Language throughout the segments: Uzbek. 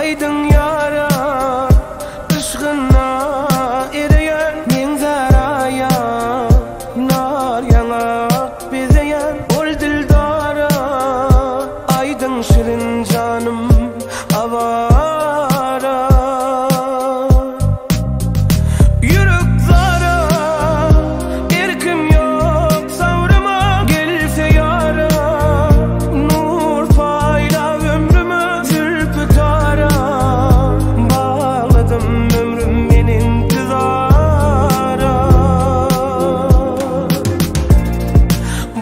Aydın yara ışkına eriyen Menzaraya nar yanak bezeyen Ol dildara aydın şirin canım avara. Yürek zara erkim yok savrıma Gelse yara nur payla ömrümü Zülfü tara bağladım ömrüm ben intizara.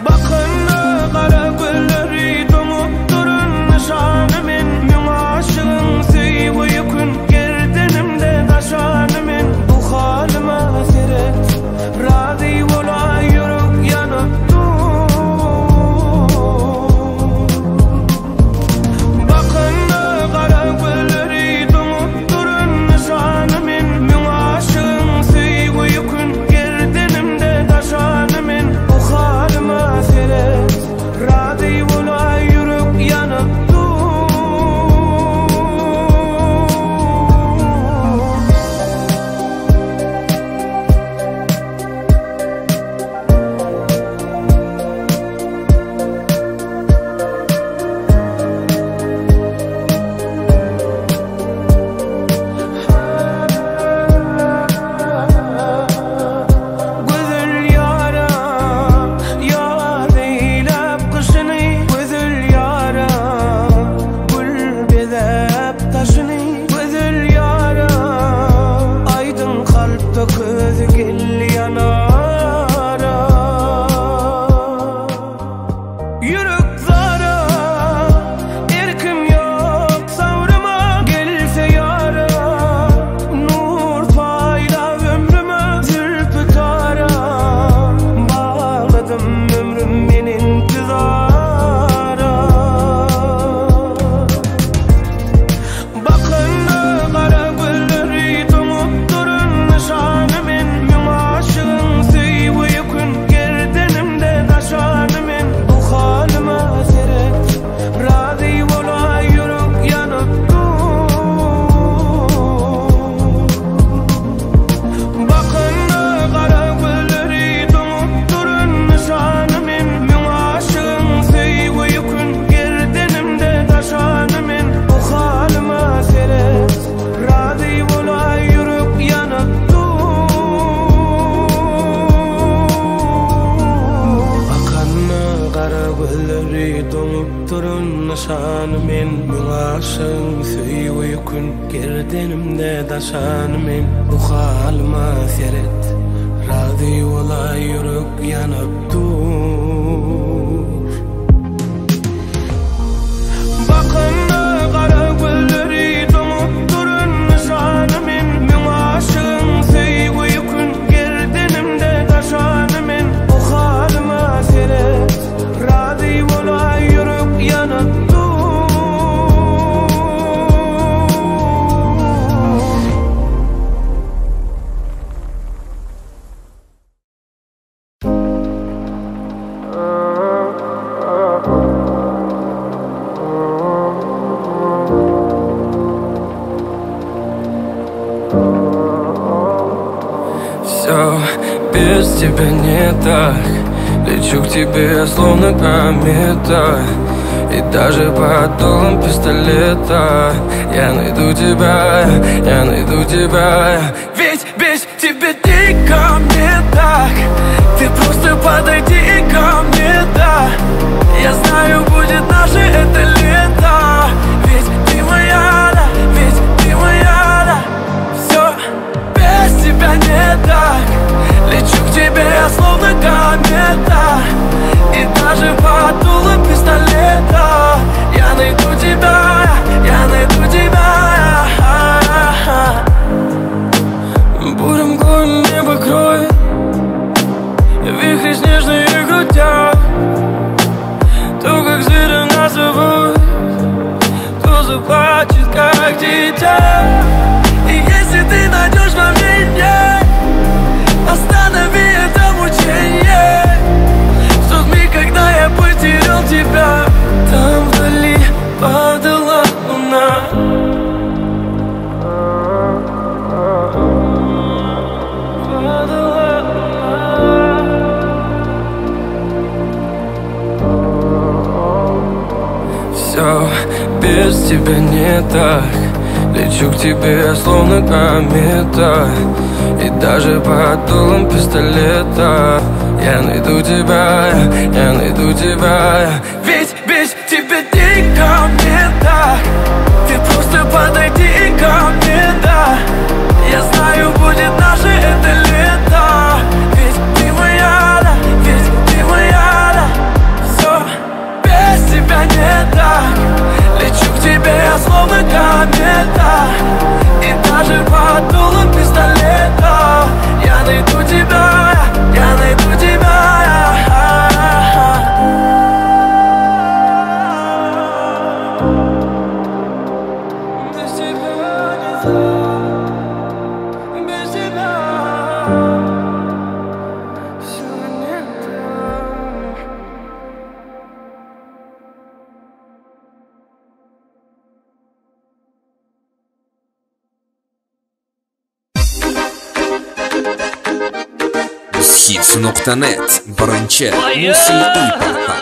Bakın kara gülleri donup durun nişanı men Müň aşığın söýgi ýükün gerdenimde daşany men Bu halyma seret razy bola ýürek ýanyp dur. Bakın kara gülleri donup durun nişanı men Müň aşığın söýgi ýükün gerdenimde daşany men Bu halyma seret razy bola ýürek ýanyp dur. Güzel yara yar eylep kışını Güzel yara gül bezep taşını Güzel yara aydın kalpte köz gel yanara. Yürek zara erkim yok savrıma Gelse yara nur payla ömrümü Zülfü tara bağladım ömrüm ben intizara. Bakın kara gülleri donup durun nişanı men Müň aşığın söýgi ýükün gerdenimde daşany men Bu halyma seret razy bola ýürek ýanyp dur. Bakın kara gülleri donup durun nişanı men Müň aşığın söýgi ýükün gerdenimde daşany men Bu halyma seret razy bola ýürek ýanyp dur. Bakanna kara gülleri donup durun nişanı men Müň aşığın söýgi ýükün gerdenimde daşany men Bu halyma seret razy bola ýürek ýanyp dur. Bakın kara gülleri donup durun nişanı men Müň aşığın söýgi ýükün gerdenimde daşany men Bu halyma seret razy bola ýürek ýanyp dur. Все без тебя не так. Лечу к тебе словно комета, и даже под дулом пистолета я найду тебя, я найду тебя. Ведь без тебя дико мне так. Ты просто подойди ко мне, да. Я знаю, будет наше это лето. Ведь ты моя, да, ведь ты моя, да. Все без тебя не так. Лечу к тебе, словно комета, и даже под дулом пистолета я найду тебя, я найду тебя. Буря мглой небо кроет, вихри снежные крутят. То, как зверя нас зовут, то заплачет, как дитя. И если ты найдешь во мне, останови это мучение. В тот миг, когда я потерял тебя, там вдали падала луна. Все без тебя не так. Лечу к тебе, словно комета, и даже под дулом пистолета я найду тебя, я найду тебя. Ведь без тебя дико мне так. Ты просто подойди ко мне, да. Я знаю, будет наше это лето. Ведь ты моя, да, ведь ты моя, да. Все без тебя не так. Лечу к тебе, словно комета, и даже под дулом пистолета я найду тебя, я найду тебя. Без тебя не так, без тебя все не так. Hits.net birinchi musiqiy portal.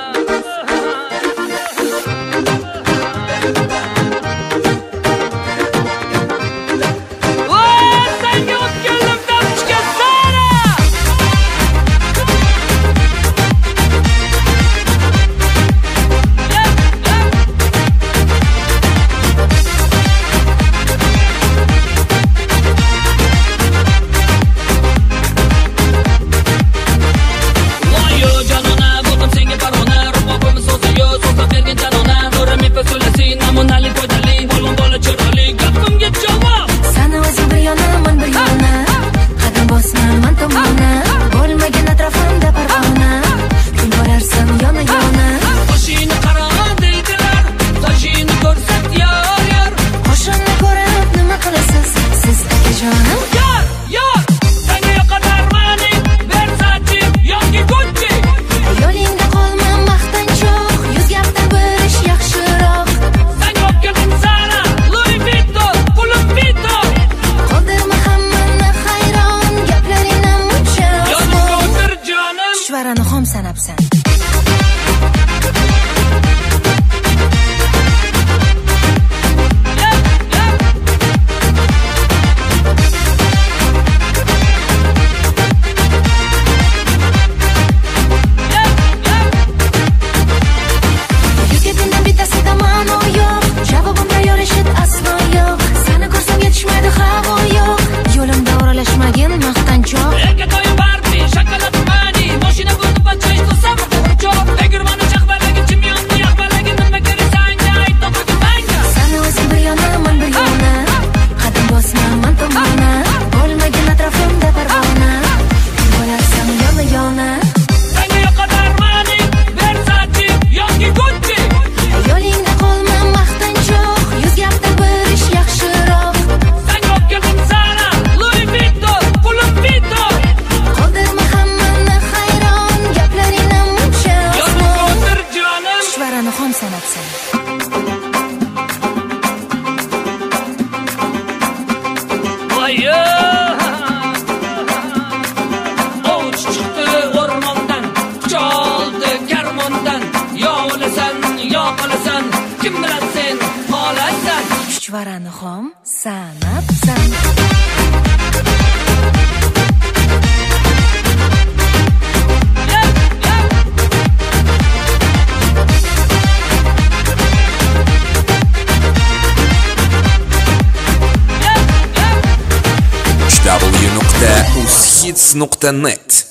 Chuchvarani xom sanabsan. w.uzhits.net.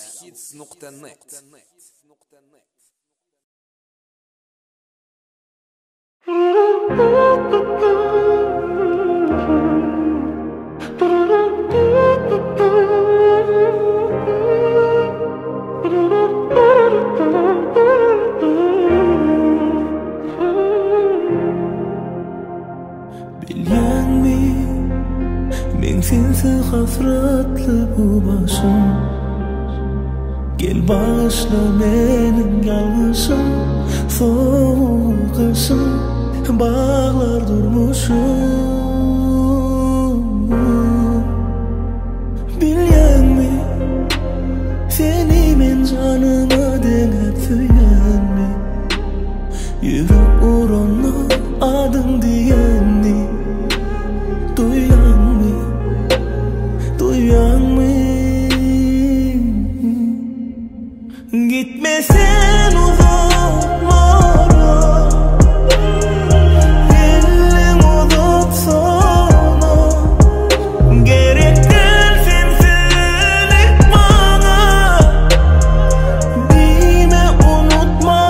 Bilýänmi men sensiz hasratly bu başım. Gel bağışla menin yalnızım, soğuk kışım bağlar durmuşum. Bilýänmi seni men canıma deňep söýenmi? Yürek uğruna adın diyeni duyan mı? Duyan mı? Gitme sen uzaklara, elim uzatsana. Gerek değil sensizlik bana, dime unutma.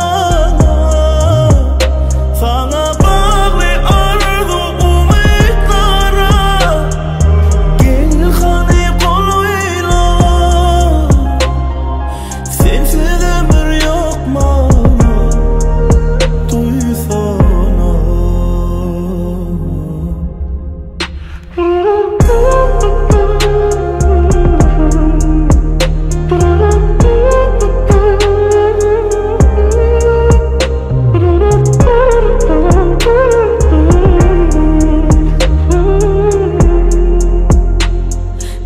Sana bağlı arzu umutlara, gel hani koluyla. Sensiz ömür yok bana, duysana.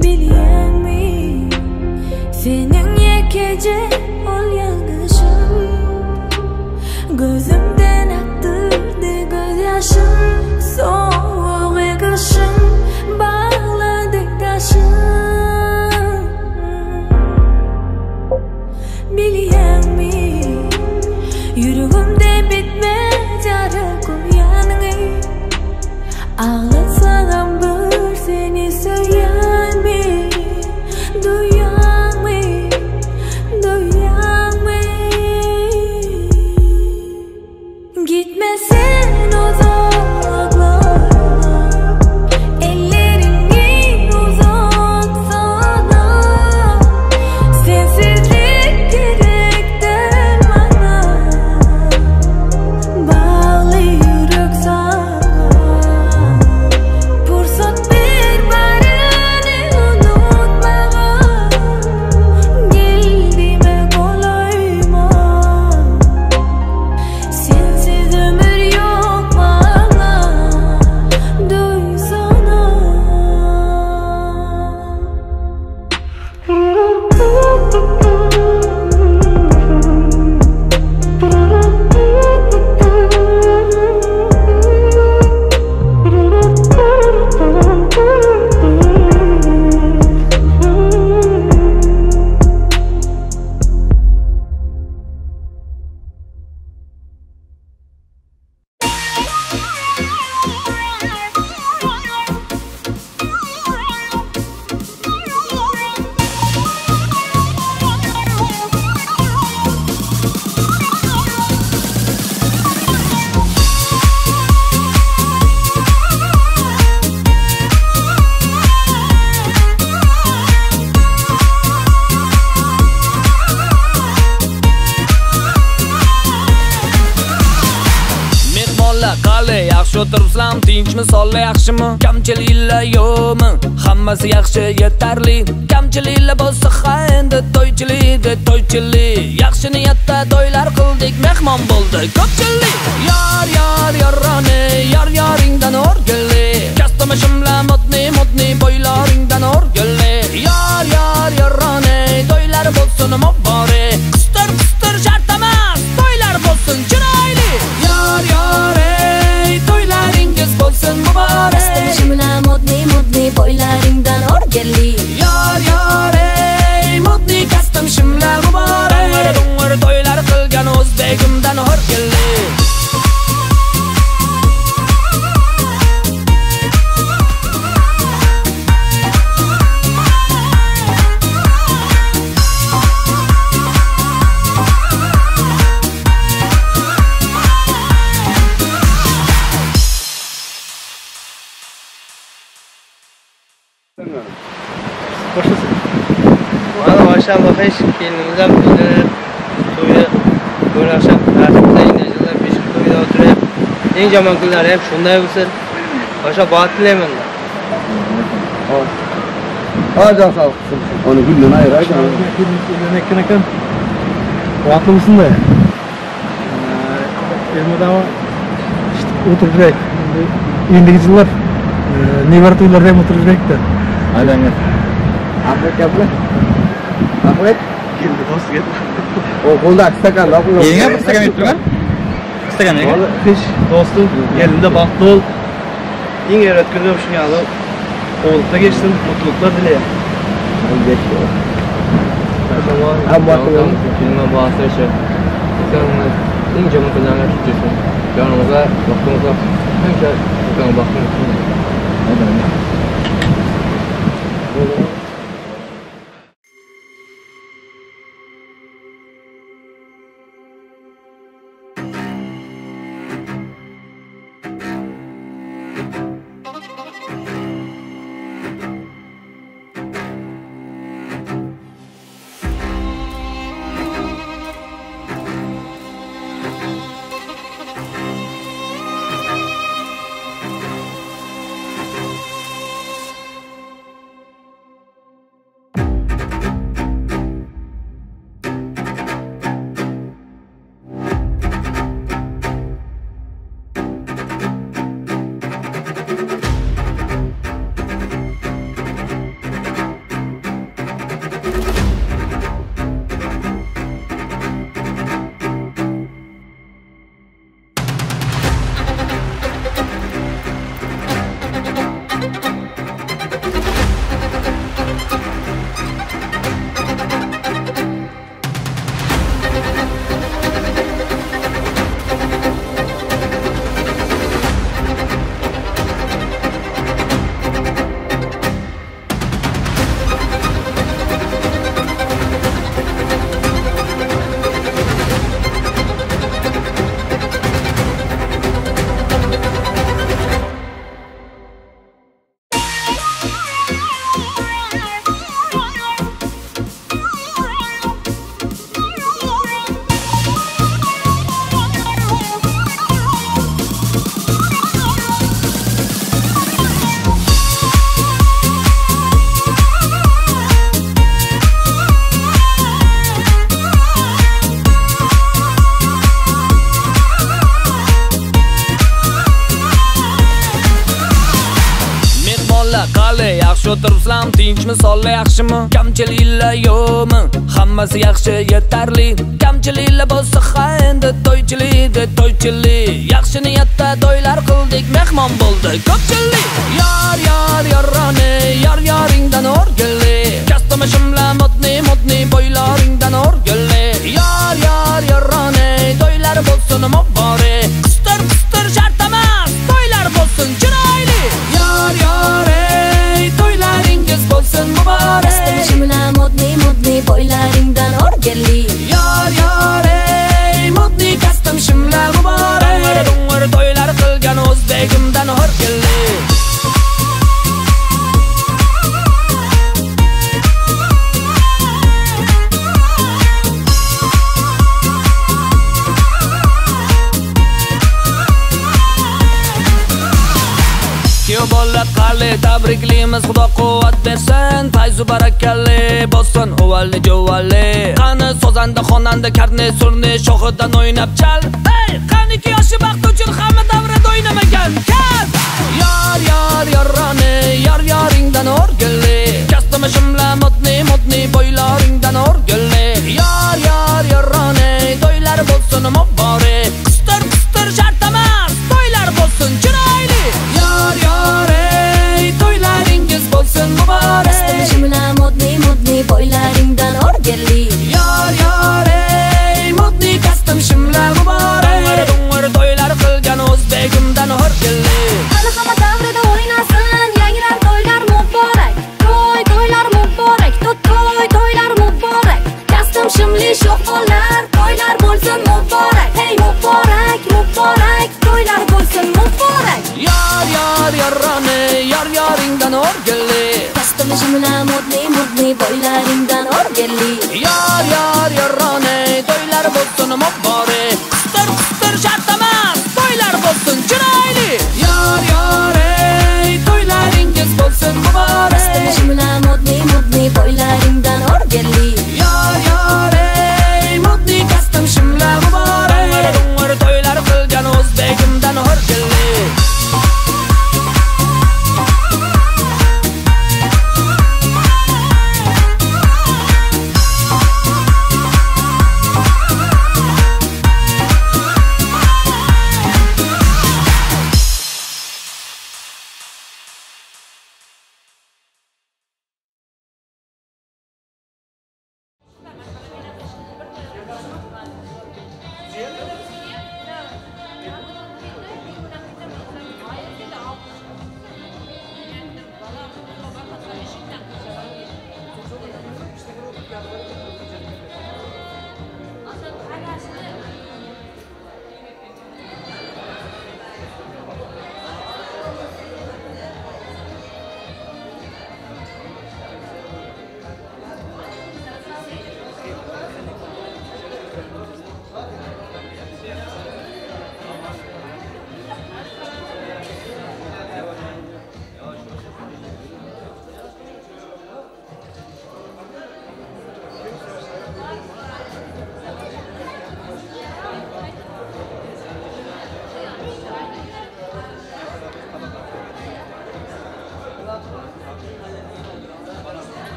Bilýäňmi seniň ýekeje ol ýalňyşyň, gözümden akdyrdy gözýaşym, soğuk gyşyň bagladı daşym. Bilýäňmi ýüregimde bitmez ýara goýanyňy, ağlatsagam bir seni söýýänmi, duýanmy, duýanmy? Gitme sen uzaklara, ellerini uzatsana. Sensizlik gerek değil bana, bağlı yürek sana. Fırsat bir barini unutmağa, geldiğime kolayma. Sensiz ömür yok bana, duysana. Mehmonlar qalay, yaxshi o'tiribsizlarmi, tinchmi, sog'lik yaxshimi, kamchiliklar yo'qmi? Hammasi yaxshi, yetarli. Kamchiliklar bo'lsa ha endi to'ychilik, to'ychilik. Yaxshi niyatda to'ylar qildik, mehmon bo'ldi ko'pchilik. Yor yor yoroni, yor yoringdan o'rgilli. Kastumi shimla modni modni boylaringdan o'rgilli. Yor yor yoroni, to'ylar bo'lsin muborak. Qistir qistir shart emas, to'ylar bo'lsin chiroyli. Yor yor ey, to'ylaringiz bo'lsin muborak. Kastumi shimla modni modni boylaringdan o'rgilli. Yor yor ey, modni kastim shimla muborak. Dung'ir to'ylar qilgan o'zbegimdan o'rgilli. Mana maşallah hiç kelinimiz ham bizlar to'yi ko'rashab nasib qilsa 5 to'yda o'tirib, eng yomon kunlari ham shunday bo'lsin. O'sha baxt tilayman. Hocam sağ ol. Onu gülden ayır ayır. Uylanayotgan ekan. Baxtli bo'lsin-da. Elmidami o'tirib yuraylik. Endigi yillar nevara to'ylarida ham o'tirib yuraylik-da. Aynan. Ahmet gaplar. Ahmet keldi do'stga. O qo'lda stakan, Yenga bir stakan berib turgan. Katta aka. Hiç dostum, elinde bahtlı ol. İn evlat günüm şunu alıp oğulukta geçsin, mutluluklar dileyim. Kelime bahsederse, en jaman kunlarga tushsin. Jonimizga, vaqtimizga qancha vaqtimiz. Yaxshi o'tiribsizlarmi, tinchmi, sog'lik yaxshimi? Kamchiliklar yo'qmi? Hammasi yaxshi, yetarli. Kamchiliklar bo'lsa ha endi to'ychilik, to'ychilik. Yaxshi niyatda to'ylar qildik, mehmon bo'ldi ko'pchilik. Yor yor yoroni, yor yoringdan o'rgilli. Kastumi shimla modni modni bo'ylaringdan o'rgilli. Yor yor yoroni, to'ylar bo'lsin muborak. Qistir qistir shart emas, to'ylar bo'lsin chiroyli. Yor yor to'ylaringiz bo'lsin muborak. Shimla modni modni bo'ylaringdan o'rgilli. Yor yor ey modni kostum shimla muborak. Dung'ir to'ylar qilgan o'zbegimdan o'rgilli. Bola tabriklaymiz, Xudo quvvat bersin, fayzu barakali bo'lsin uvalli juvalli. Qani sozanda xonanda karni surni shoxidan o'ynab chal. Ey, qaniki yoshi baxt uchun hamma davrada o'ynamagan kal. Yor yor yoroni, yor yoringdan o'rgilli. Kastumi shimla modni modni bo'ylaringdan o'rgilli. Yor yor yoroni, to'ylar bo'lsin muborak. Qistir qistir shart emas, to'ylar bo'lsin chiroyli. Yor yor to'ylaringiz bo'lsin muborak. Shimla modni modni bo'ylaringdan o'rgilli. Yor yor ey modni kostum shimla muborak. Dung'ir to'ylar qilgan o'zbegimdan o'rgilli. Hali hamma davrada o'ynasin, yangrar to'ylar muborak. To'y to'ylar muborak, to'y to'ylar muborak. Kostum shimli sho'x bolalar, to'ylar bo'lsin muborak. Hey muborak, muborak, to'ylar bo'lsin muborak. Yor yor yoroni, yor yoringdan o'rgilli. Kostum shimla modni modni bo'ylaringdan o'rgilli. Yor yor yoroni, to'ylar bo'lsin muborak. Qistir qistir shart emas, to'ylar bo'lsin chiroyli. Yor yor ey to'ylaringiz bo'lsin muborak. Kostum shimla modni modni bo'ylaringdan o'rgilli. Yor yor ey modni kostum shimla muborak. Dung'ir to'ylar qilgan o'zbegimdan o'rgilli.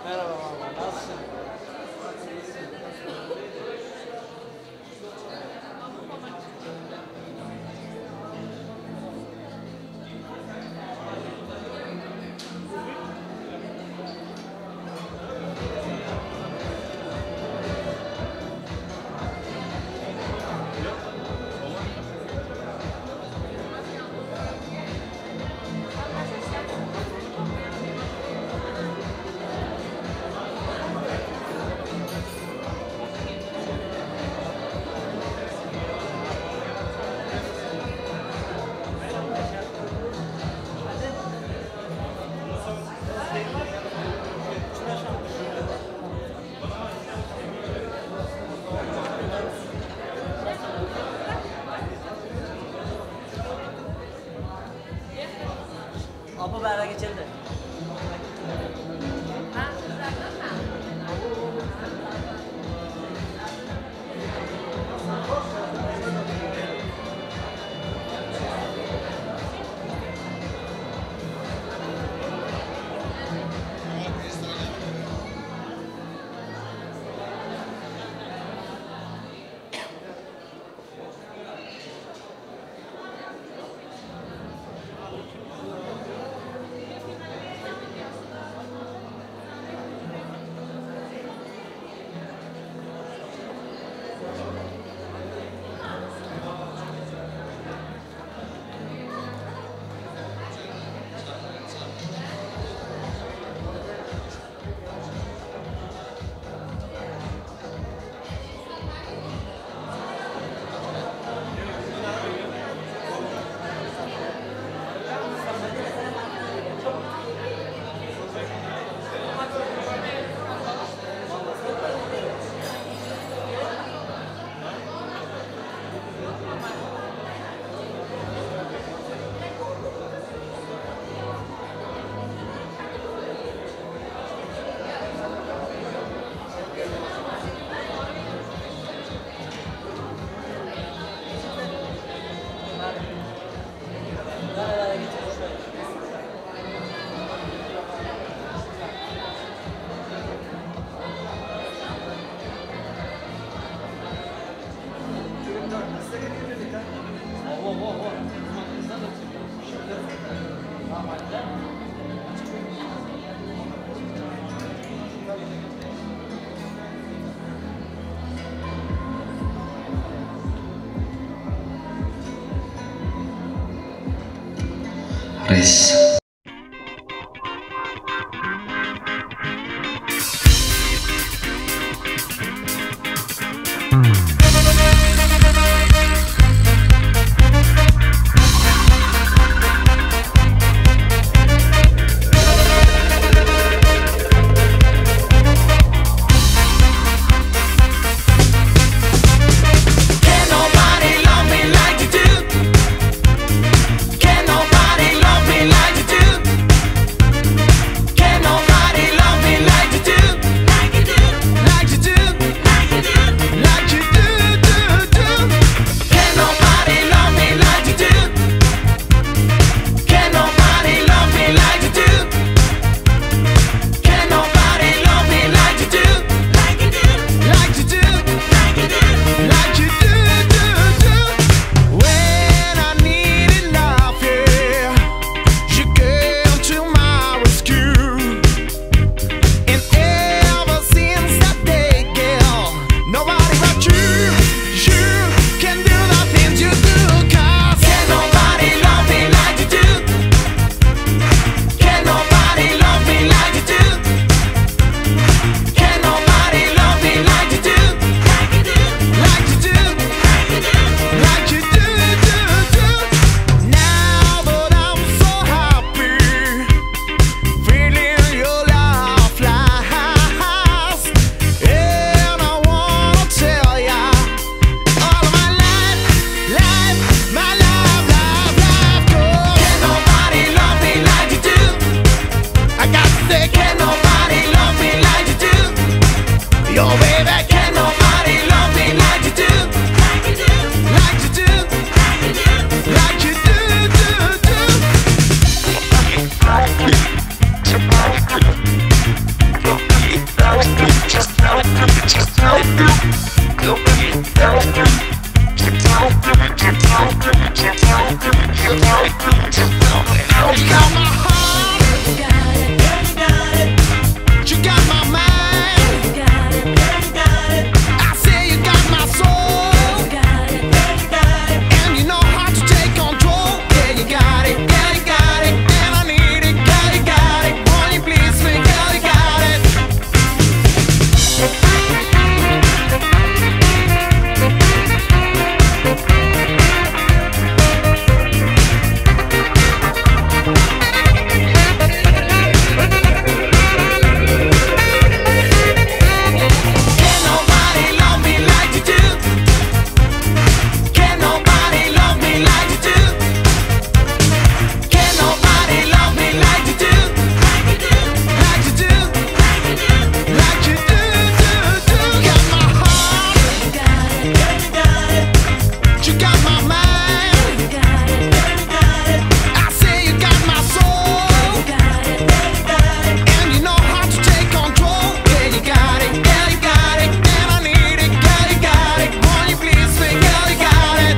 Merhaba valla, nasılsın? Apa beraber geçelim de. Res. Can't nobody love me like you do. Can't nobody love me like you do. You got my heart, you got it, you got it. You got my mind, you got it, you got it. I say you got my soul, you got it, you got it. And you know how to take control. Yeah, you got it, yeah, you got it. And I need it, girl, you got it. Won't you please me, girl, you got it. Can't nobody love me like you do. Can't nobody love me like you do. Can't nobody love me like you do. Like you do. Like you do, do, do. You got my heart. You got it, you got it. You got my mind. You got it, you got it. I say you got my soul. You got it, you got it. And you know how to take control. Yeah, you got it, yeah, you got it. And I need it, girl, you got it. Won't you please me, girl, you got it.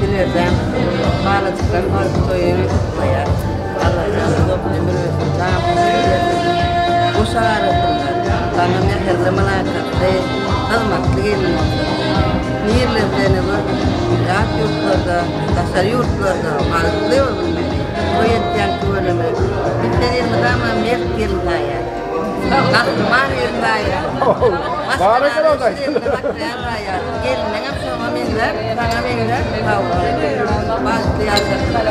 Bilirdim. Bağladıktan toyunu kutlayar. Allah canı ömür versin. Sana versin. Uşak arasınlar. Sana mehirli münakatlı, hizmetli gelin olsun. Nirlerden olur. Rahat yurtlarda, daşarı yurtlarda bağlıklı olun beni. Toy etken tüveleme. Bizden elmidama mert gelin daya. Kahraman gelin daya. Başkaları işlerine bakmayan daya. Gelinlerim şuna menzer, sana menzer. Bağlıklı yaşasınlar.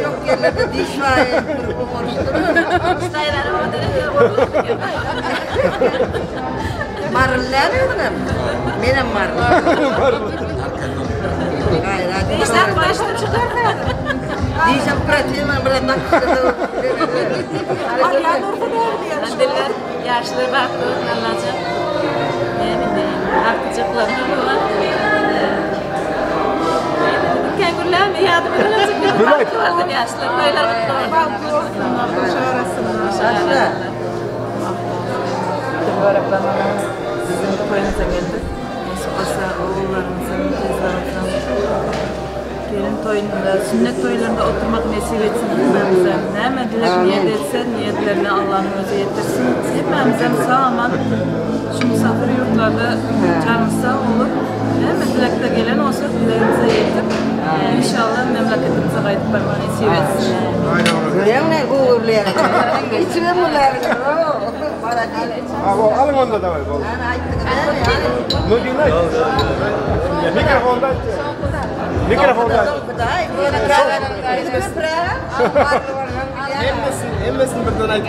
Yok yerlerde diş var, Marılar mı? Benim marılar. Dişler başını çıkar. Dişim pratiğim biraz nakıştırdı. Diller yaşlı baktı Allah'ım. Ne bileyim artacaklarını var. Kengürler mi yardım edecek? Yaşlı toylar kutlu olsun. Sizin toyunuza geldik. Nasip olsa oğullarımızın, kızlarımızın gelin toyunda, sünnet toylarında oturmak nasip etsin hepimize. Ne dilek niyet etse niyetlerini Allah'ın özü yetirsin. Hepimize sağ aman şu misafir yurtlarda canımız sağ olup ne dilekte gelen olsa dileğimize yetip inşallah memleketimize qayıtıp barmak nasip etsin. Görüyor musun? Uğurlayan. İçime bunlar. Alın onu da davay. Mikrofonda. Mikrofonda. Hemmesini birden ayt.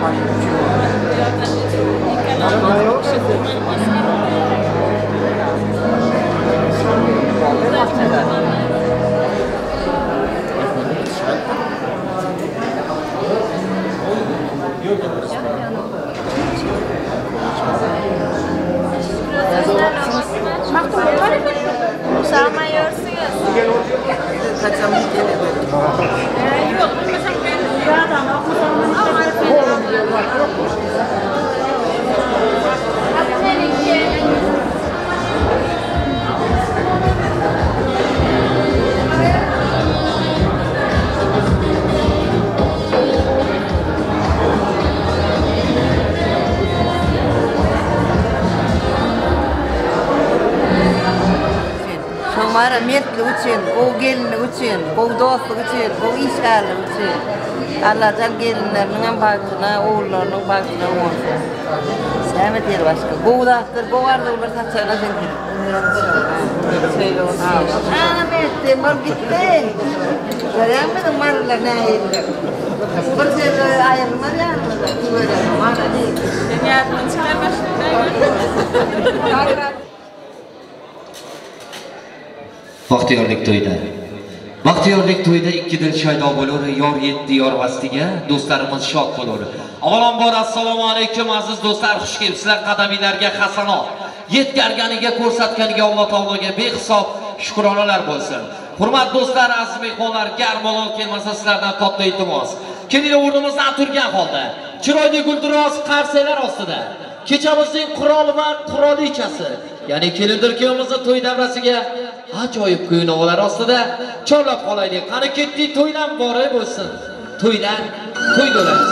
Thank you. Kaçan bir kere böyle. Yok, mesela ben Şomara mertlik üçün, o gelinlik üçün, o dostluk üçün, o işgarlık üçün. Allahcan gelinlerinin bagtına, oğullarının bagtına olsun. Səhmet yer başka. Qoğudaktır, qoğardı olur saçağına sen. Söyle olsun. Ana mertli, mal gitti. Göremedin marlar ne ayırlar. Bir şey ayırmaz ya. Mara değil. Ben yardım çıkar başında. Baxtiyorlik to'yida. Baxtiyorlik to'yida ikki dil shaydo bo'lur, yor yetti yor vastiga, do'stlarimiz shod bo'lur. Avvalambor assalomu alaykum aziz do'stlar, xush kelibsizlar qadaminglarga hasanot. Yetkarganiga, ko'rsatganiga Alloh taologa behisob shukronalar bo'lsin. Hurmatli do'stlar, aziz mehmonlar, gar malol kelmasa sizlardan katta iltimos. Kelinglar o'rnimizdan turgan holda, chiroyli guldiroz qarsaklar ostida kechamizning qiroli va qirolichasi, ya'ni kelindir kuyovimizni to'y davrasiga ajoyib kuy-navolar ostida chorlab qolaylik. Qani ketdik, to'ylar muborak bo'lsin. To'ylar to'y bo'lamiz.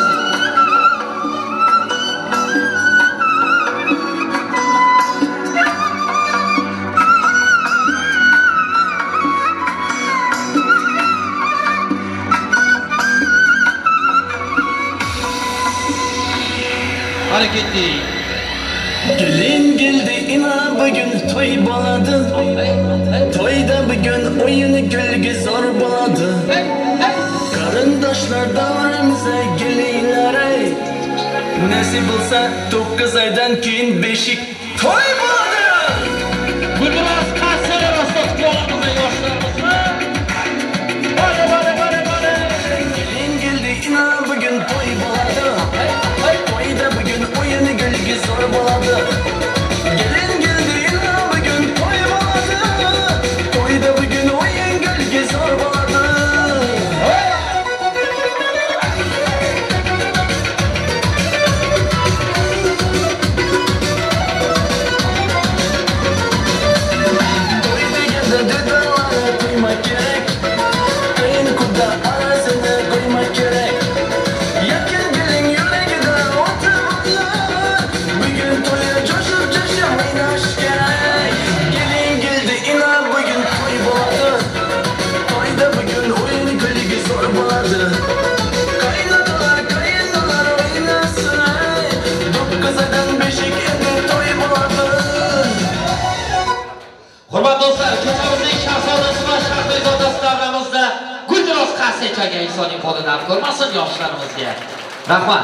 Qani ketdik. Gelin geldi ina bugün toy boladı. Toyda bugün oyunu gülgü zor boladı. Karındaşlar davremize gelinler ey. Nasip olsa 9 aydan keyin beşik toy boladı. Guldiroz qarsalar ostida kutib yoshlarimizni. Bora bora bora bora. Gelin geldi ina bugün toy boladı. Toyda bugün oyunu gülgü zor boladı. Gelin geldi ina bugün toy boladı. Toyda bugün oyun gülgü zor boladı. Toy degende dudaları duymak gerek. Kayın kuda arasını koymak gerek. Yakın gelin yüreği de oturmalar. Bugün toya coşup coşup oynaş gerek. Gelin geldi ina bugün toy boladı. Toyda bugün oyun gülgü zor boladı. Kaynatalar kayınlar oynasın ey. 9 aydan beşik endi toy boladı. Hurmatli do'stlar, kechamizning shahzodasi va shahrizodasi davramizda guldiroz qarsak chalgan insonning qo'lidan ko'rmasin yoshlarimizga. Rahmat.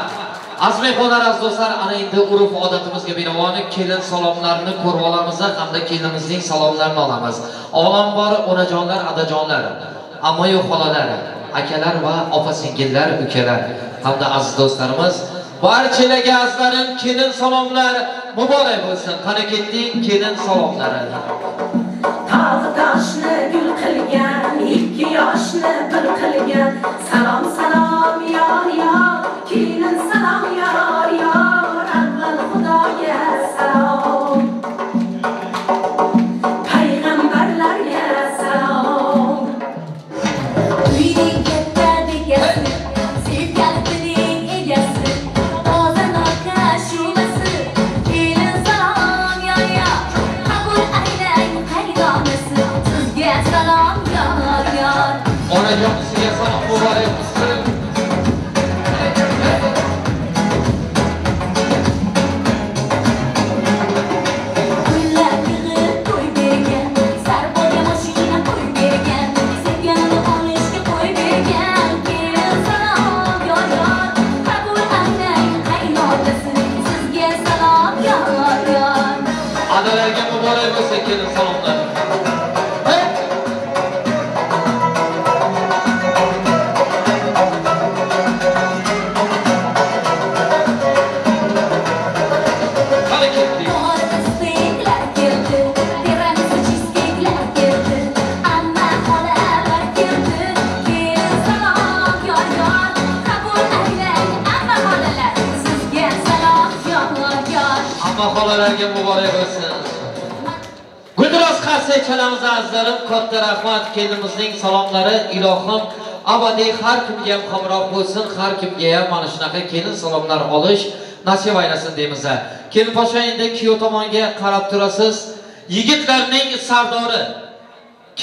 Aziz mehmonlar, aziz do'stlar, ana endi urf odatimizga binoan kelin salomlarini ko'rib olamiz hamda kelinimizning salomlarini olamiz. Avvalambor onajonlar, adajonlar, ammayu xolalar, akalar va opa-singillar, ukalar hamda aziz do'stlarimiz, barchalarga azizlarim kelin salomlar muborak bo'lsin. Qani ketdik kelin salomlari. Tog'i toshni gul qilgan, ikki yoshni bir qilgan. Salom salom yor yor, kelin salom yor yor, avval Xudoga salom, payg'ambarlarga salom. Uyning katta bekasi, sevgalining egasi, toza norka shumasi, kelin salom yor yor, qabul aylang qaynonasi, sizga salom yor yor. Onajon sizga salom muborak bo'lsin. Gullar yig'ib to'y bergan, sarboga mashina qo'yib bergan, sevganini olishga qo'yib bergan. Kelin salom yor yor, qabul aylang qaynonasi, sizga salom yor yor. Adalarga muborak bo'lsin kelin salomlar. Qani ketdik. Bor isteklar keldi, Hammalarga muborak bo'lsin. Guldiroz qarsak chalamiz azizlarim, katta rahmat. Kelinimizning salomlari ilohim abadiy har kimga ham hamroh bo'lsin, har kimga ham mana shunaqa kelin salomlar olish nasib aylasin deymiz. Kelin pasha endi kuyov tomonga qarab turasiz. Yigitlarning sardori,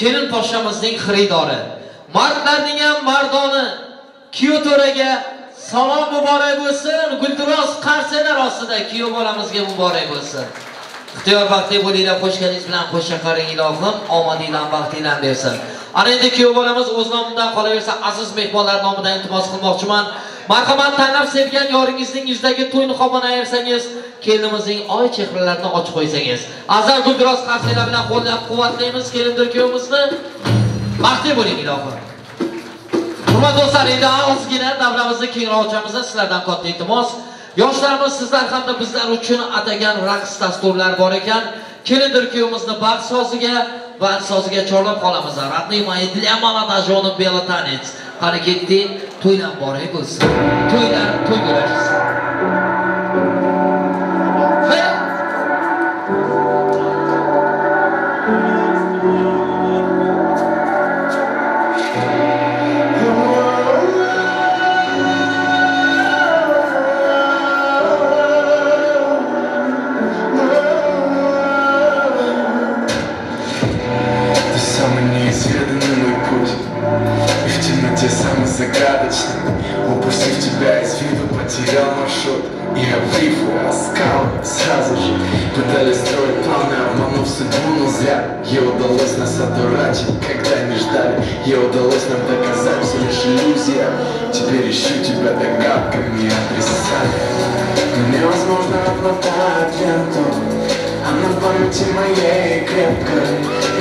kelin pashamizning xaridori, mardlarning ham mardoni kuyov to'raga salom muborak bo'lsin. Guldiroz qarsaklar ostida kuyov bolamizga muborak bo'lsin. Ixtiyor baxtli bo'linglar, qo'shganingiz bilan qo'sha qaring ilohim, omadinglar baxtinglar bersin. Ana endi kuyov bolamiz o'z nomidan qolaversa aziz mehmonlar nomidan iltimos qilmoqchiman. Marhamat, tanlab sevgan yoringizning yuzidagi to'y niqobini ayirsangiz, kelinimizning oy chehralarini ochib qo'ysangiz. Azal guldiroz qarsaklar bilan qo'llab-quvvatlaymiz kelindir kuyovimizni. Baxtli bo'ling ilohim. Hurmatli do'stlar, endi ozgina davramizni kengroq ochamiz. Sizlardan katta iltimos. Yoshlarimiz sizlar hamda bizlar uchun atagan raqs dasturlar bor ekan. Kelindir kuyovimizni baxt soziga va soziga chorlab qolamiz. Родные мои, для молодоженов белый танец. Qani ketdik, to'ylar muborak bo'lsin. To'ylar to'y bo'lsin. Самый загадочный, упустив тебя из виду, потерял маршрут. И обрив скалы сразу же пытались строить планы, обманув судьбу, но зря. Ей удалось нас одурачить, когда не ждали. Ей удалось нам доказать, все лишь иллюзия. Теперь ищу тебя догадками и адресами. Но невозможно отмотать ленту, она в памяти моей крепкой.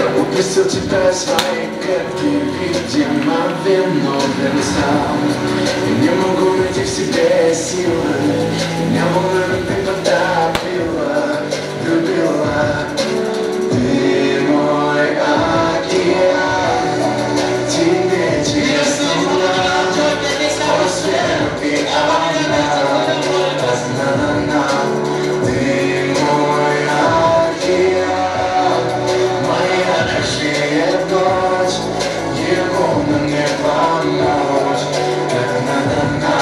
Я упустил тебя из своей клетки, видимо, виновен сам. Я не могу найти в себе силы, меня волнами ты потопила, любила. Ты мой океан, тебе честно, сквозь веру и она, на-на-на. Ты мой океан, моя кошмарная ночь, ему нам не помочь. На-на-на,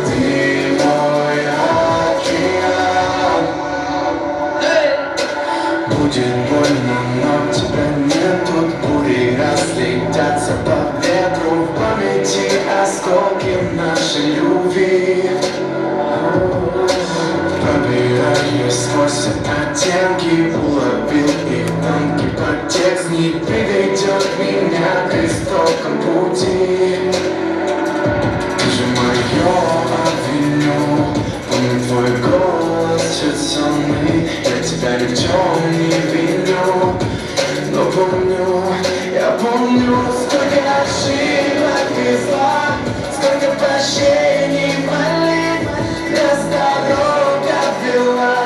ты мой океан. Будет больно, но тебя нет тут. Бури разлетятся по ветру, в памяти осколки нашей любви. Пробираясь сквозь оттенки, уловил их тонкий подтекст, не приведет меня к истокам пути. Ты же моё авеню, помню твой голос чуть сонный, я тебя ни в чем не виню, но помню, я помню, сколько ошибок и зла, сколько прощений молитв, нас дорога вела,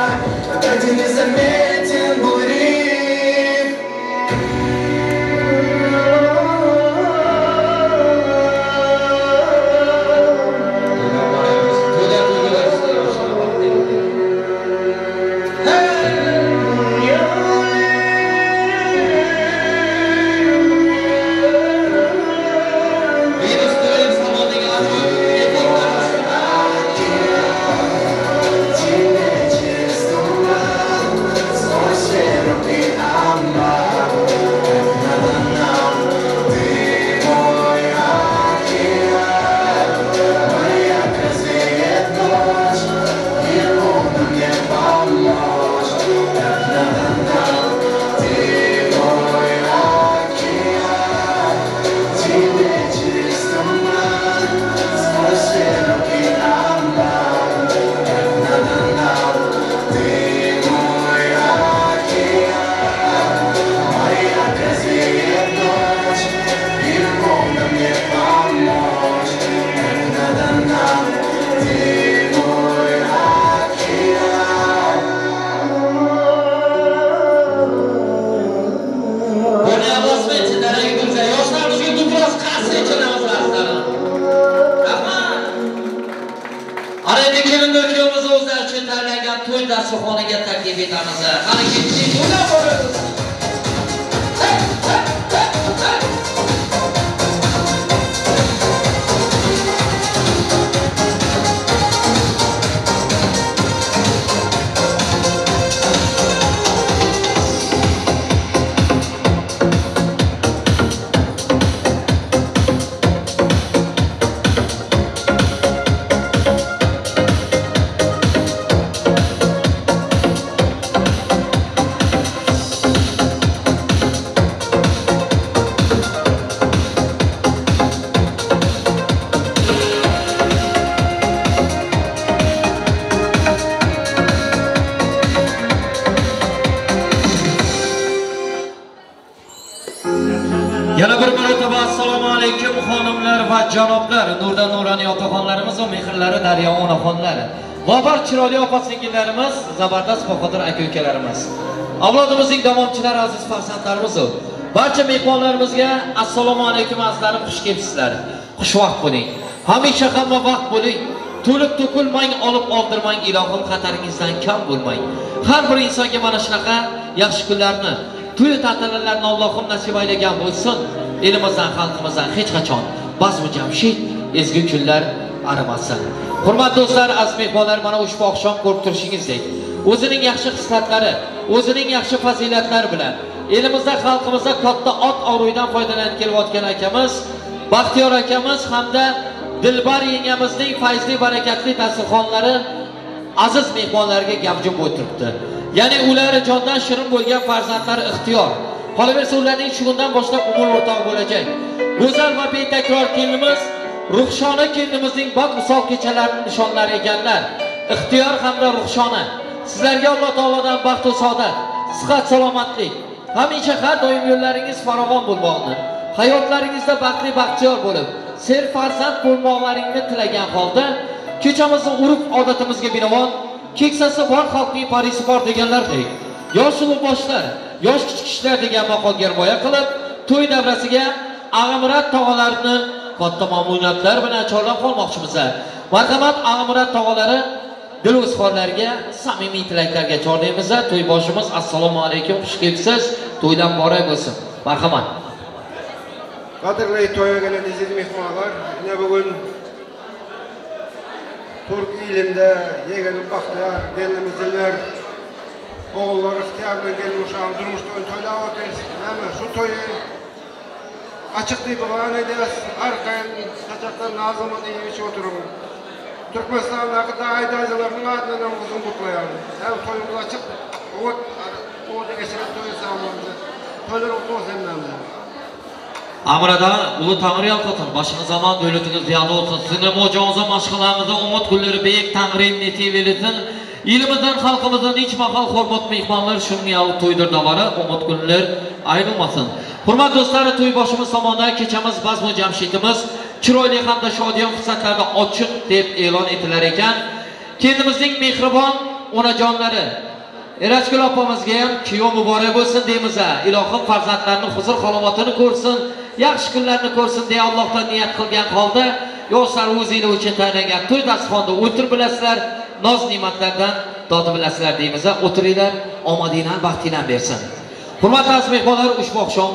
где незаметен был риф. dasturxoniga taklif etamiz. Qani ketdik, to'ylar boramiz. Yana bir marotaba assalomu alaykum xonimlar va janoblar, nurdan nurani otaxonlarimiz va mehrlari daryo onaxonlar, lobar chiroyli opa singillarimiz, zabardast bahodir aka ukalarimiz, avlodimizning davomchilari, aziz farzandlarimiz, barcha mehmonlarimizga assalomu alaykum azizlarim, xush kelibsizlar. Xushvaqt bo'ling. Hamisha hamma vaqt bo'ling. To'lib to'kilmang, olib oldirmang, ilohim xataringizdan kam bo'lmang. Har bir insonga mana shunaqa yaxshi kunlarni, to'y tantanalarni Allohim nasib aylagan bo'lsin. Elimizdan, xalqimizdan hech qachon bazmi jamshid ezgu kunlar arimasin. Hurmatli do'stlar, aziz mehmonlar, mana ushbu oqshom ko'rib turishingizdek, o'zining yaxshi xislatlari, o'zining yaxshi fazilatlari bilan elimizda, xalqimizda katta ot obro'yidan foydalanib kelayotgan akamiz Baxtiyor akamiz hamda Dilbar yengamizning fayzli barakatli dasturxonlari aziz mehmonlarga gavjum bo'lib turibdi. Ya'ni ular jondan shirin bo'lgan farzandlari Ixtiyor. Qolaversa ularning shu kundan boshlab umr o'rtog'i bo'lajak. Go'zal va betakror kelinimiz Ruxshona kelinimizning bab misol kechalarining nishonlari ekanlar. Ixtiyor hamda Ruxshona, sizlarga Alloh taolodan baxt va saodat, sihat, salomatlik, hamisha har doim yo'llaringiz farovon bo'lmoqni, hayotlaringizda baxtli baxtiyor bo'lib, serfarzand bo'lmoqlaringni tilagan holda kechamizni urf odatimizga binoan keksasi bor xalqning parisi bor deganlardek, yosh ulug' boshlar, yosh kichik kishilar degan maqolga rioya qilib, to'y davrasiga Ag'amurod tog'alarini katta mamnuniyatlar bilan chorlab qolmoqchimiz. Marhamat, Ag'amurod tog'alari dil izhorlarga, samimiy tilaklarga chorlaymiz. To'y boshimiz assalomu alaykum, xush kelibsiz. To'ydan muborak bo'lsin. Marhamat. Qadrli to'yga kelgan aziz mehmonlar, yine bugun Türk ilinde yeğenim Baxtiyar, gelinimiz Dilber, oğulları Ixtiyar bilan gelin uşağım durmuş toyunu toylab o'tiriz. Şu toyu açık deyip ilan ederiz. Arkayn saçaktan nazımını yiyip içip oturun. Türkmenistan'daki dayılarının adından uzun kutlayalım. Hem toyumuz açık, o geçiren toyu sağlamamızı. Toylar kutlu olsun hemlerimize. Amrada ulu Tangri yalqatın, başınız aman, dövlətiniz ziyada olsun. Sizin ocağınıza, maşqalarınıza umut günleri beyik Tangrim neti verilsin. Elimizden, xalqımızdan hiç mahal hurmat mehmonlar şunun yalı toydur davarı, umut günler ayrılmasın. Hurmat dostları, toy başımız zamanlar keçamiz bazmi jamshidimiz chiroyli hamda shodiyon fursatlarda ochiq deb e'lon etilar ekan. Kendimizning mehribon onajonlari Erachgul opamizga ham kuyov muborak bo'lsin deymiz. Ilohim farzandlarini huzur halovatini ko'rsin, yaxshi kunlarni ko'rsin deya Allohdan niyat qilgan holda yoshlar o'zinglar uchun tayinlangan to'y dasturxonda o'tirib bilasizlar, noz ne'matlardan dodi bilasizlar deymiz. O'tiringlar, omadinglar, baxtinglar bersin. Hurmatli aziz mehmonlar, ushbu oqshom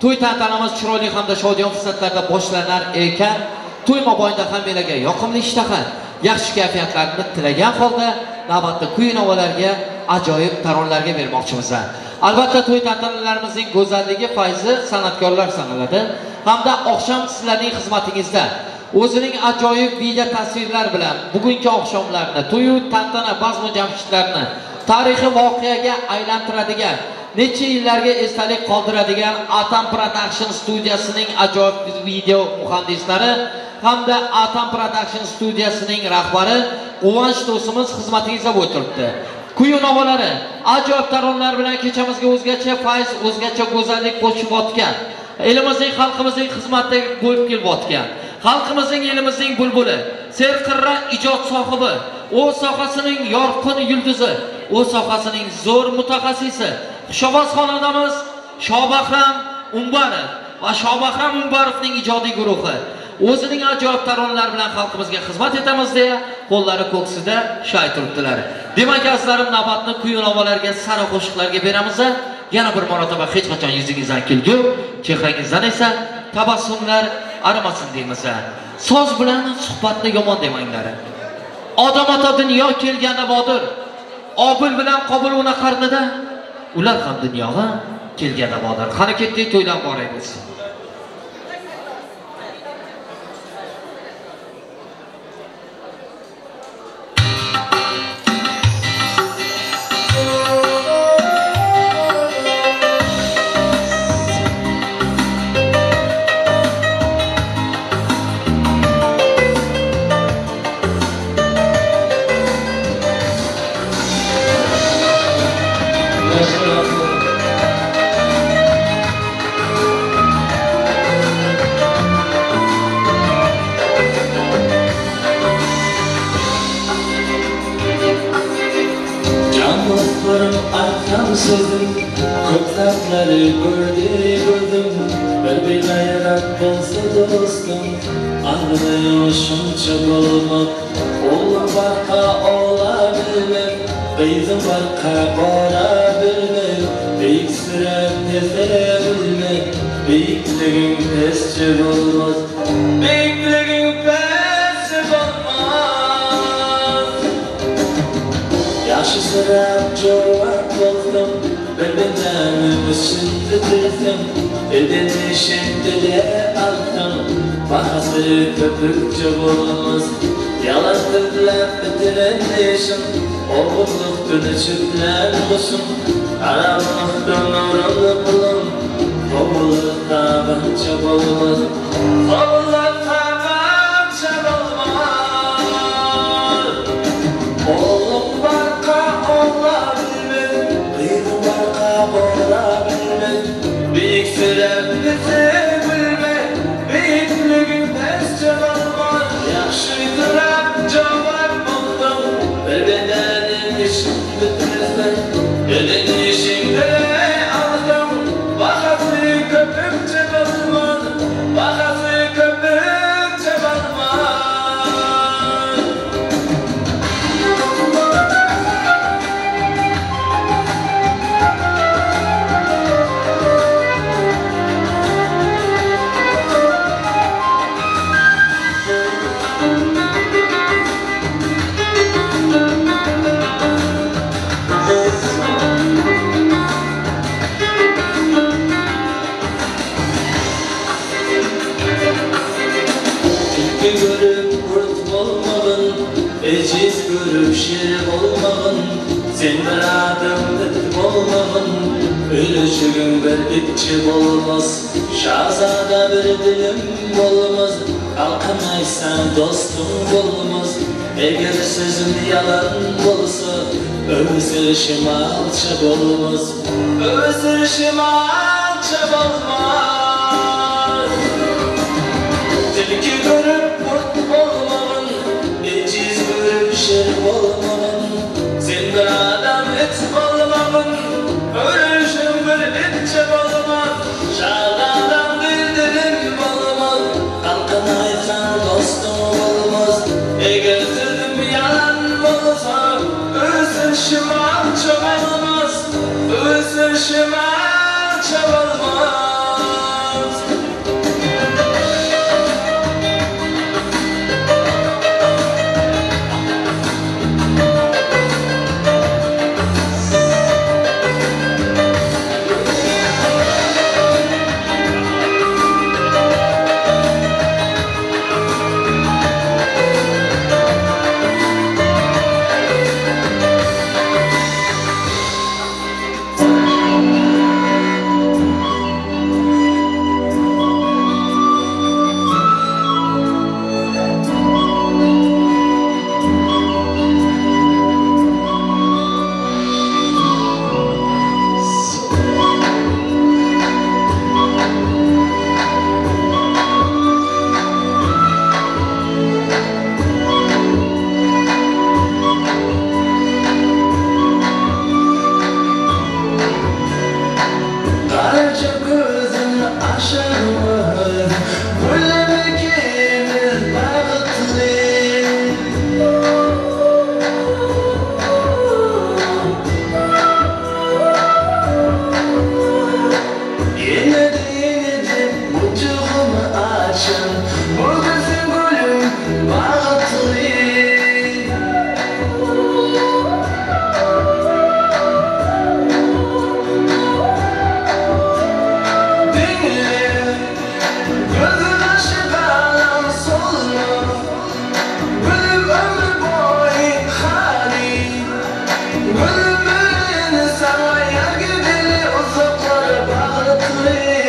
to'y tantanamiz chiroyli hamda shodiyon fursatlarda boshlanar ekan, to'y mobaynida hammalarga yoqimli ishtaha, yaxshi kayfiyatlarni tilagan holda navbatda kuy navolarga, ajoyib taronlarga bermoqchimiz. Albatta to'y tantanalarimizning go'zalligi fayzi san'atkorlar sanaladi hamda oqshom sizlarning xizmatingizda o'zining ajoyib video tasvirlar bilan bugungi oqshomlarni, to'y tantana bazmi jamshidlarni tarixiy voqeaga aylantiradigan, necha yillarga esdalik qoldiradigan Atam Production studiyasining ajoyib video muhandislari hamda Atam Production studiyasining rahbari Quvonch do'stimiz xizmatingizda o'tiribdi. Kuy navolari, ajoyib taronlar bilan kechamizga o'zgacha fayz, o'zgacha go'zallik qo'shib o'tgan, elimizning, xalqimizning xizmatida bo'lib kelayotgan, xalqimizning, elimizning bulbuli, serqirra ijod sohibi, o'z sohasining yorqin yulduzi, o'z sohasining zo'r mutaxassisi, xushovoz xonandamiz Shobahram Umbarov va Shobahram Umbarovning ijodiy guruhi O'zining ajoyib taronalari bilan xalqimizga xizmat etamiz deya qo'llari ko'ksida shay turibdilar. Demak, azizlarim, navbatni kuy-navolarga, sara qo'shiqlarga beramiz. Yana bir marotaba hech qachon yuzingizdan kulgi, chehrangizdan esa tabassumlar arimasin deymiz. So'z bilan suhbatni yomon demanglar. Odam ota dunyo kelganda bodir. Obil bilan Qobil uni qarnida, ular ham dunyoga kelganda bodir. Qani ketdik, to'ydan boray bo'lsin. Sözüm, kökleri gördüm, bir big'ayrat bo'lsa do'stim, anglay shuncha bo'lmoq, o'g'lim barqa ola bilmay, qizim barqa bora bilmay, beyiksirab tezlay bilmay, beyikliging pestchi bo'lmas, beyikliging pestchi bo'lmas. Yaxshi sirab javob bo'ldim, bir bedenim şimdi bitirdim, edeni şimdi de aldım, bahası köpükçe bo'lmaz, yalan tüplab bitiren işim, oğulluktan çüplen kuşum, aramlıktan uğralı bulum, oğulluk tabanca bo'lmaz, oğulluk tabanca bo'lmaz. Oğlum barka ola bilmez, kızım barka bola bilmez, büyük sürem bizi bilmez, büyüklüğün pesçe olmaz. Yaxşıdırap cevap buldum, bir bedenim işim bitirsin, elin işimde aldım, bahası köpükçe olmaz, bahası köpükçe olmaz. Eciz görüp şir olmağın, sen bir adam it olmağın, ölücüğün bir itçi olmaz, şahzada bir dilim olmaz, kalkamaysan dostum olmaz, eğer sözüm yalan olsa, özürüşüm alça olmaz, özürüşüm alça olmaz. Tilki görüp kurt olmağın, eciz görüp şir olmağın, sen bir adam it olmağın, ölüşüm bir itçe olmaz, şahzadam bir dilim olmaz, kalkın aysan dostum olmaz, eğer sözüm yalan olsa, özürüşüm alça olmaz, özürüşüm alça olmaz. Dinle.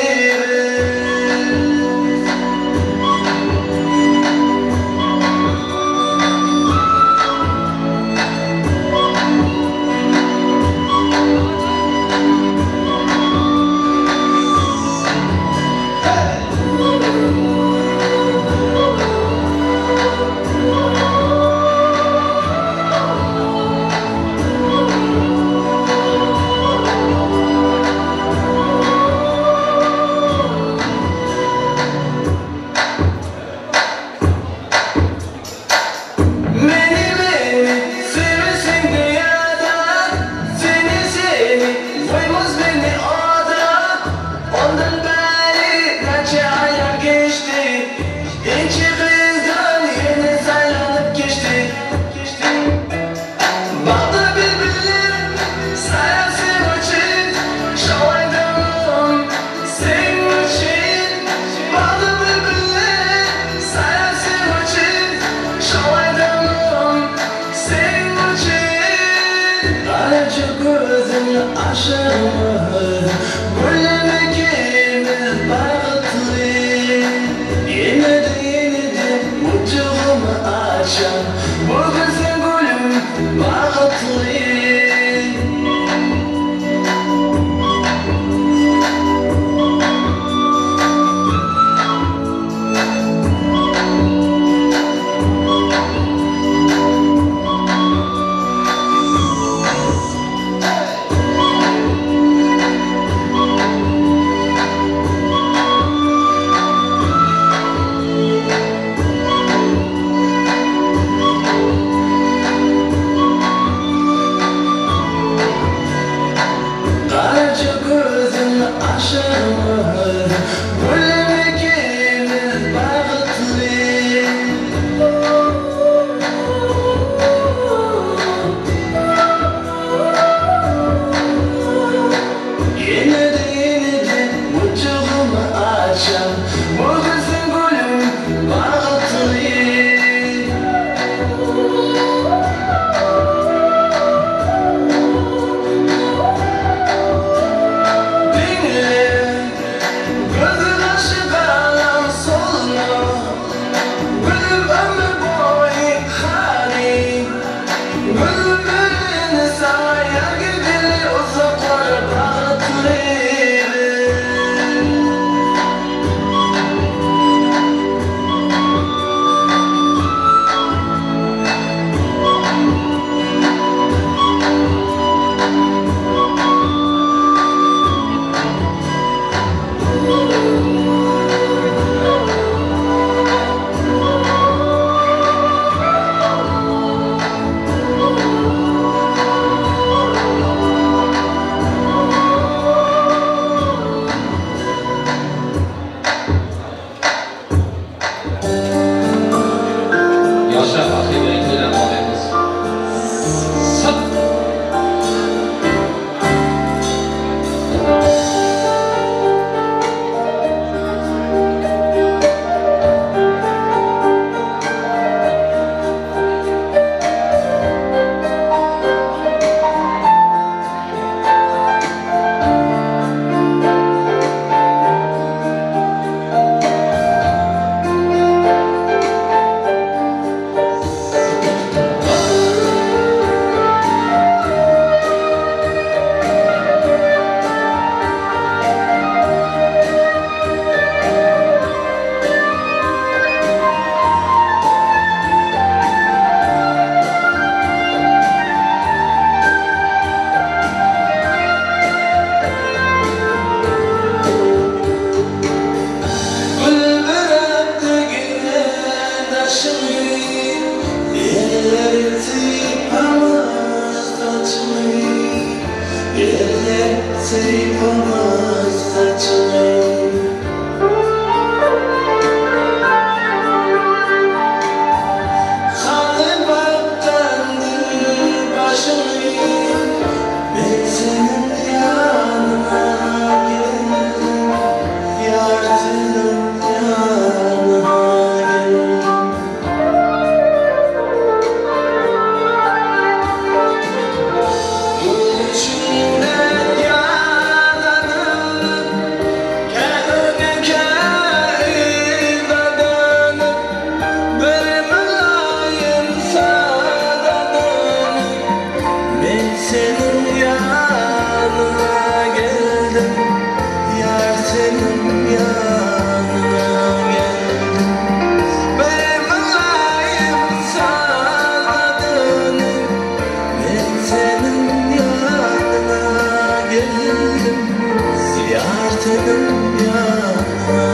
senin yanına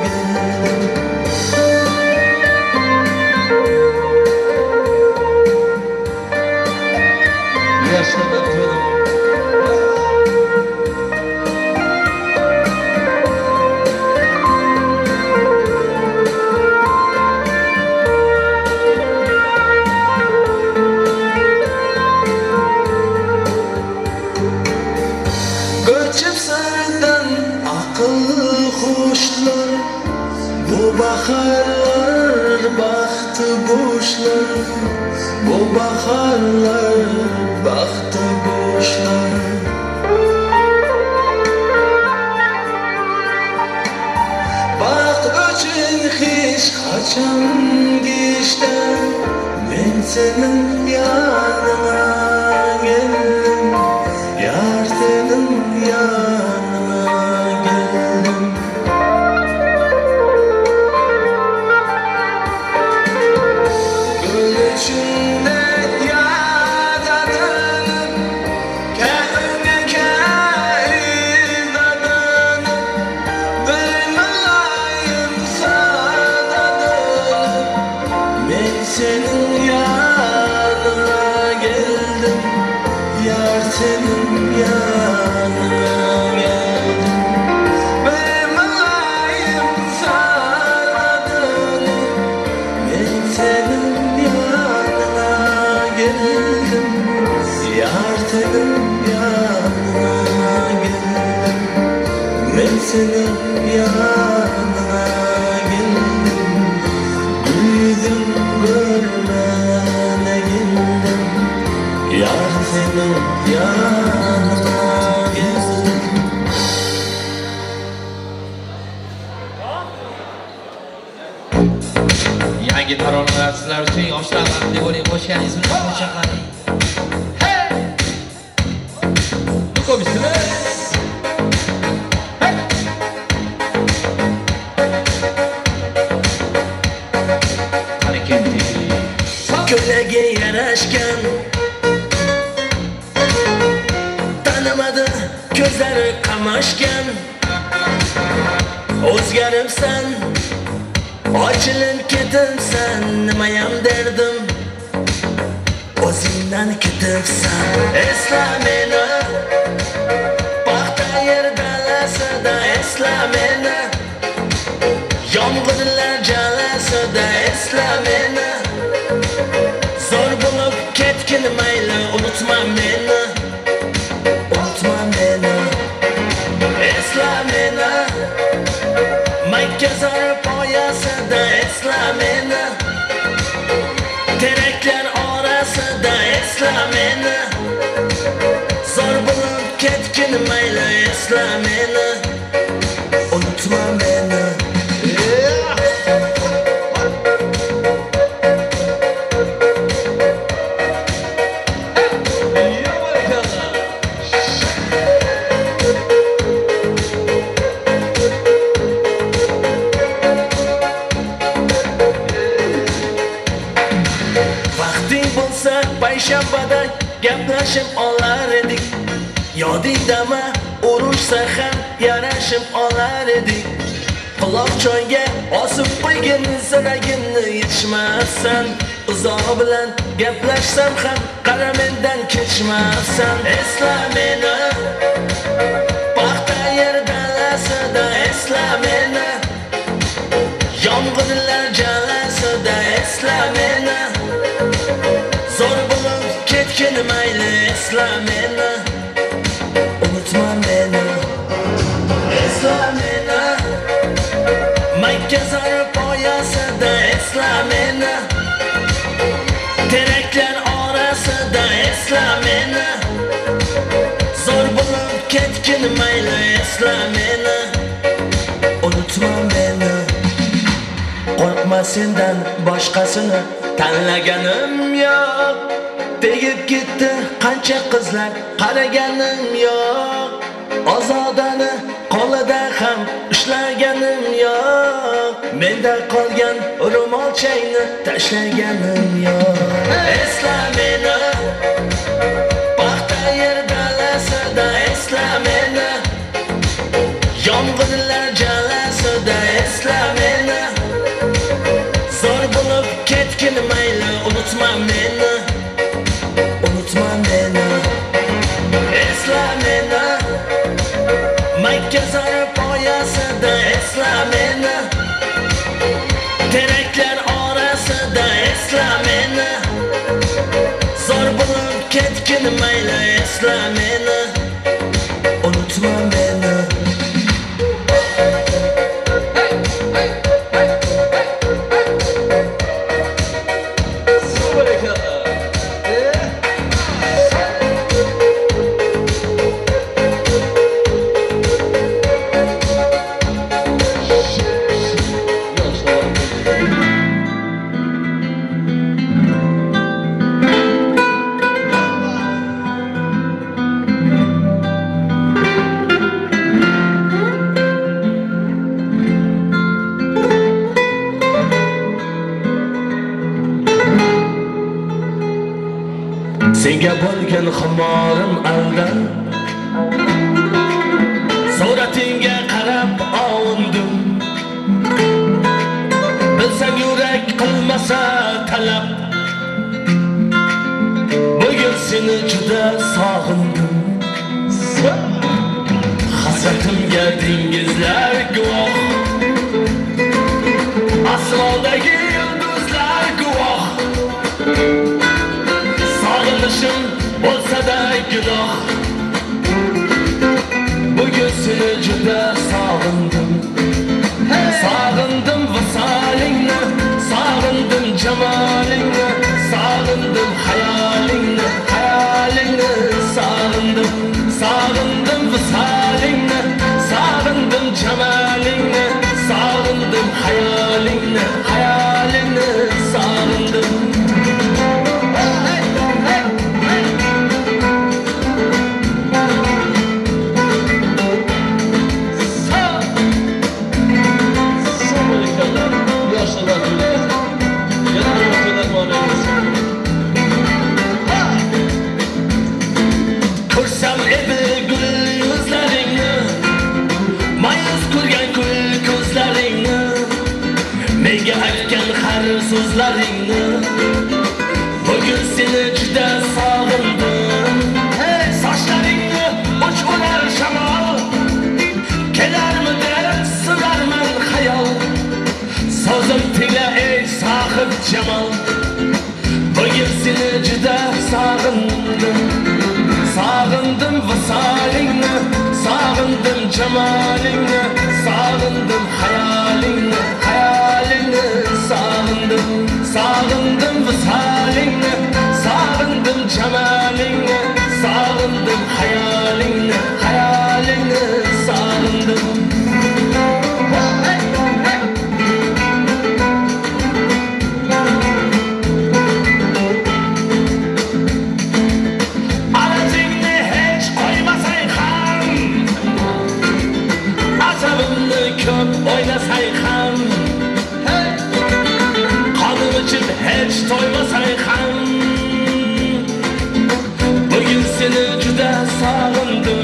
geldim. Yaşlardan canım. Göçüp senden akıl kuşlar, bu baharlar bahtı boşlar, bu baharlar bahtı boşlar. Baht üçün hiç kaçan geçten, men senin yanına geldim, yar senin yanına geldim. Gül içinde yaradanıp, kendine keinadanıp, bir mülayim sadadanıp, men senin yanına geldim, yar senin yanına geldim. Bir mülayim sadadanıp, men senin yanına geldim, yar senin yanına geldim. Men senin yanına geldim, gül yüzün görmene geldim, yar senin yanına geldim. Yangi taronalar sizlar uchun, yoshlar baxtli bo'ling, qo'shganingiz bilan qo'sha qaring. Hey! Ну-ка, bismillah. Hey! Qani ketdik. Ko'ylagi yarashgan, tanimadi ko'zlari qamashgan, o'zgaribsan, ochilib ketibsan, nimayam derdim, o'zingdan ketibsan. Esla meni, paxta yer dalasida, esla meni, yomg'irlar jalasida, esla meni, zo'r bo'lib ketgin mayli, unutma meni, unutma meni. Esla meni, Makka poyasida, esla meni, teraklar orasida, esla meni, zo'r bo'lib ketgin mayli, esla meni, unutma meni. Vaqting bo'lsa payshanbada gaplashib olar edik, yodingdami urushsa ham yarashib olar edik. Quloqchonga osib qo'ygin sanagimni yechmassan, uzog'i bilan gaplashsam ham qara mendan kechmassan. Esla meni, paxta yer dalasida, esla meni, yomg'irlar jalasida, esla meni, zo'r bo'lib ketgin mayli, esla meni, unutma meni. Esla meni, Makka poyasida, esla meni, teraklar orasida, esla meni, zo'r bo'lib ketgin mayli, esla meni, unutma meni. Qo'rqma sendan boshqasini tanlaganim yo'q, tegib ketdi qancha qizlar qaraganim yo'q, ozodani qo'lida ham ushlaganim yo'q, menda qolgan ro'molchangni tashlaganim yo'q. Esla meni, paxta yer dalasida, esla meni, Yomg'irlar jalasida esla meni. Zor bo'lib ketgin mayli, unutma meni. Unutma meni. Esla meni. Makka poyasida esla meni. Teraklar orasida esla meni. Zor bo'lib ketgin mayli, esla meni. Unutma meni. Senga bo'lgan xumorim alda, suratingga qarab ovundim. Bilsang yurak qilmasa talab, bugun seni juda sog'indim. Hasratimga dengizlar guvoh, osmondagi yulduzlar guvoh. Sog'inishim bo'lsa-da gunoh, bugun seni juda sog'indim. Sog'indim visolingni, sog'indim jamolingni, sog'indim xayolingni, xayolingni sog'indim. Sog'indim visolingni, sog'indim jamolingni, sog'indim xayolingni, xayolingni sog'indim. Ko'rsam edi gul yuzlaringni, mayus ko'rgan gul ko'zlaringni, menga aytgan har so'zlaringni. Bugun seni juda sog'indim. Sochlaringni uch urar shamol, kelarmi deb surarman xayol. So'zim tingla ey sohib jamol, bugun seni juda sog'indim. Sog'indim visolingni, sog'indim jamolingni, sog'indim xayolingni, xayolingni sog'indim. Sog'indim visolingni, sog'indim jamolingni, sog'indim xayolingni, xayolingni sog'indim. Ko'p o'ynasang ham, qonim ichib hech to'ymasang ham, bugun seni juda sog'indim.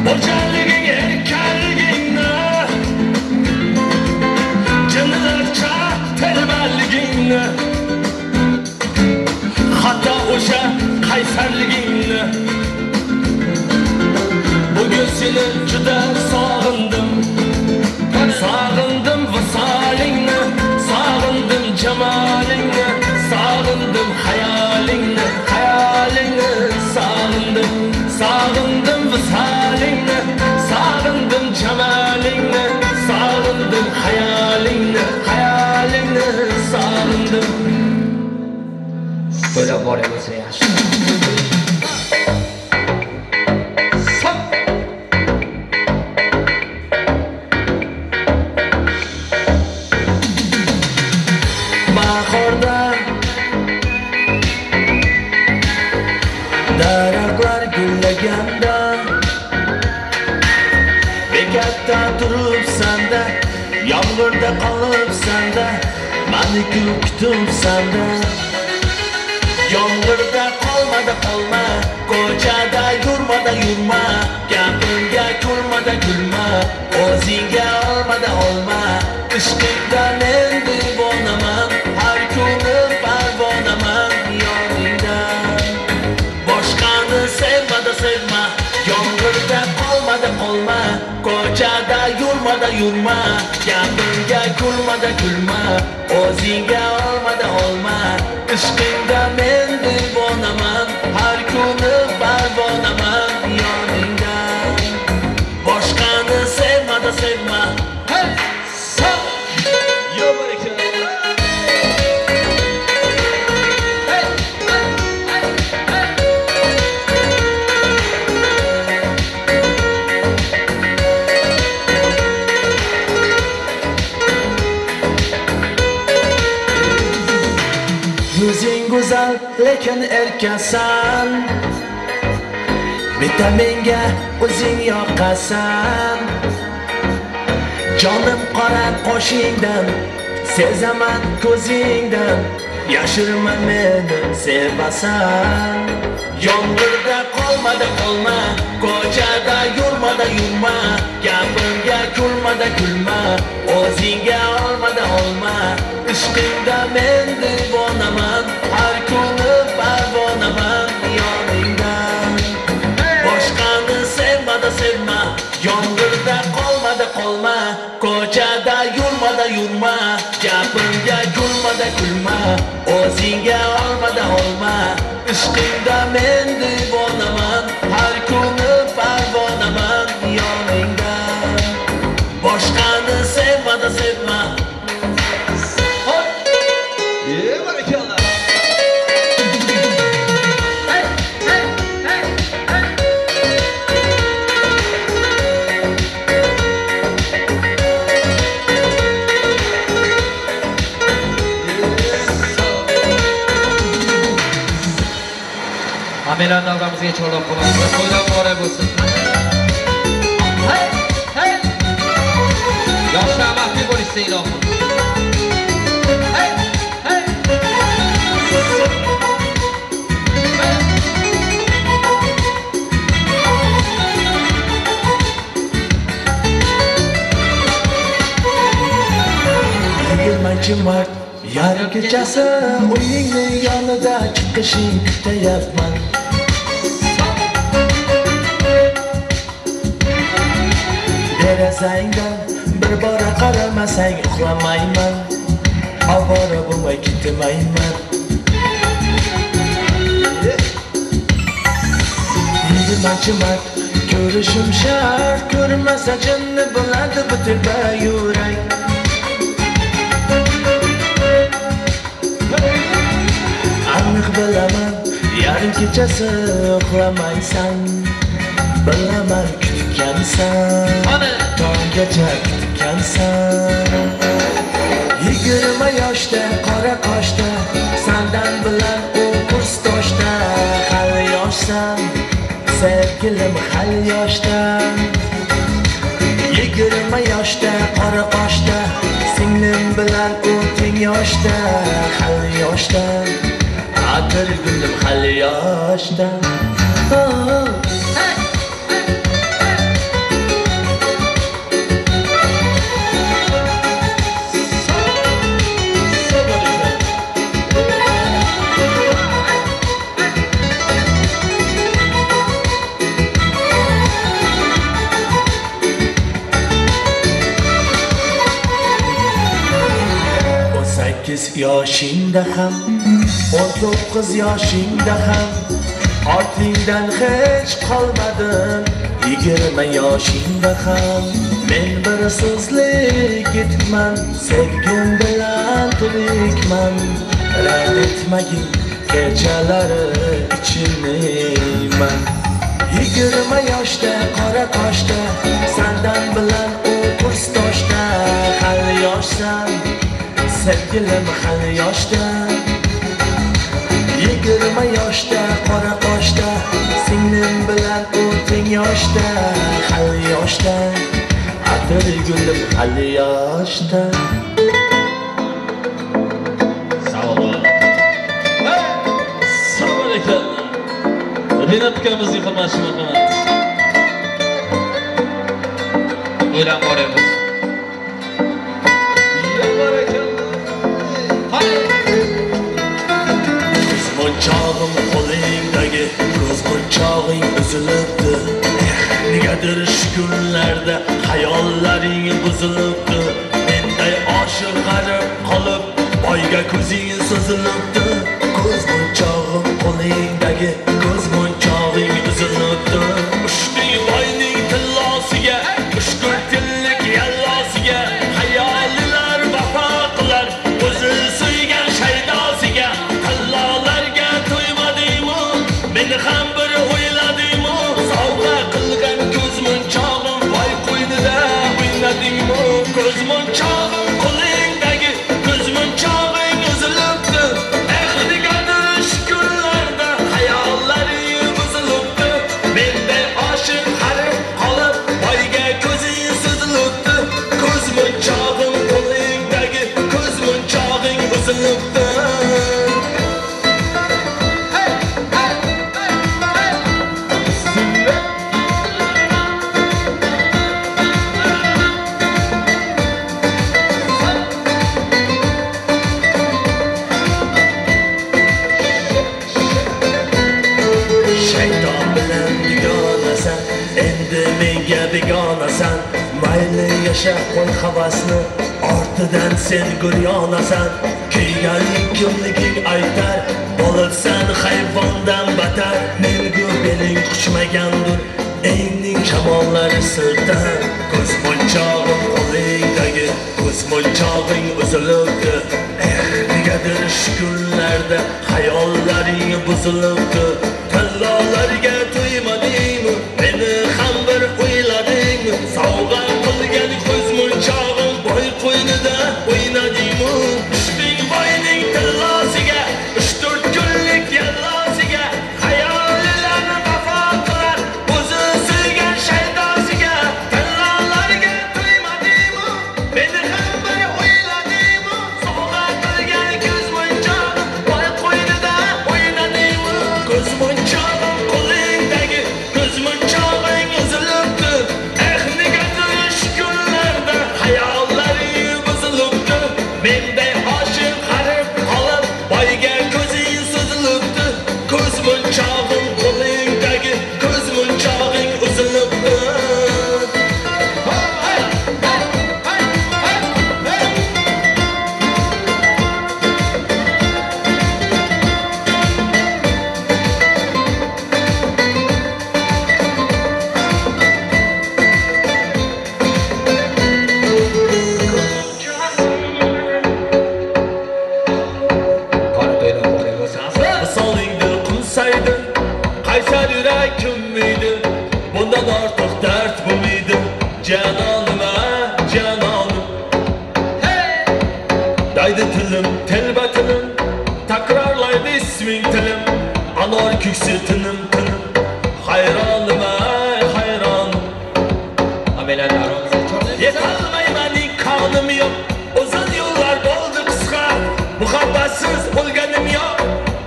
Bo'jarliging, erkaligingni, jinnilarcha telbaligingni, hatto o'sha qaysarligingni. Bugun seni juda sog'indim. Sog'indim visolingni, sog'indim jamolingni, sog'indim xayolingni, xayolingni sog'indim. Sog'indim visolingni, sog'indim jamolingni, sog'indim xayolingni, xayolingni sog'indim. To'ylab boray bo'lsa yaxshi. Bahorda daraxtlar gullaganda, bekatda turibsan-da, yomg'irda qolibsan-da, mani kutibsan-da. Yomg'irda qolma. qolmada qolma, ko'chada yurmada yurma, gapimga kulmada kulma, o'zingga olmada olma. Ishqingda men devonaman, har kuni parvonaman yoningda. Boshqani sevmada sevma, yomg'irda qolmada qolma, ko'chada yurmada yurma, gapimga kulmada kulma, o'zingga olmada olma. Ishqingda men devonaman, har kuni parvonaman yoningda. Boshqani sevmada sevma. Hey, sa, yo baraka. Hey, hey, hey, hey. Yuzing go'zal, lekin erkasan, bitta menga o'zing yoqasan. Jonim qora qoshingdan, sezaman ko'zingdan, yashirma meni sevasan. Yomg'irda qolmada qolma, ko'chada yurmada yurma, gapimga kulmada kulma, o'zingga olmada olma. Ishqingda men devonaman, har kuni parvonaman yoningda. Boshqani sevmada sevma, yomg'irda qolmada qolma, ko'chada yurmada yurma, gapimga kulmada kulma, o'zingga olmada olma. Ishqingda men devonaman, har kuni parvonaman yoningda. Boshqani sevmada sevma. Hey, hey, hey, hey. Hammanglarni davramizga chorlab qolamiz. To'ylar muborak bo'lsin. Hey, hey. Yoshlar baxtli bo'lishsin ilohim. Hey, hey. Yigirmanchi mart yarim kechasi uyingni yonida chiqishing kutayapman. Derazangdan bir bora qaramasang uxlamayman, ovora bo'lmay ketmayman. 20 mart ko'rishim shart, ko'rmasa jinni bo'ladi bu telba yurak. Aniq bilaman yarim kechasi uxlamaysan, bilaman kutgansan, tonggacha kutgansan. 20 yoshda qora qoshda, sandan bilan u kursdoshda, hali yoshsan sevgilim, hali yoshdan. 20 yoshda qora qoshda, singlim bilan u teng yoshda, hali yoshdan. Atir gulim hali yoshda. Yoshingda ham, 19 yoshingda ham, ortingdan hech qolmadim. 20 yoshingda ham men bir so'zli yigitman, sevgim bilan tirikman. Rad etmagin kechalari ichimman. 20 yoshda qora qoshda, sandan bilan u kursdoshda, hali yoshsan sevgilim, hali yoshda. 20 yoshda qora qoshda, singlim bilan u teng yoshda, hali yoshda. Atir gulim hali yoshda. Sağ olun. Sağ olun. Rinat ukamizning hurmati marhamat. O'ylan boramiz. Ko'zmunchog'im qo'lingdagi ko'zmunchog'ing uzilibdi. Negadir shu kunlarda xayollaring buzilibdi. Menday oshiq g'arib qolib boyga ko'zing suzilibdi. Ko'zmunchog'im qo'lingdagi ko'zmunchog'ing uzilibdi. Uchding boyning tillosiga, ushkur tillik yallosiga, xayolilar vafo qilar o'zi suygan shaydosiga. Tillolarga to'ymadingmi, meni ham bir o'yladingmi? Sovg'a qilgan ko'zmunchog'im boy qo'ynida o'ynadingmi? Ko'zmunchog'im qo'lingdagi ko'zmunchog'ing uzilibdi. Eh, negadir shu kunlarda xayollaring buzilibdi. Menday oshiq g'arib qolib boyga ko'zing suzilibdi. Ko'zmunchog'im qo'lingdagi ko'zmunchog'ing uzilibdi. Shayton bilan dugonasan, endi menga begonasan. Mayli yasha qo'y havasni, ortidan sen guryonasan. Kuyganing kimliging aytar, bo'libsan hayvondan batar. Mengu beling quchmagandir, engning shamollari siltar. Ko'zmunchog'im qo'lingdagi ko'zmunchog'ing uzilibdi. Eh, negadir shu kunlarda xayollaring buzilibdi. Tillolarga to'ymadingmi, meni ham bir o'yladingmi? Sovg'a qilgan ko'zmunchog'im boy qo'ynida o'ynadingmi? Tushding boyning tillosiga, 3-4 kunlik yallosiga, xayolilarni vafo qilar o'zi suygan shaydosiga. Tillolarga to'ymadingmi, meni ham bir o'yladingmi? Sovg'a qilgan ko'zmunchog'im boy qo'ynida o'ynadingmi? Ko'zmunchog'im qo'lingdagi ko'zmunchog'ing uzilibdi. Eh, negadir shu kunlarda xayollaring buzilibdi. Menday oshiq g'arib qolib boyga ko'zing suzilibdi. Ko'zmunchog'im qo'lingdagi ko'zmunchog'ing uzilibdi. Qora to'ylar muborak bo'lsin. Misolingni qunsaydi, qaysar yurak kimiydi? Bundan ortiq dard bo'lmaydi. Janonim, a, janonim. Daydi tilim, telba tilim, takrorlaydi isming tilim. Anor kuksi tinim tinim, hayronim, ay hayronim. Yetolmayman imkonim yo'q, uzun yo'llar bo'ldi qisqa. Muhabbatsiz o'lganim yo'q,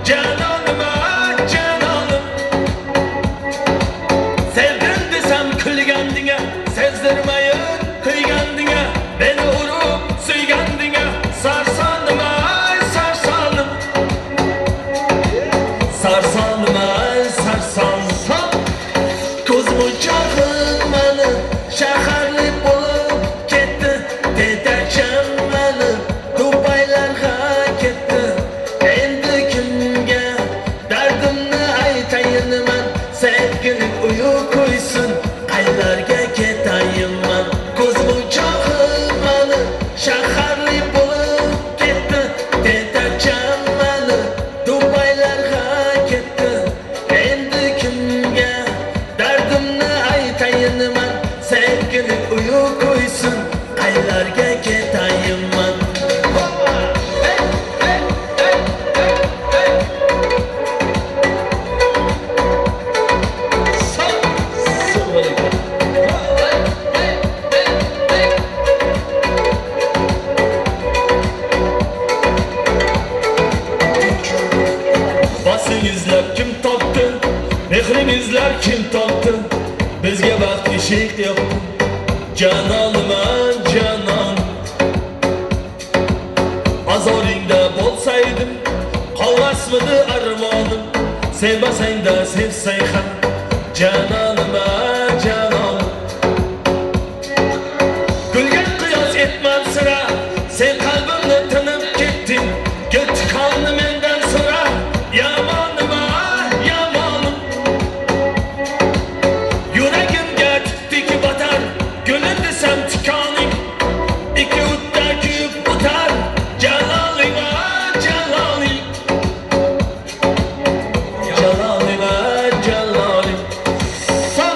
janonim, ay janonim. Sevdim desam kulgandinga, sezdirmayin kuygandinga, meni urib suygandinga, sarsonim, ay sarsonim. Sarsonim, ay sarsonim. Ko'zmunchog'im mani shaharli bo'lib ketdi. Tetacham mani Dubaylarga ketdi. Endi kimga dardimni aytayinman? Sevgilim uyu qo'ysin, qaylarga ketayinman? Cananım canan. Azoringda bo'lsaydim, qolmasmidi armonim. Sevmasang da sevsang ham, cananım canan. Gulga qiyos etmam sira, sen qalbimni tinib ketding. Ketganni mendan so'ra, yomonim yomonim. Yuragimga tutdik botar, gulim desam tikoning. Ikki o'tda kuyib o'tar, jaloling jaloling. Jaloling jaloling.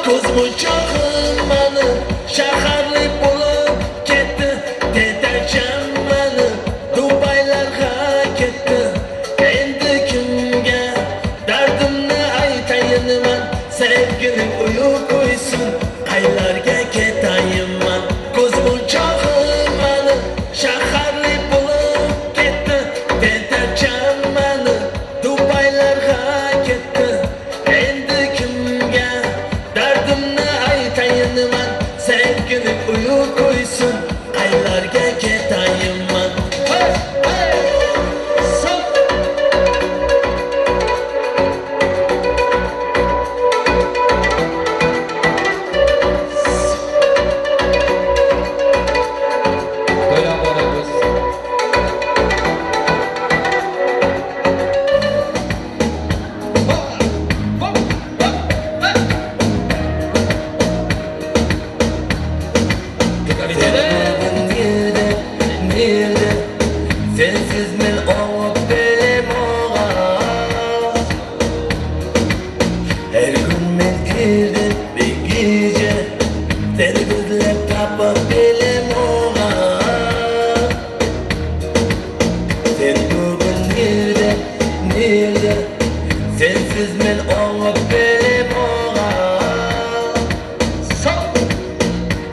Ko'z munchoqim mani shaharli bo'lib ketdi. Tetacham mani Dubaylarga ketdi. Endi kimga dardimni aytayin man? Sevgining uyi qo'ysin, qaylarga ketayinman? Ko'z munchoqim mani shaharli bo'lib ketdi. Tetacham mani Dubaylarga ketdi. Endi kimga dardimni aytayin man? Sevgining uyi qo'ysin, qaylarga ketayinman? Hey, hey, sop. To'ylar muborak bo'lsin. Nerede, nerede? Sensiz men oğup belim oğa. Her gün men irdim bir gece, seni gözlep tapıp belim oğa. Sen bugün nerede, nerede? Sensiz men oğup belim oğa.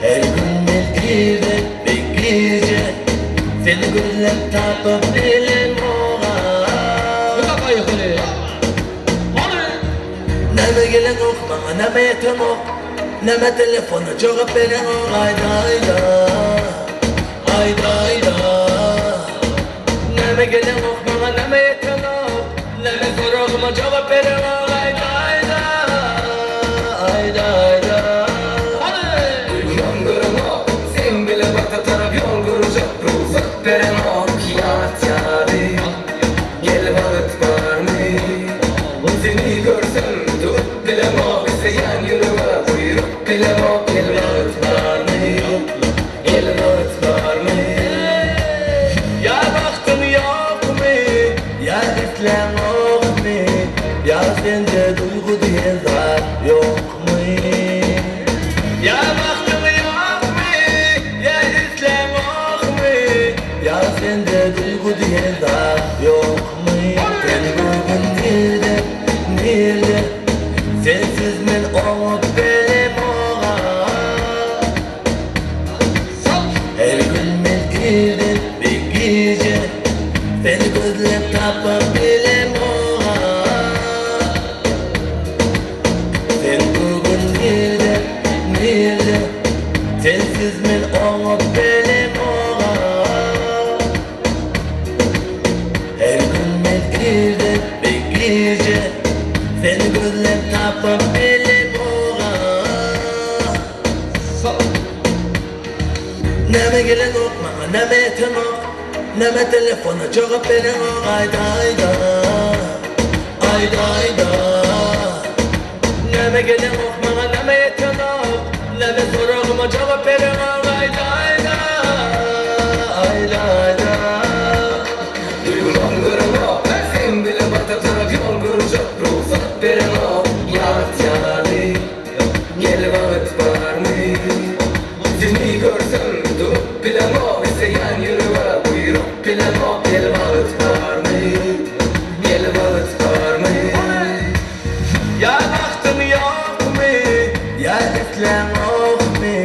Her gün men irdim bir gece, seni gözlep tapıp belim oğa. Neme gelen ok bana, neme yeten ok, neme telefonu cevap veren ok. Hayda hayda, hayda hayda. Neme gelen ok bana, neme yeten ok, neme sorağıma cevap veren ok. Hayda hayda, hayda hayda. Duygulandırın ok, sen bile bakta taraf yol kuracak. Ruhsat veren ok, yat yari. Gel vaqt var mı? Seni görsem tut bilem ok, isteyen yürüme buyruk bilem ok. Gel vaqt var mı? Gel vaqt var mı? Ya baktın yok mu? Ya islam yok mu? Ya sende duygu diye zat yok mu? Ya baktın yok mu? Ya islam yok mu? Ya sende duygu diye zat yok mu? Sen bugün nerede, nerede? Sensiz men oğup belim oğa. Her gün men irdim bir gece, seni gözlep tapıp belim oğa. Sen bugün nerede, nerede? Sensiz men oğup belim oğa. Her gün men irdim bir gece, seni gözlep tapıp belim oğa. Neme gelen ok bana, neme yeten ok, neme telefona cevap veren ok. Hayda hayda, hayda hayda. Neme gelen ok bana, neme yeten ok, neme sorağıma cevap veren ok. Hayda hayda, hayda hayda. Duygulandırın ok, sen bile bakta taraf yol kuracak. Ruhsat veren ok, yat yari. Gel vaqt var mı? Seni görsem tut bilem ok, isteyen yürüme buyruk bilem ok. Gel vaqt var mı? Gel vaqt var mı? Ya baktın yok mu? Ya islam yok mu?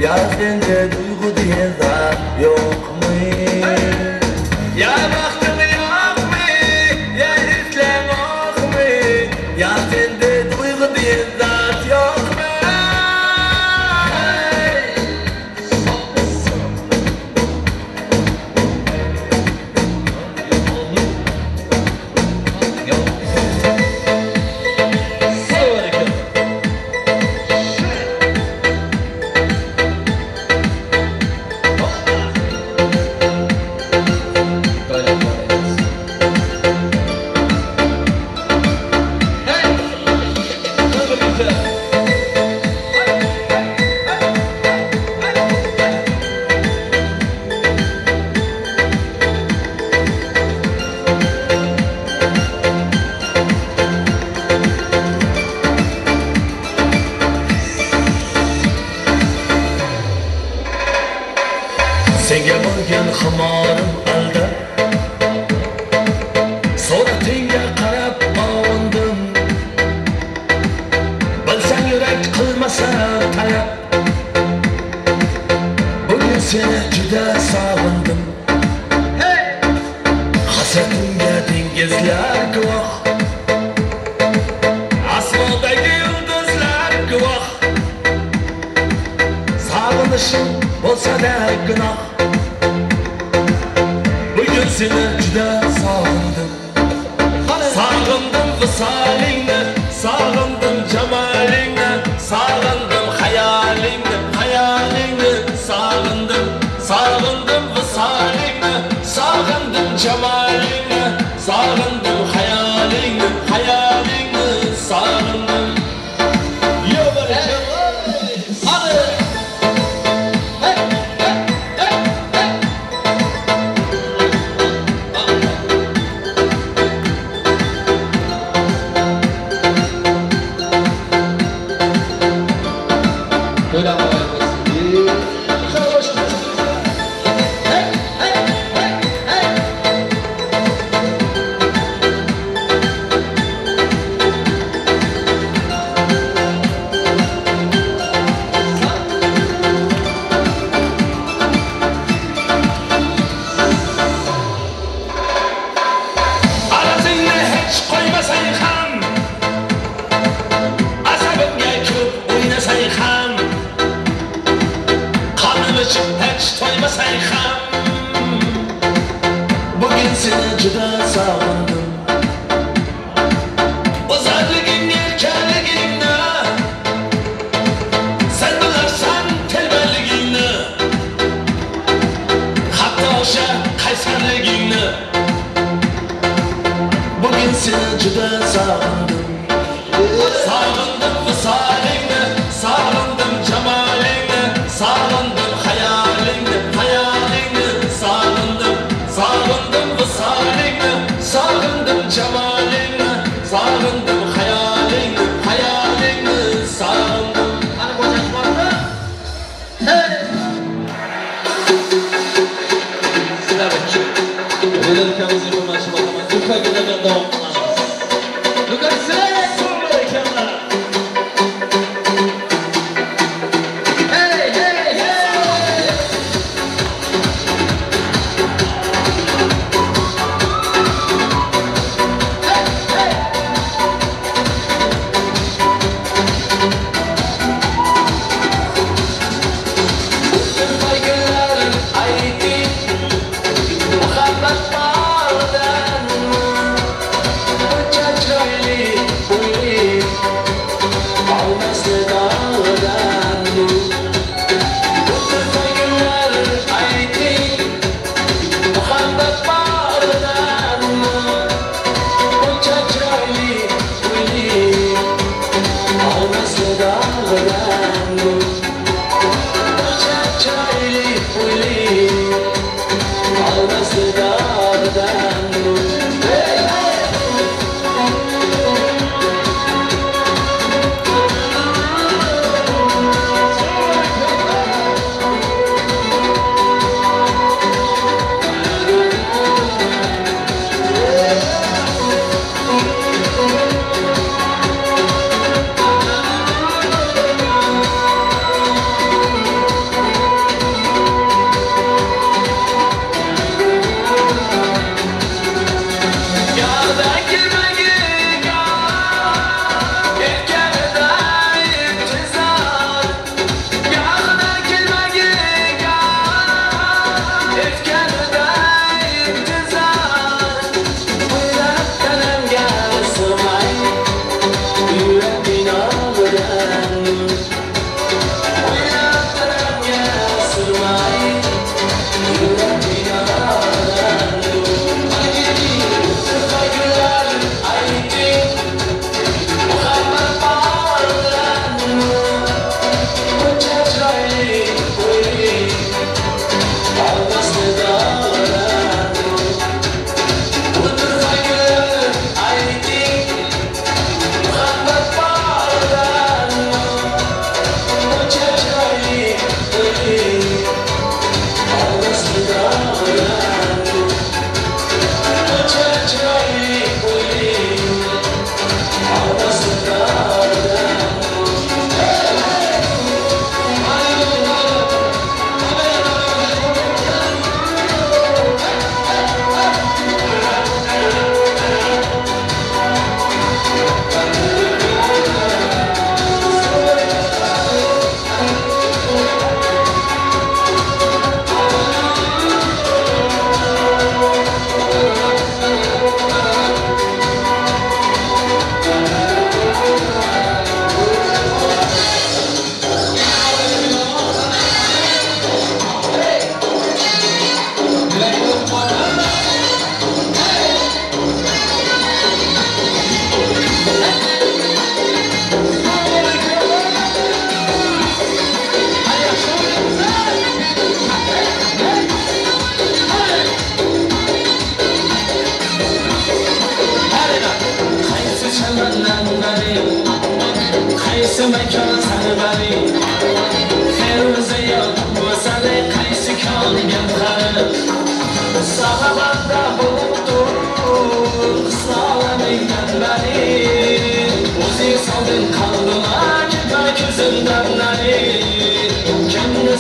Ya sende duygu diye zat yok mu? Ya baktın yok mu? Ya islam yok mu? Ya sende duygu diye zat yok mu? Senga bo'lgan ximorim alda. Suratingga qarab ovundim. Bilsang yurak qilmasa talab. Bugun seni juda sog'indim. Hasratimga dengizlar guvoh, osmondagi yulduzlar guvoh. Sog'inishim bo'lsa-da gunoh. Bugun seni juda sog'indim. Sog'indim visolingni, sog'indim jamolingni, sog'indim xayolingni, xayolingni sog'indim. Sog'indim visolingni, sog'indim jamolingni, sog'indim xayolingni, xayolingni sog'indim. Yo baraka. Hadi. Hey, hey, hey, hey. To'ylar muborak bo'lsin. Arazingni hech qo'ymasang ham, asabimga ko'p o'ynasang ham, qonim ichib hech to'ymasang ham, bugun seni juda sog'indim. Go'zalliging, erkaligingni, sen bilarsan telbaligingni, hatto o'sha qaysarligingni. Bugun seni juda sog'indim. Sog'indim visolingni, sog'indim jamolingni, sog'indim xayolingni, xayolingni sog'indim. Sog'indim visolingni, sog'indim jamolingni, sog'indim xayolingni, xayolingni sog'indim. Qani bo'shashmoqmi? Hey! Sizlar uchun Go'zal ukamizga hurmatli boqaman. Ko'paytirgan davom qilamiz. Hey, hey, hey!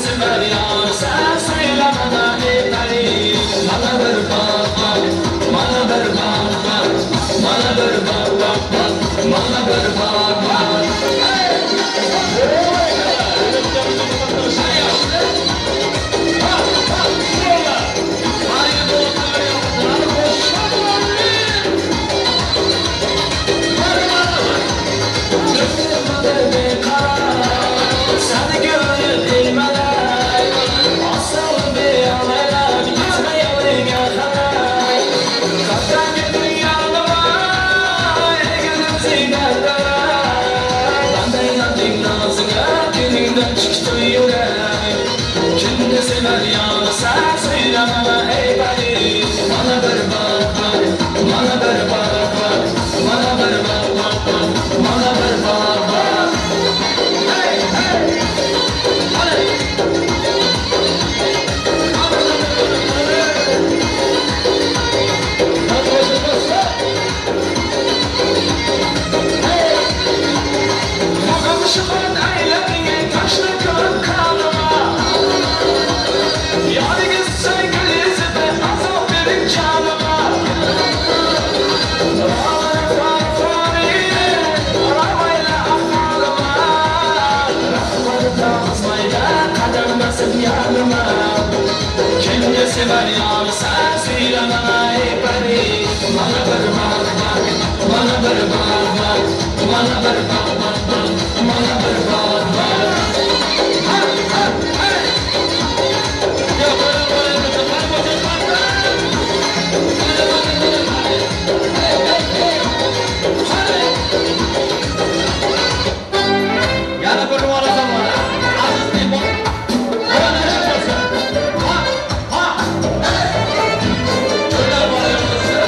sever yar sen söyle bana ey peri. Bana bir bak bak, bana bir bak bak, bana bir bak bak bak, bana bir bak bak. Kimni sever yar sen söyle bana ey peri. Bana bir bak bak, bana bir bak bak, bana bir bak bak bak, bana bir bak bak. Hey hey! Hadi! Şıfın eylemini taşlı kırıp kanıma. Yargı sevgilisi de azap verin canıma. Arabayla ahvalıma. Rahmanı tazmayla kadar yanıma. Kimni sever yar sen söyle bana ey peri. Bana bir bak bak, bana bir bak bak, bana bir bak bak bak, bana bir bak bak. Ha ha hey! Ya bana bana bana bana. Hey hey hey! Hadi! Yana bir marotaba aziz mehmon. Ha ha! To'ylar borayotirsa.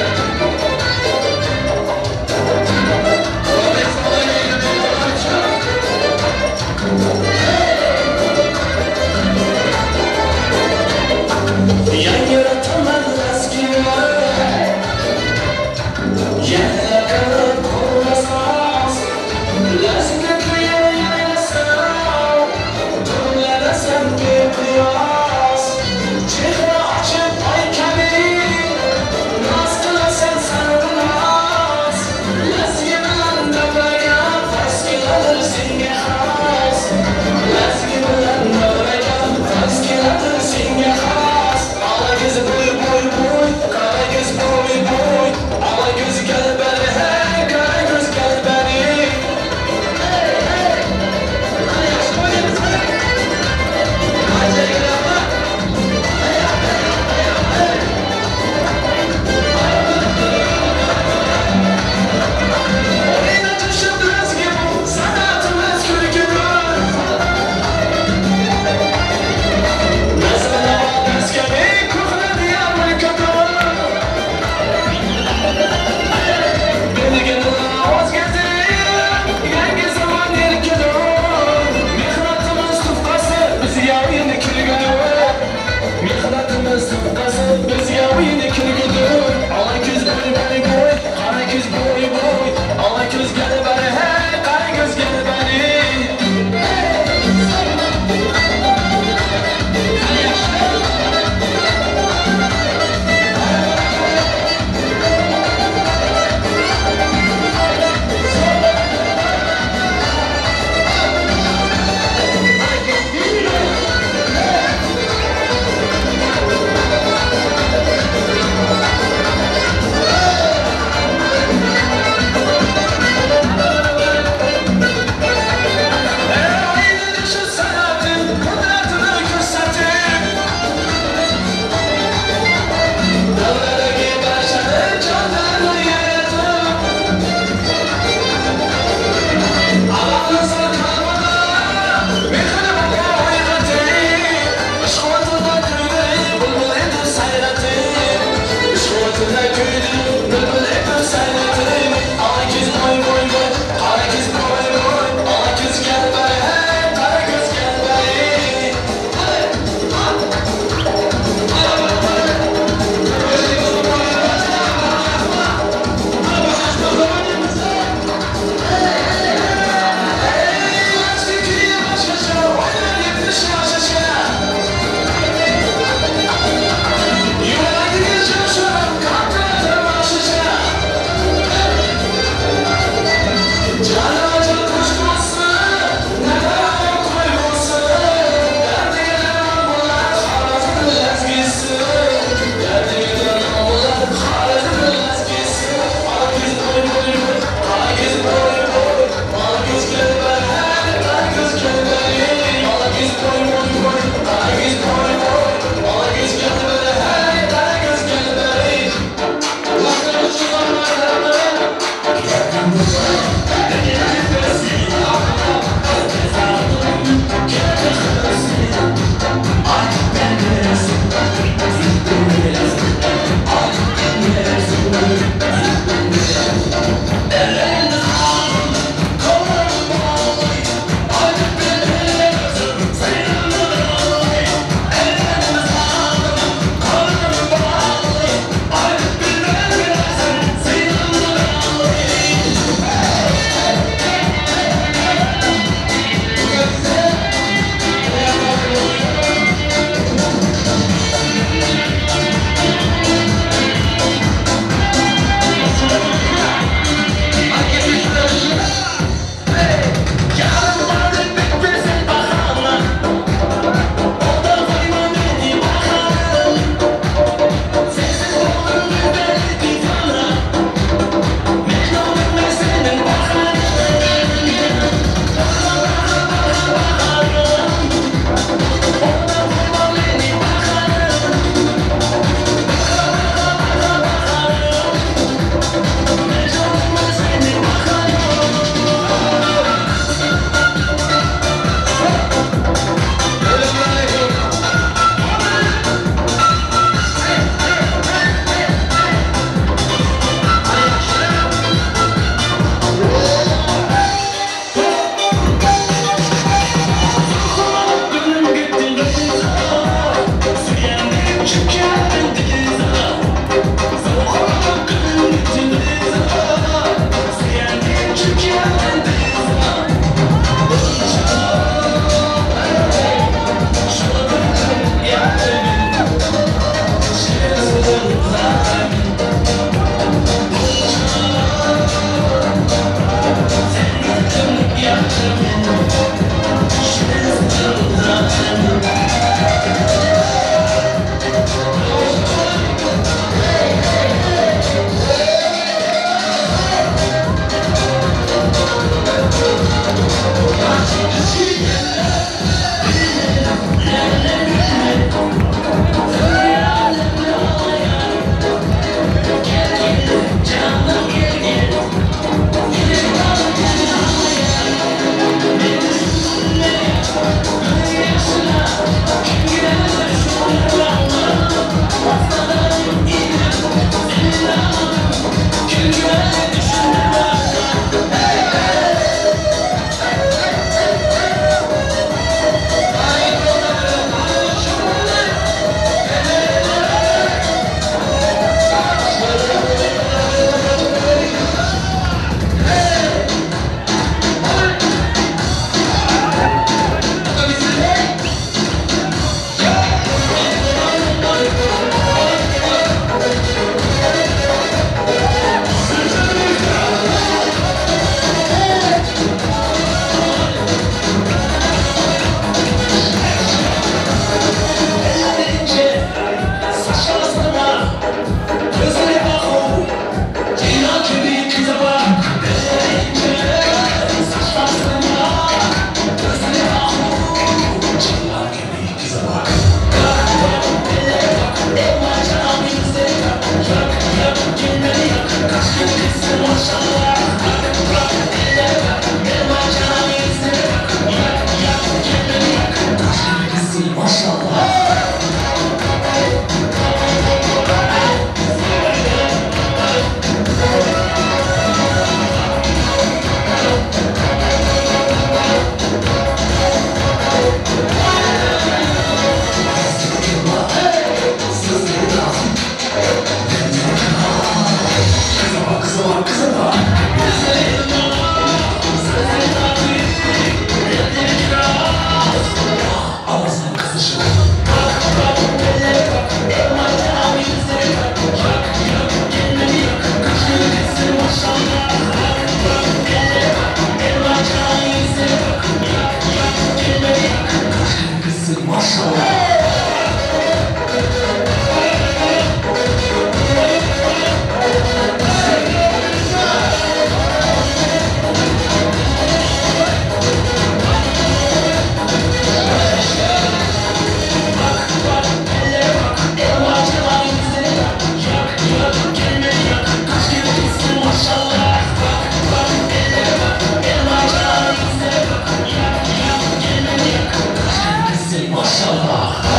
Maşallah.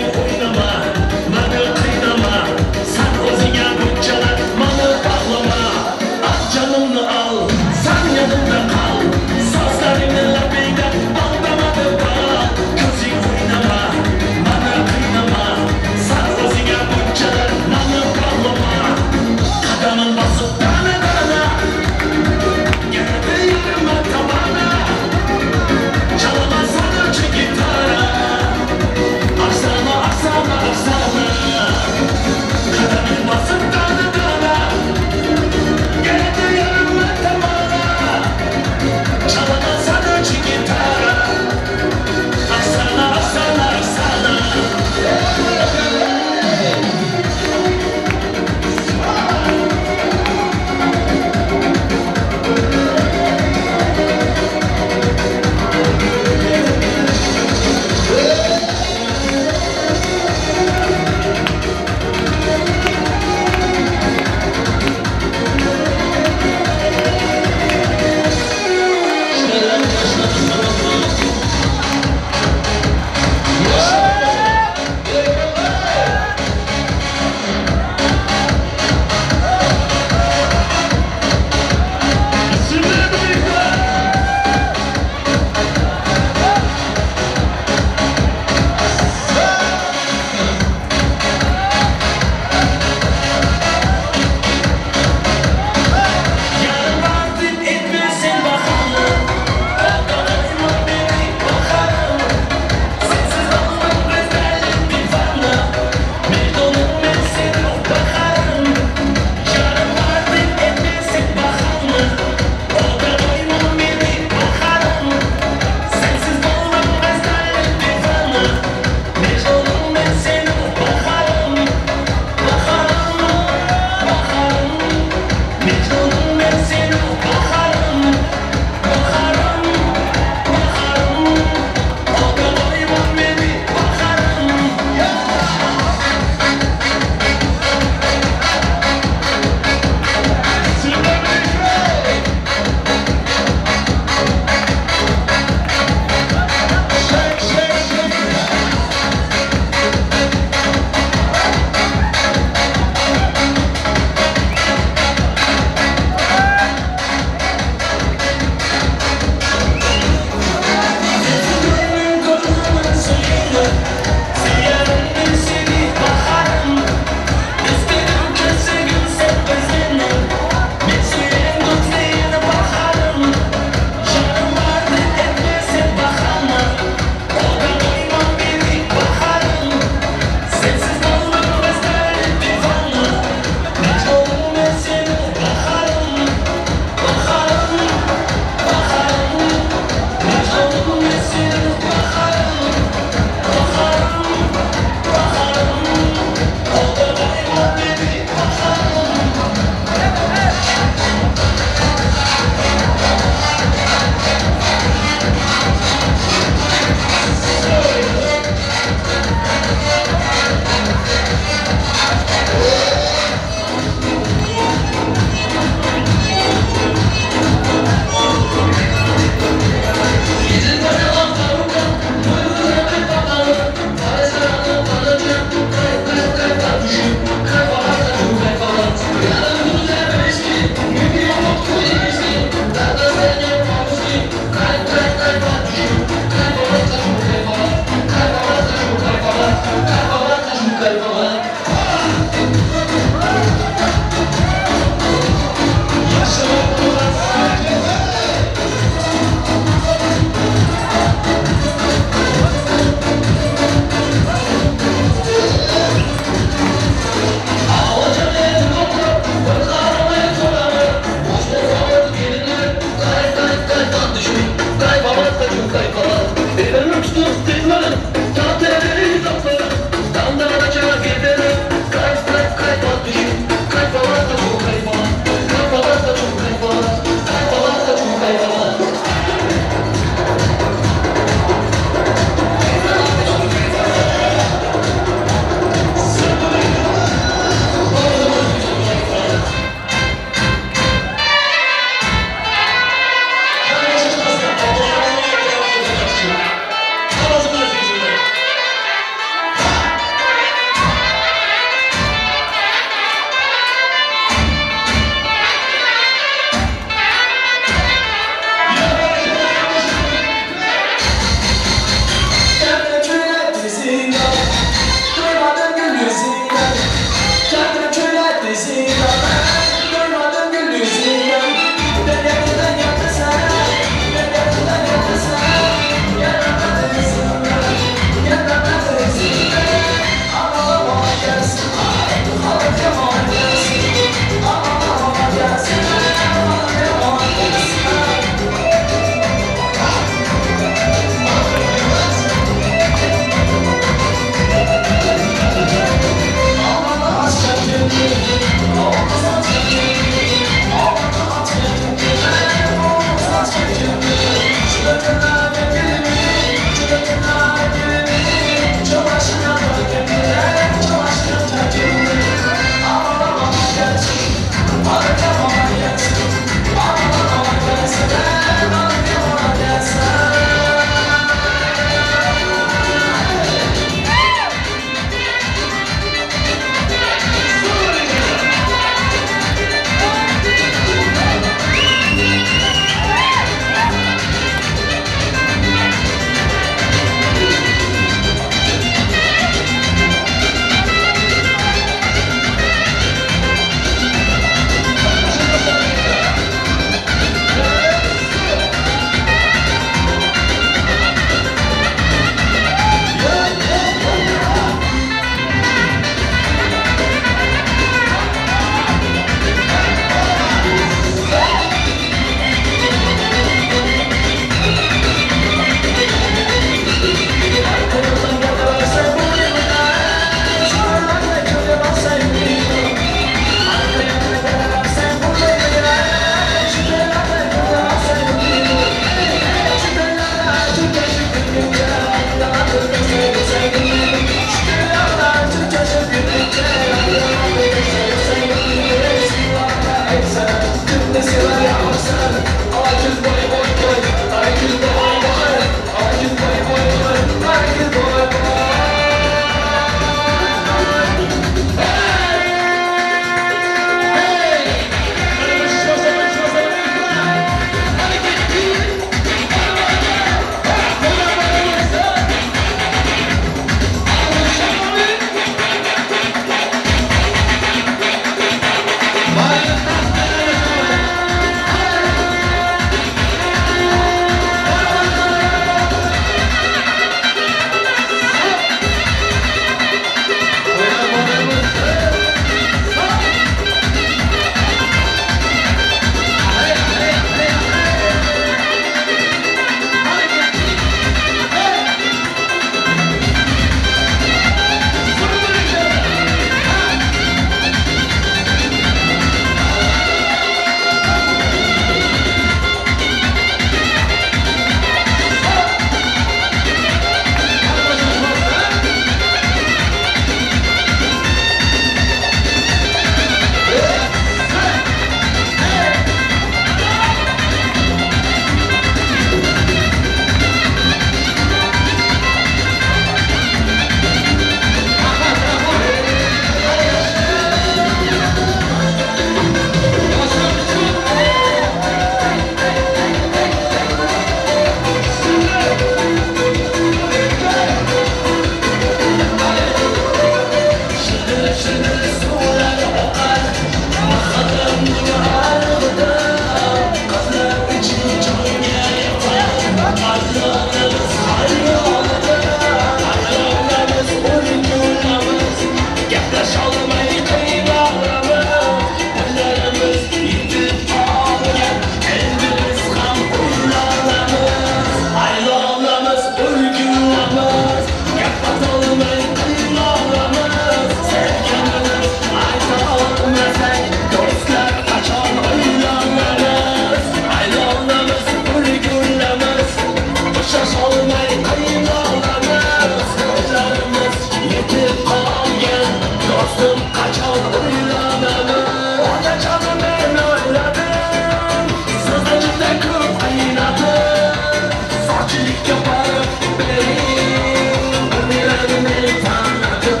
Xo'shlasholmay qiynalamiz, ko'zlarimiz yetib qolgan. Do'stim qachon uylanamiz? Otajonim men o'yladim, sizni juda ko'p qiynadim. Sochilikka borib bering, bir nevani men tanladim.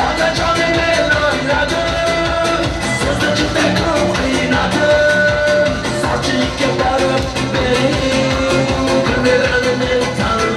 Otajonim men o'yladim, sizni juda ko'p qiynadim. Sochilikka borib bering, bir nevani men tanladim.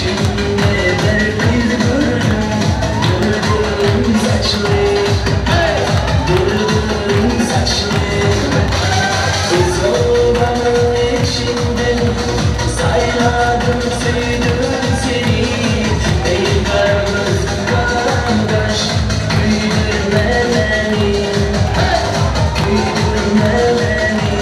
İçimde dertli Gördüm saçlı, gördüm saçlı. Kız obanın içinde sayladım sevdim seni. Ey karımız kardeş, güldürme beni, güldürme beni.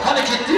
Hareketli.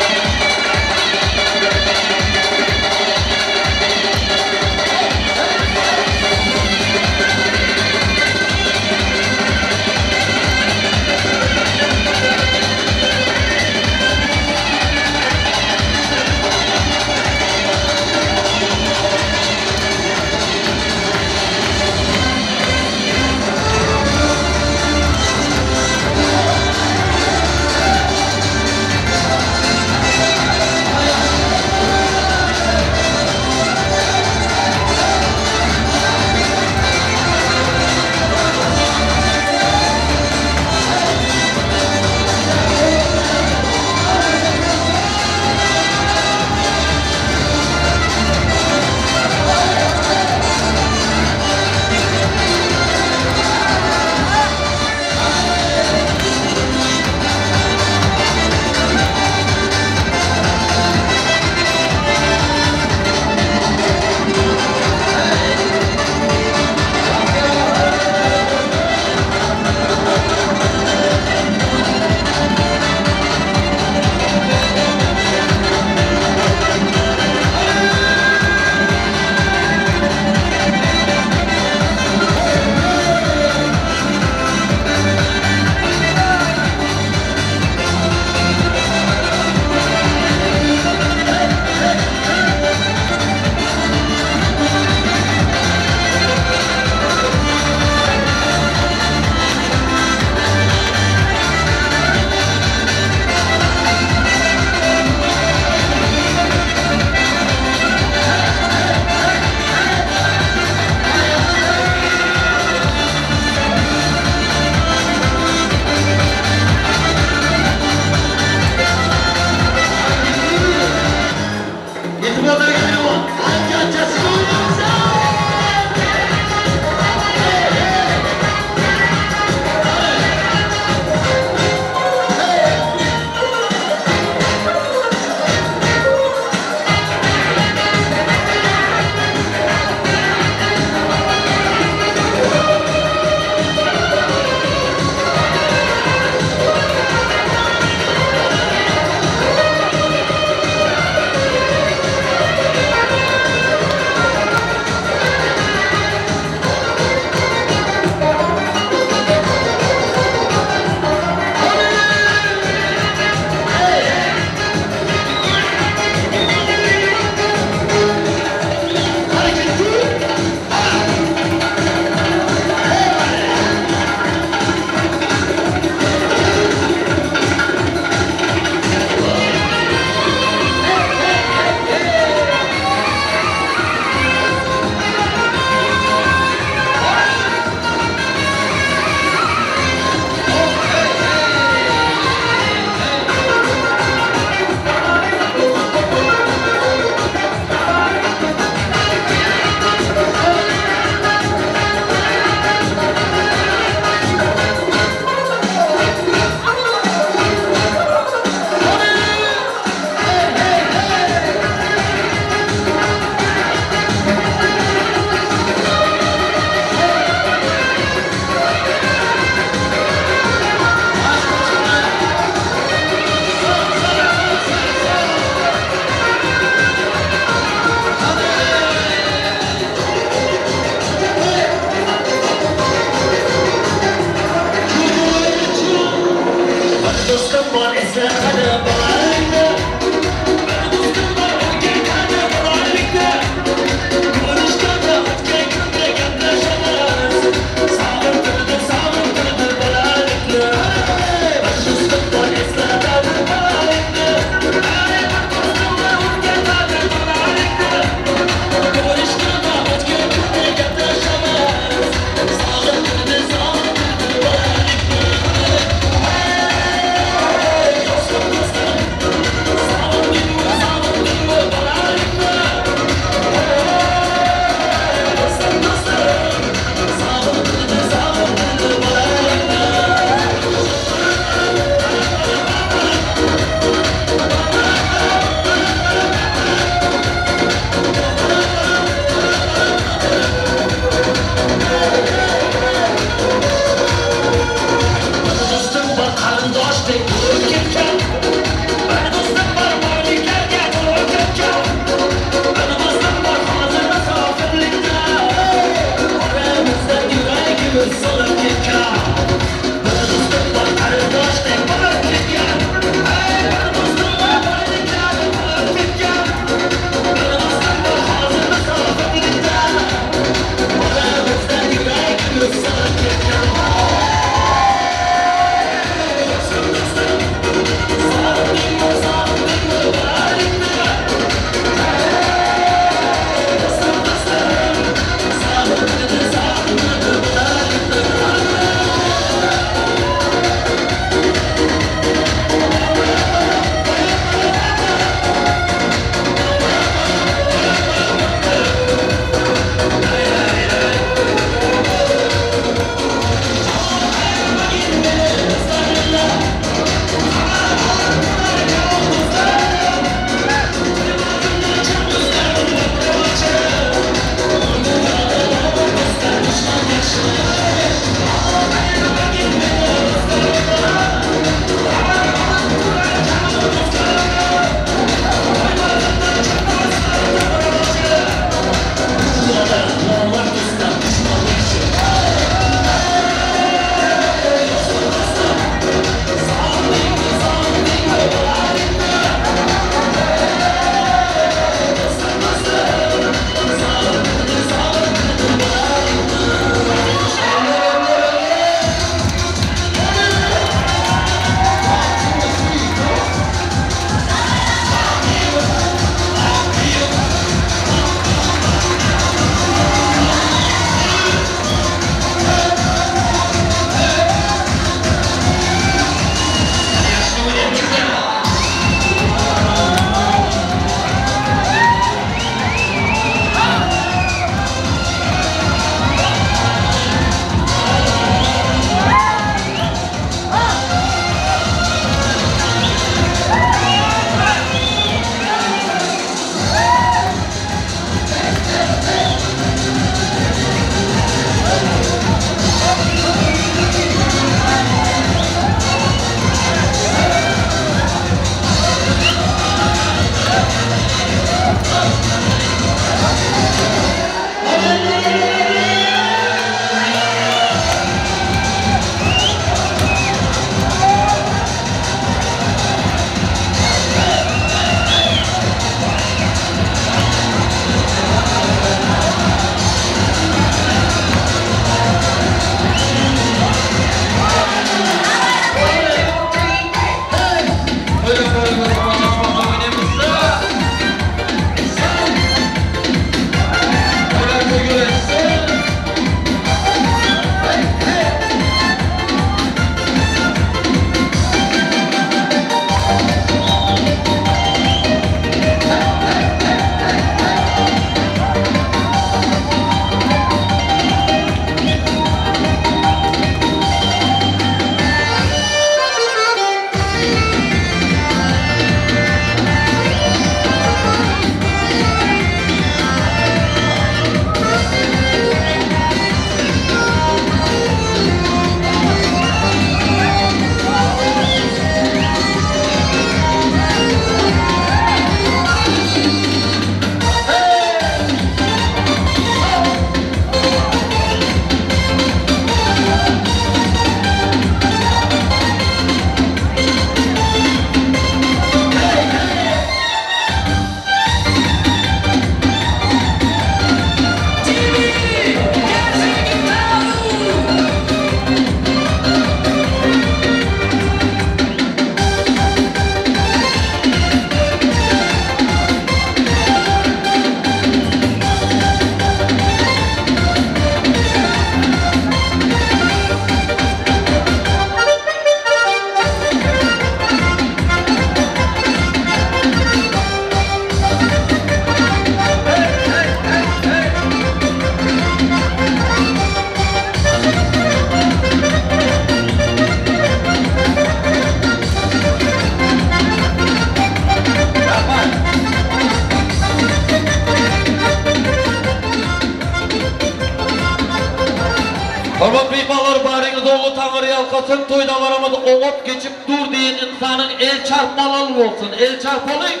Hurmatli mehmonlar, baringiz o'g'li Tangri yalqasin, to'y davramiz o'g'it kechib dur degan insonning el çarpmalar bo'lsin, el çarpaling.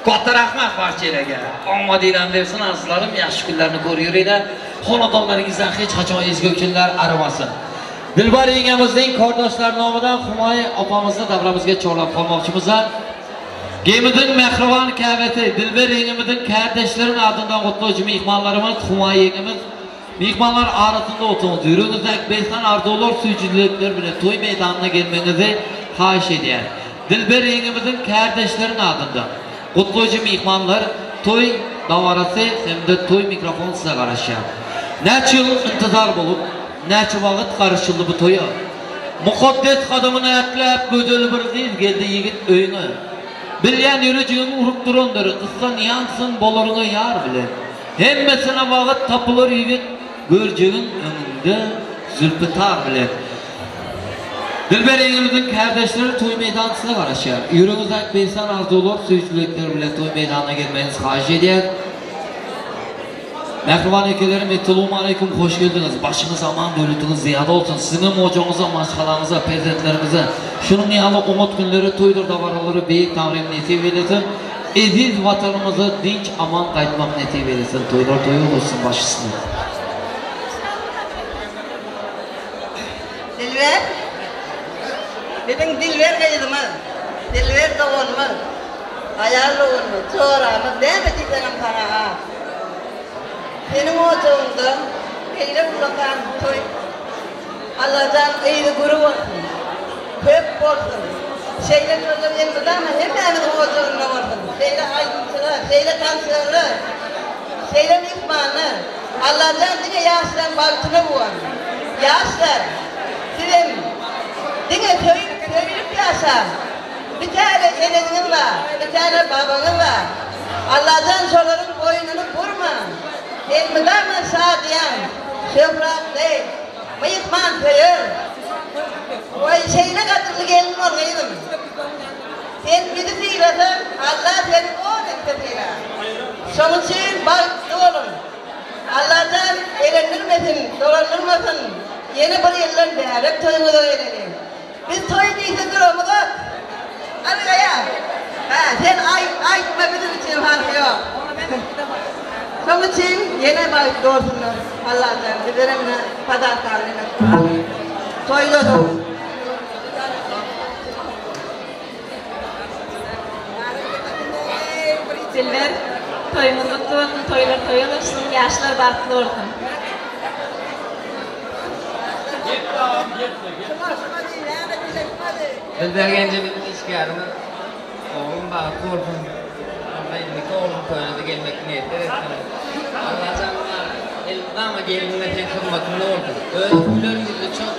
Katta rahmat barchalarga. Omadinglar bersin azizlarim, yaxshi kunlarni ko'rib yuringlar. Xonadonlaringizdan hech qachon ezgu kunlar arimasin. Dilbar yengamizning qardoshlar nomidan Humoy opamizni davramizga chorlab qolmoqchimiz. Gemidin mehriban kaveti, Dilbar yengemizin kardeşlerin ardından kutlayıcı mehmonlarimiz Humoy yengemiz. Mehmonlar arasında oturun. Yürüyünüzdeki beslan arzular suyucular bile toy meydanına gelmenizi xahiş eder. Dilber yengemizin kardeşlerin ardından kutlayıcı mehmonlar toy davarası hem de toy mikrofonu size qarashar. Neçe yıl intizar bulup, neçe vaqt qarışıldı bu toya. Muqaddes qadamını atlab, go'zal bir qiz geldi yigit öyüne. Bilgan yürücüğün urup durandır, qıssan yansın bolurunu yar bile. Hemmesine vaqt tapılır yigit, görcüğün önünde zülfü tar bile. Dilber yengemizin kardeşleri toy meydanısına qarashar. Yürüyünüz akbeysan arzular, suyuculikler bile toy meydanına gelmeniz xahiş eder. Mehriban ekelerim, esselamu aleyküm, hoş geldiniz. Başınız aman, devletiniz ziyade olsun. Sizin mocanıza, maşgalanıza, pezetlerimize, şunun yalı umut günleri, toydur davaraları, beyik Tanrım nesip eylesin. Eziz vatanımıza dinç aman qaytmak nesip eylesin. Toylar toyu olsun başısına. Dilber, bizim Dilber kızımız, Dilber doğumuz, ayal doğumuz, çoğuramız, ne mi sana ha? Senin ocağında eyle ulakan toy, Allah'tan eyli guru olsun, köp olsun, şeyle sözler elmidama hepimizin ocağında olsun, şeyle aydınçılar, şeyle tançılar, şeyle mihmanlar, Allah'tan dine yaşlar baktığına bulan, yaşlar, sizin dine söylüp yaşa, bir tane eneniz var, bir tane babanız var, Allah'tan şoların boynunu vurma. Elmidama şadiyan, şöhratlı, mıyıkman söyür. Oy şeyine katırlı gelin olmaydım. Sen bizi sıylasın, Allah seni on etse sıyla. Şunun için baktı olun. Allah'tan eğlendirmesin, dolandırmasın. Yeni bir yıldan beri toyumuza eğlenelim. Biz toy değilse durumuz. Hadi kaya. Ha, sen ayıtma bizim için farkı yok. Şunun için yine bak doğrusunlar Allah'tan bizlerimle pazar tarihine toyda doğru. Dilber, toyumuz kutlu olsun, toylar toy olsun, yaşlar bahtlı olsun. Dilber gencimizin işgârımız, oğlum bahtlı olsun. Indiki oğlum toyuna gelmek niyetler etsin. Allah'tan elmidama gelinine sen hizmetinde olsun. Öyle güler yüzlü çok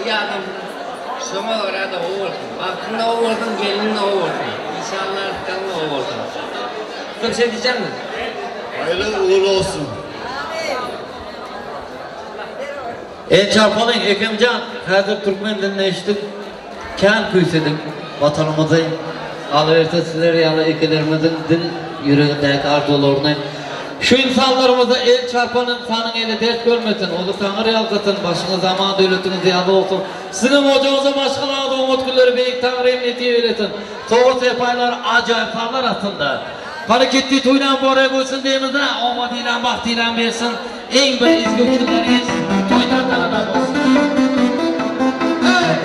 iyi adam. Şuna göre de o olsun. Baktığında o olsun, gelinin de o olsun. İnşallah arkadan o olsun. Bir şey diyeceğim mi? Hayırlı uğurlu olsun. El çarpanın Ekimcan, hazır Türkmen dilini eşittik. Kan küysedik vatanımızı. Alıverse sizler yani ekelerimizin dil yüreğindeki arzularını. Şu insanlarımıza el çarpan insanın eli dert görmesin, onu Tanrı yalkasın, başınız aman devletiniz ziyade olsun. Sizin hocanıza başkalarına da umut günleri beyik Tanrı emniyeti eylesin. Soğuk sepaylar acayip farlar aslında. Hareketli toyla boraya koysun deyimizde, omadıyla bahtıyla versin. En bir izgi günleriniz toydan tanıdan olsun. Hey!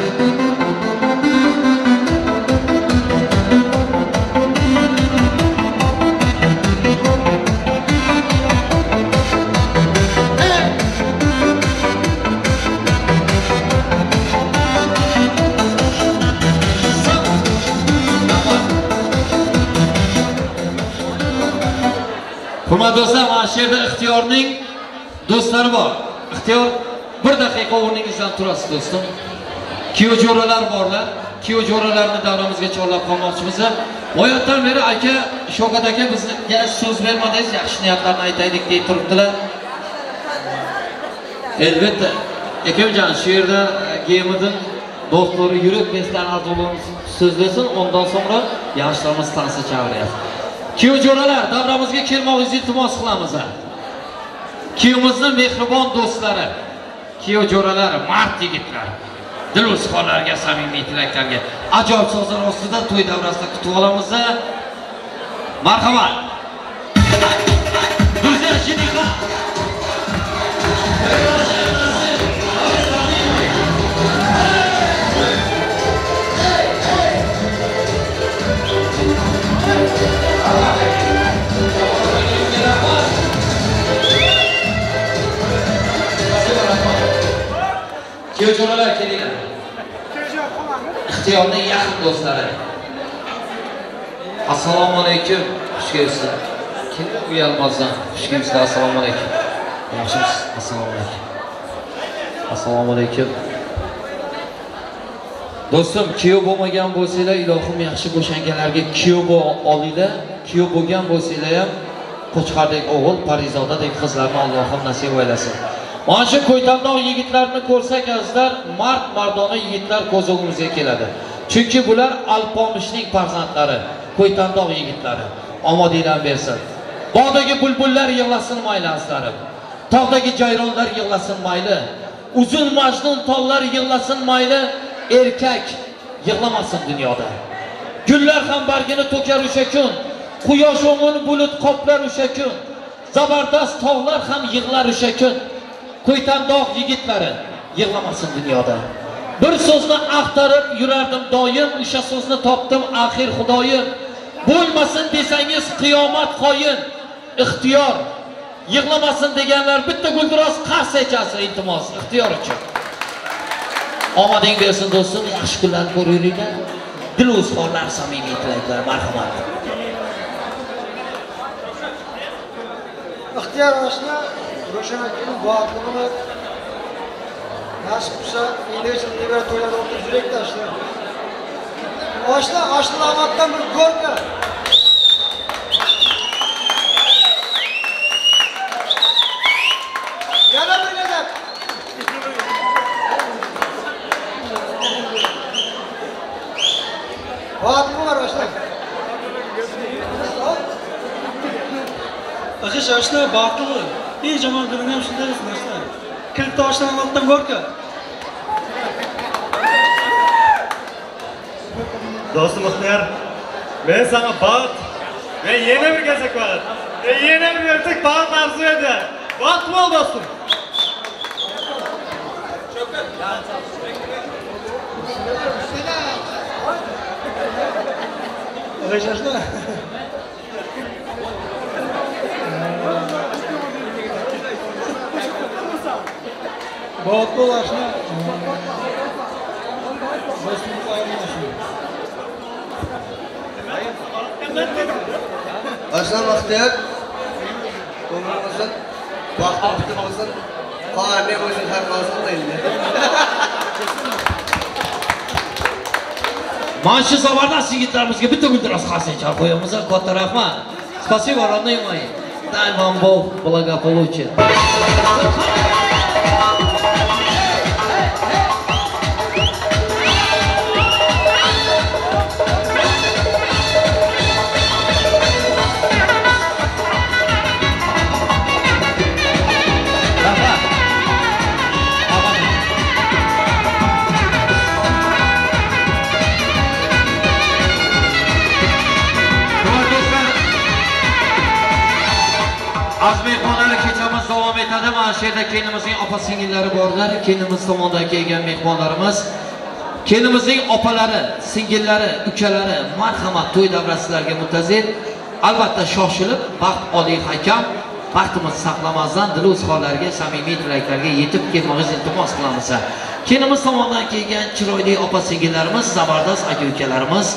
Hurmatli do'stlar, mana shu yerda Ixtiyorning do'stlari bor. Ixtiyor, bir daqiqa o'rningizdan turasiz do'stim. Kuyov jo'ralar borlar. Kuyov jo'ralarni davramizga chorlab qolmoqchimiz. Boyatdan beri aka, Shavkat aka bizga so'z bermadingiz, yaxshi niyatlarni aytaylik deb turibdilar. Elbette. Ekamjon, shu yerda gemidin do'stlari yurib beslar arzularini so'zlasin, ondan so'ngra yoshlarimiz tansa chaqiryapti. Kuyov jo'ralar, davramizga kelmoqingizni iltimos qilamiz. Kuyovimizni mehribon do'stlari. Kuyov jo'ralar, mard yigitlar. Dil o'zxonlarga samimiy tilaklarga ajoyib so'zlar ostida to'y davrasida kutib olamiz. Marhamat. Друзья, жениха. Kuyov jo'ralar kelinglar. Ixtiyorning yaqin do'stlari. Assalomu alaykum. Xush kelibsizlar. Kim uyalmazdan xush kelibsizlar. Assalomu alaykum. Yaxshimisiz? Assalomu alaykum. Assalomu alaykum. Do'stim, kuyov bo'lmagan bo'lsanglar, ilohim yaxshi bo'shanganlarga kuyov olinglar. Kuyov bo'lgan bo'lsanglar ham Qo'chqardek o'g'il, Parizodadek qizlarni Allohim nasib aylasin. Mana shu ko'ytandoq yigitlarni ko'rsak azizlar, mard mardona yigitlar ko'z o'ngimizga keladi. Chunki bular Alpomishning farzandlari, ko'ytandoq yigitlari. Omadinglar bersin. Bog'dagi bulbullar yig'lasin mayli azizlarim. Tog'dagi jayronlar yig'lasin mayli. Uzun majnun tollar yig'lasin mayli. Erkak yig'lamasin dunyoda. Gullar ham bargini to'kar o'sha kun. Quyosh o'ngini bulut qoplar o'sha kun. Zabardast tog'lar ham yig'lar o'sha kun. Ko'ytandoq yigitlari yig'lamasin dunyoda. Bir so'zni axtarib yurardim doim, o'sha so'zni topdim axir Xudoyim. Bo'lmasin desangiz qiyomat qoyim. Ixtiyor yig'lamasin deganlar bitta guldiroz qarsak chalsin iltimos ixtiyor uchun. Omading bersin do'stim, yaxshi kunlarni ko'ringlar. Dil o'zxonlar samimiy tilaklar, marhamat. Ixtiyor oshna Ro'shan akaning baxtligini nasib qilsa, endi nevara to'ylarda o'tirib yurak tashlar. Oshna, oshna omaddan bir go'rka. Yana bir gezak. Baxtli bo'lar oshna. Axish oshna baxtli bo'l. Ey yomon kuning ham shunday bo'lsin oshna. Kilta oshna omaddan go'rka. Do'stim Ixtiyor, men sana baxt ve yeni bir gezek baxt ve yeni bir erkek baxt arzu eder. Baxt bol dostum. Axish oshna. Baxtli bo'l oshna. Do'stimiz ayrilmasin. Oshna Baxtiyor, ko'ngling bo'lsin, baxting butun bo'lsin, qorning bo'lsin, har bo'lsin deydi. Mana shu zabardast yigitlarimizga bitta guldiroz qarsak chalib qo'yamiz. Katta rahmat. Спасибо, родные мои. Дай вам Бог благополучия. Az mehmonlar kechamiz davom etadi. Mana shu yerda kelinimizning opa singillari borlar. Kelinimiz tomonidan kelgan mehmonlarimiz, kelinimizning opalari, singillari, ukalari, marhamat to'y davrasizlarga muntazir. Albatta shoshilib vaqt oliy hakam, vaqtimizni saqlamasdan dil o'zxonlarga samimiy tilaklarga yetib kelmoqingizni iltimos qilamiz. Kelinimiz tomonidan kelgan chiroyli opa singillarimiz, zabardast aka ukalarimiz,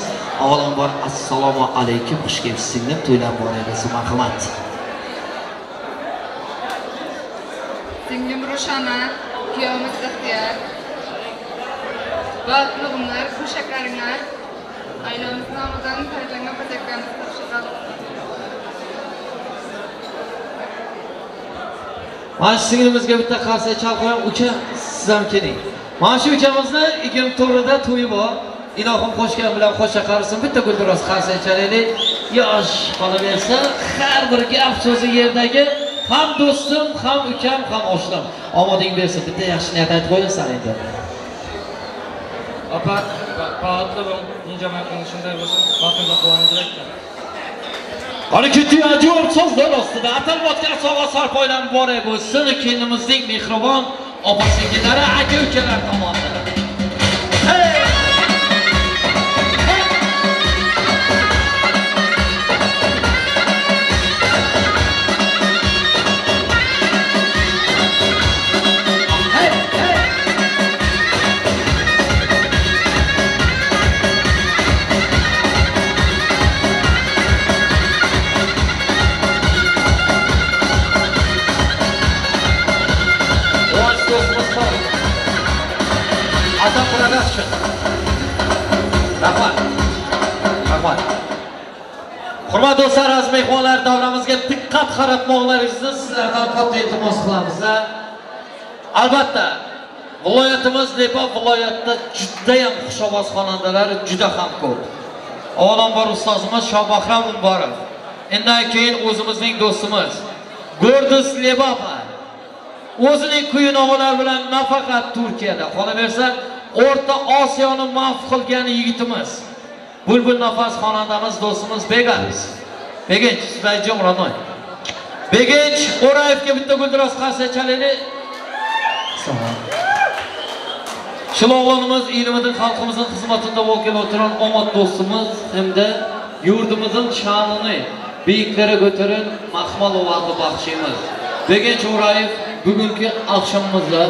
avvalambor assalomu alaykum, xush kelibsiz singlim, to'ylar muborak bo'lsin, marhamat. Singlim Ro'shana, kuyovimiz Ixtiyor. Baxtli umrlar, xushakaringlar. Oilamiz nomidan tayyorlangan pataklarimizni topshiramiz. Mana shu singlimizga bitta qarsak chalib qo'yam, uka, siz ham keling. Mana shu ukamizni 24da to'yi bor. Ilohim qo'shgan bilan qo'sha qarisin, bitta guldiroz qarsak chalaylik. Yosh qolaversa, har bir gap so'zi yerdagi, Ham do'stim, ham ukam, ham oshnam. Omading bersin. Bitta yaxshi niyat aytib qo'yasan endi. Opa, baxtli bo'ling, injamayqing shunday bo'lsin, baxtingga quvontirayotgan. Qani ketdik ajoyib so'zlar ostida atalmayotgan sovg'a sarpoylar muborak bo'lsin kelinimizning mehribon opa singillari, aka ukalar tomonidan. Azam Production. Rahmat. Rahmat. Hurmatli do'stlar, aziz mehmonlar, davramizga diqqat qaratmoqlaringizni sizlardan katta iltimos qilamiz. Albatta, viloyatimiz Lebap viloyatida juda ham xushovoz xonandalar juda ham ko'p. Avvalambor ustozimiz Shohbahram Umborov. Undan keyin o'zimizning do'stimiz Gordis Lebapa. O'zining kuy-navolar bilan nafaqat Turkiyada, qolaversa O'rta Osiyoni mahv qilgan yigitimiz Bulbul nafas xonandamiz do'stimiz Begaris. Begench, Sudayjon Ronoy. Begench O'rayevga bitta guldiroz qarsak chalaylik. Salom. Shilovonimiz elimizning xalqimizning xizmatida bo'lib o'tirgan omad do'stimiz hamda yurtimizning sha'nini beyiklere götürün mahmal ovozli baxshimiz. Begench O'rayev bugungi akşamımızda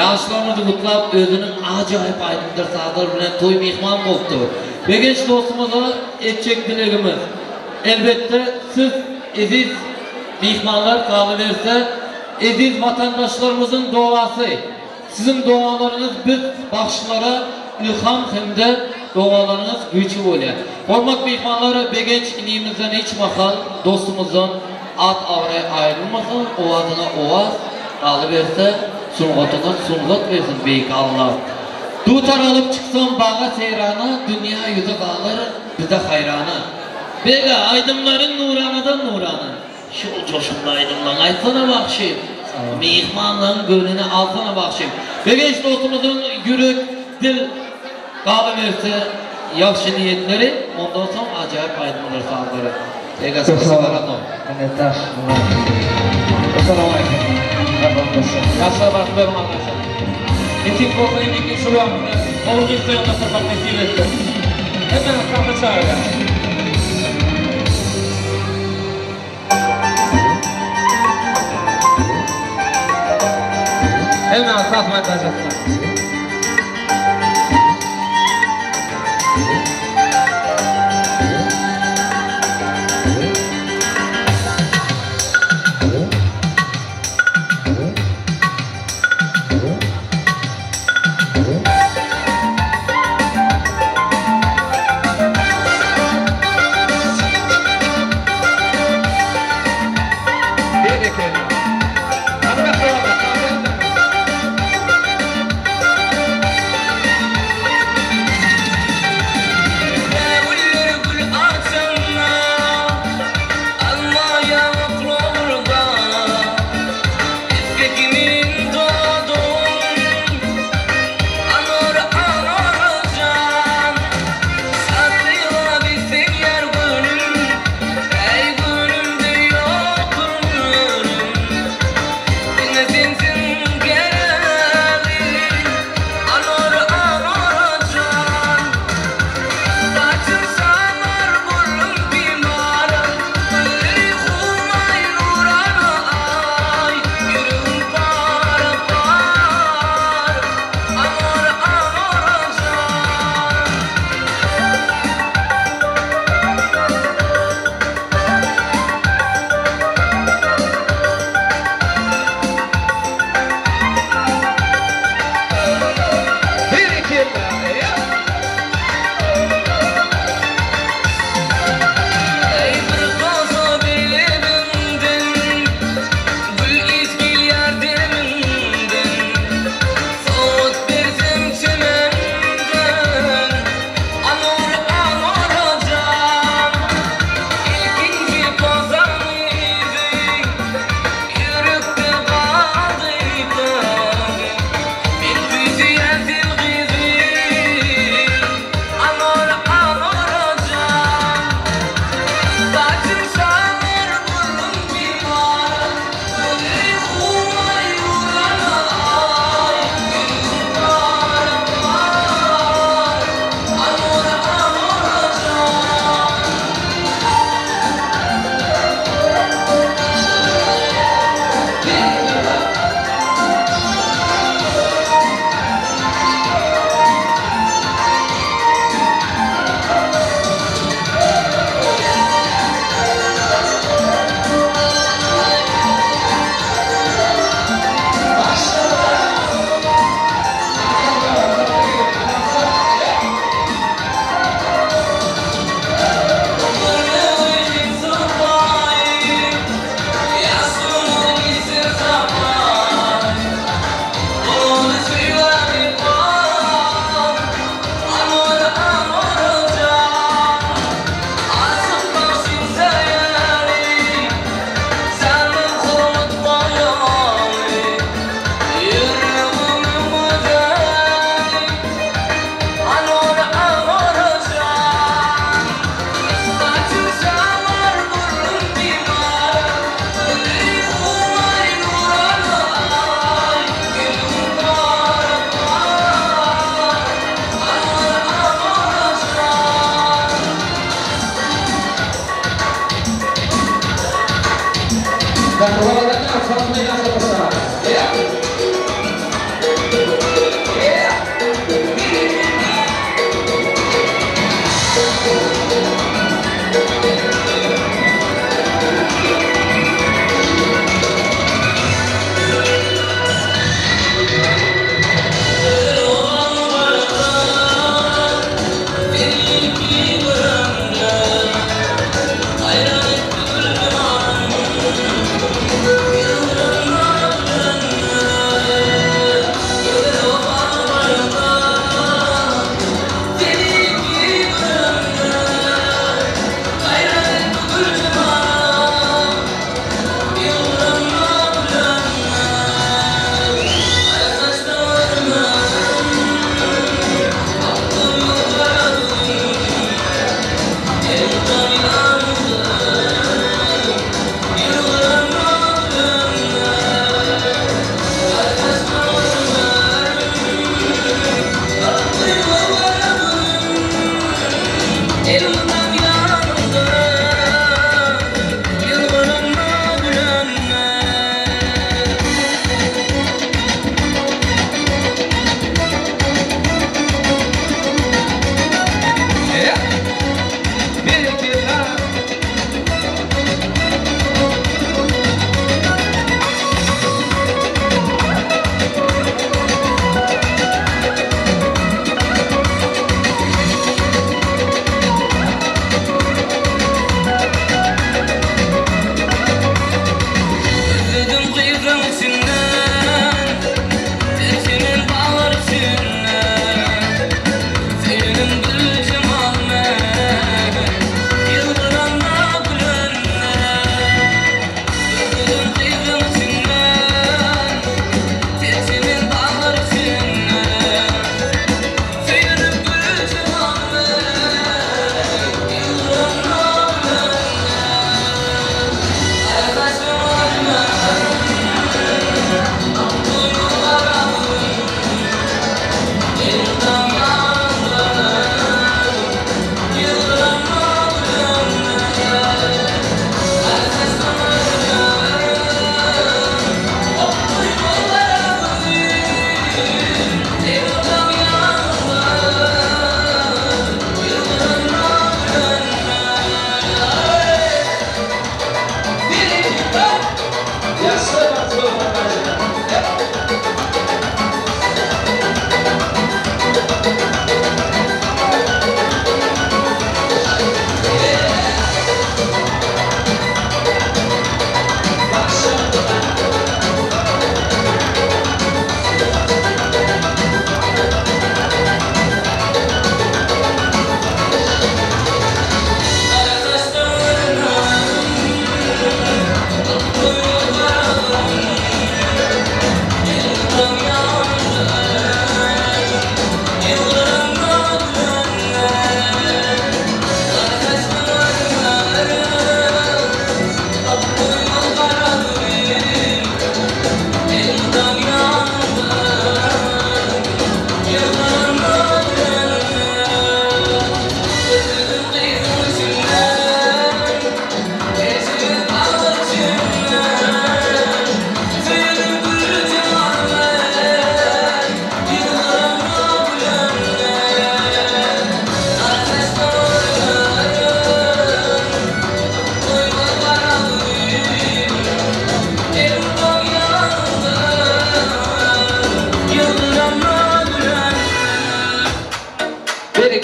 yaşlarını qutlab o'zining ajoyib aydındır sazlar bilan to'y mehmon bo'libdi. Begench do'stimizni etjek dilegimiz. Elbette siz aziz mehmonlar qolaversa, aziz vatandaşlarımızın duası, sizin dualarınız biz baxshilara ilham hamda dualarınız gücü bo'lyapti. Hurmatli mehmonlar, Begench inimizdan hech mahal do'stimizdan at avray ayrılmasın, ovozına ovoz, qolaversa sunğatına sunğat versin beyik Allah. Dutar alıp çıksam bağa seyrana, dünya yüzü kalır bize hayrana. Bega aydınların nuranadan nurana. Şu coşumda aydınlan aytsana bakşıyım. Mehmanların gönlünü alsana bakşıyım. Begench dostumuzun yürek, dil qolaversa yaxshi niyetleri, ondan sonra acayip aydınlar sağları. Bega spasiba родной. Minnatdor. Assalomu alaykum. Yaxshi vaqt bermanlar. Netik bo'lsa indiki shu vaqtni olg'izda yonda nasib etdi. Hemen sahna çağırıyor. Hemen sahna edecekler.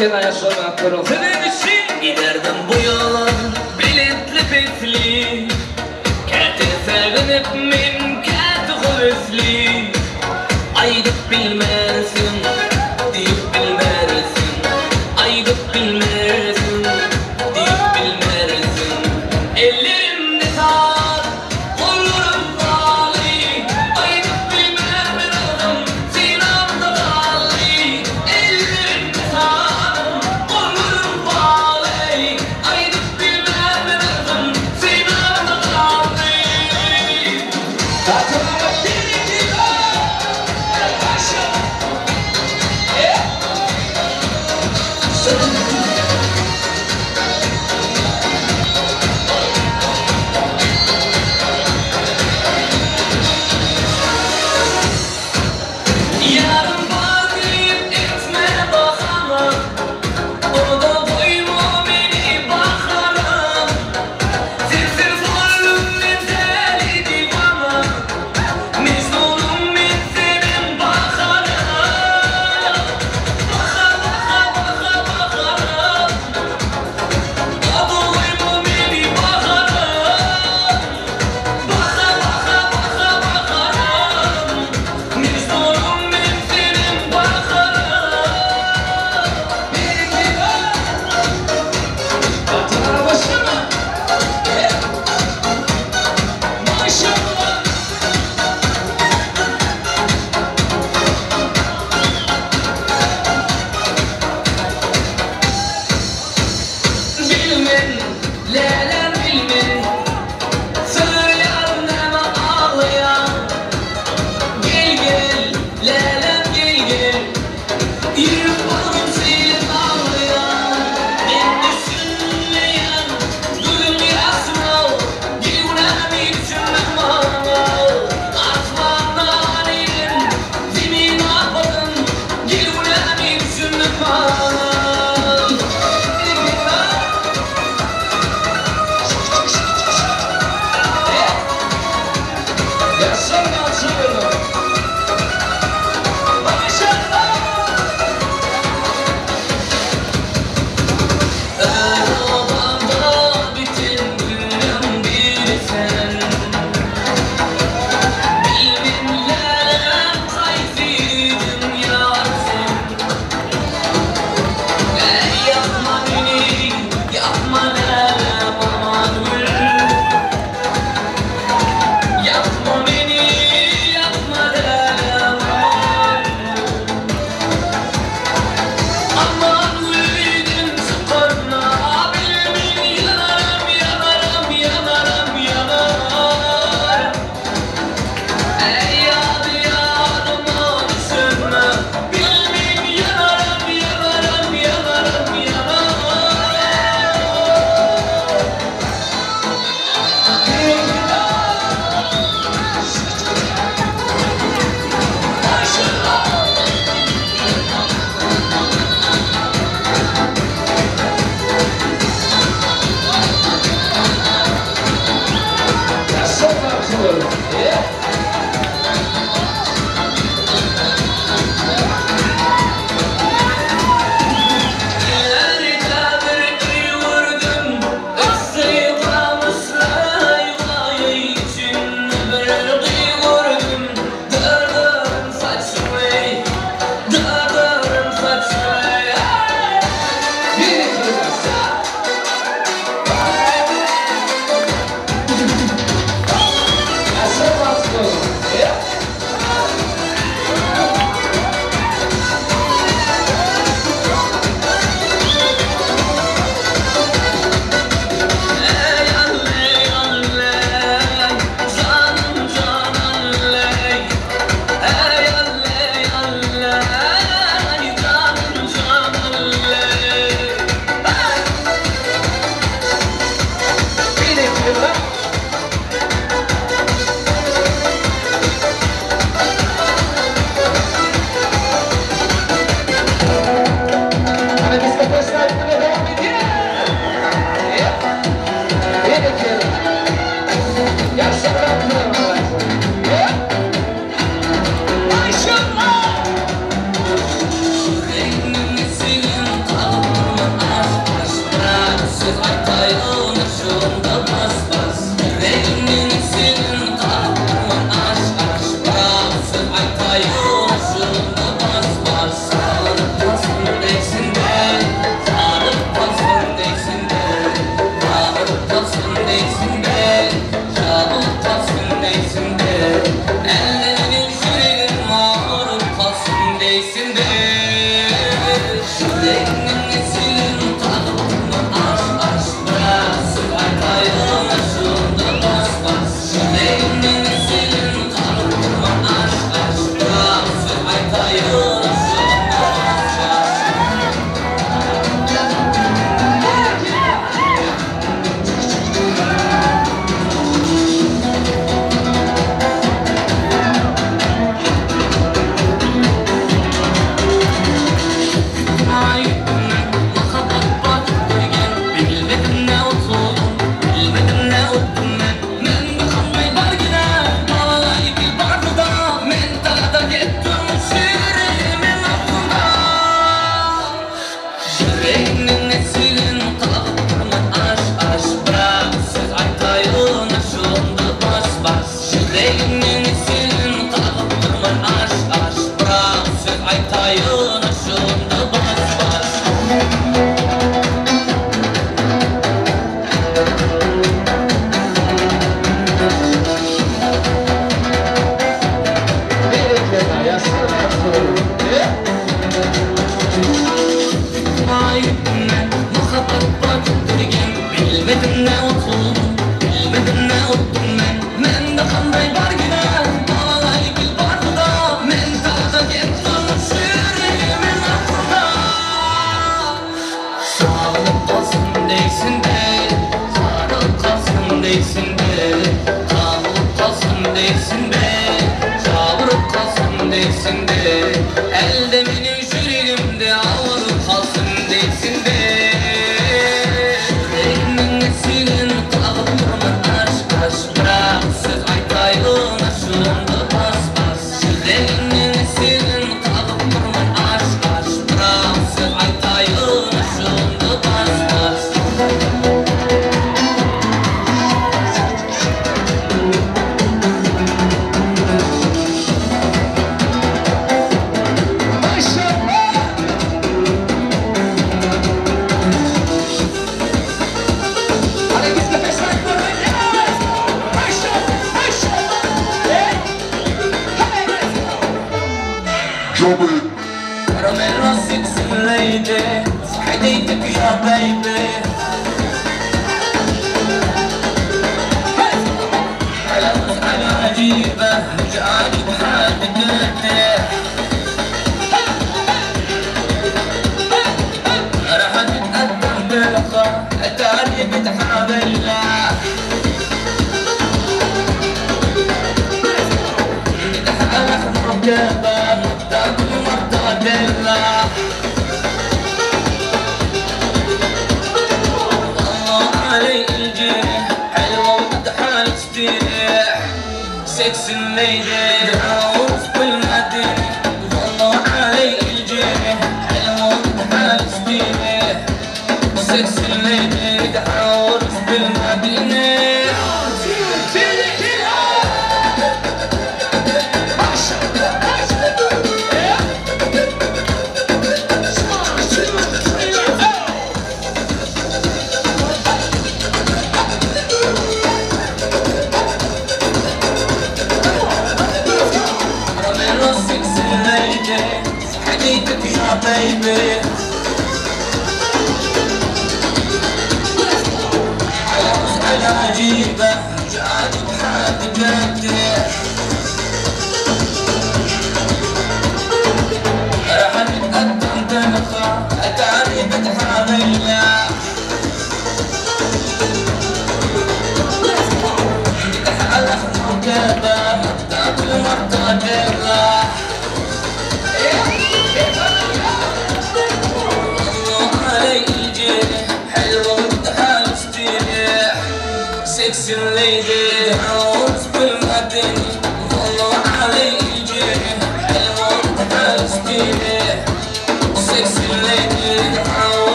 Senin için giderdim bu yola biletli petli. Kati sevinip men kati hövesli. Aydıp bilmezsin, deyip bilmezsin. Aydıp bilmezsin, deyip bilmezsin. Ellerimde sar, kollarım bağlı. Aydıp bilmem ben sinamda bağlı. Ellerimde sar, kollarım bağlı. Aydıp bilmem ben sinamda bağlı. Yarın var deyip etme bahana, onu da koyma beni bahana. Sensiz olurum ben deli divana, Mecnunum ben senin bahana. Baha baha baha bahana, o da koyma beni bahana. Baha baha baha bahana, Mecnunum ben senin bahana. Başına maşallah. Bilmem, lelem bilmem, söylerim ama ağlayan. Gel gel, lelem gel gel, yürü bağım silip ağlayan. Ben düşünmeyen, gülüm yasma, gel günahımı düşünmem bana. Asmandan inim, zemin atmadın, gel günahımı düşünmem bana. Arabamda bütün günüm bir sen. Bilmem kaysıydım yar sen. Ey yapma beni, yapma lelem aman gül. Yapma beni, yapma lelem aman. Aman gülüm sıkırma, bilmin yanarım yanarım yanarım yanarım. Ey yadı yarıma düşünme, bilmin yanarım yanarım yanarım yanarım. Maşallah. Rengisin. Show.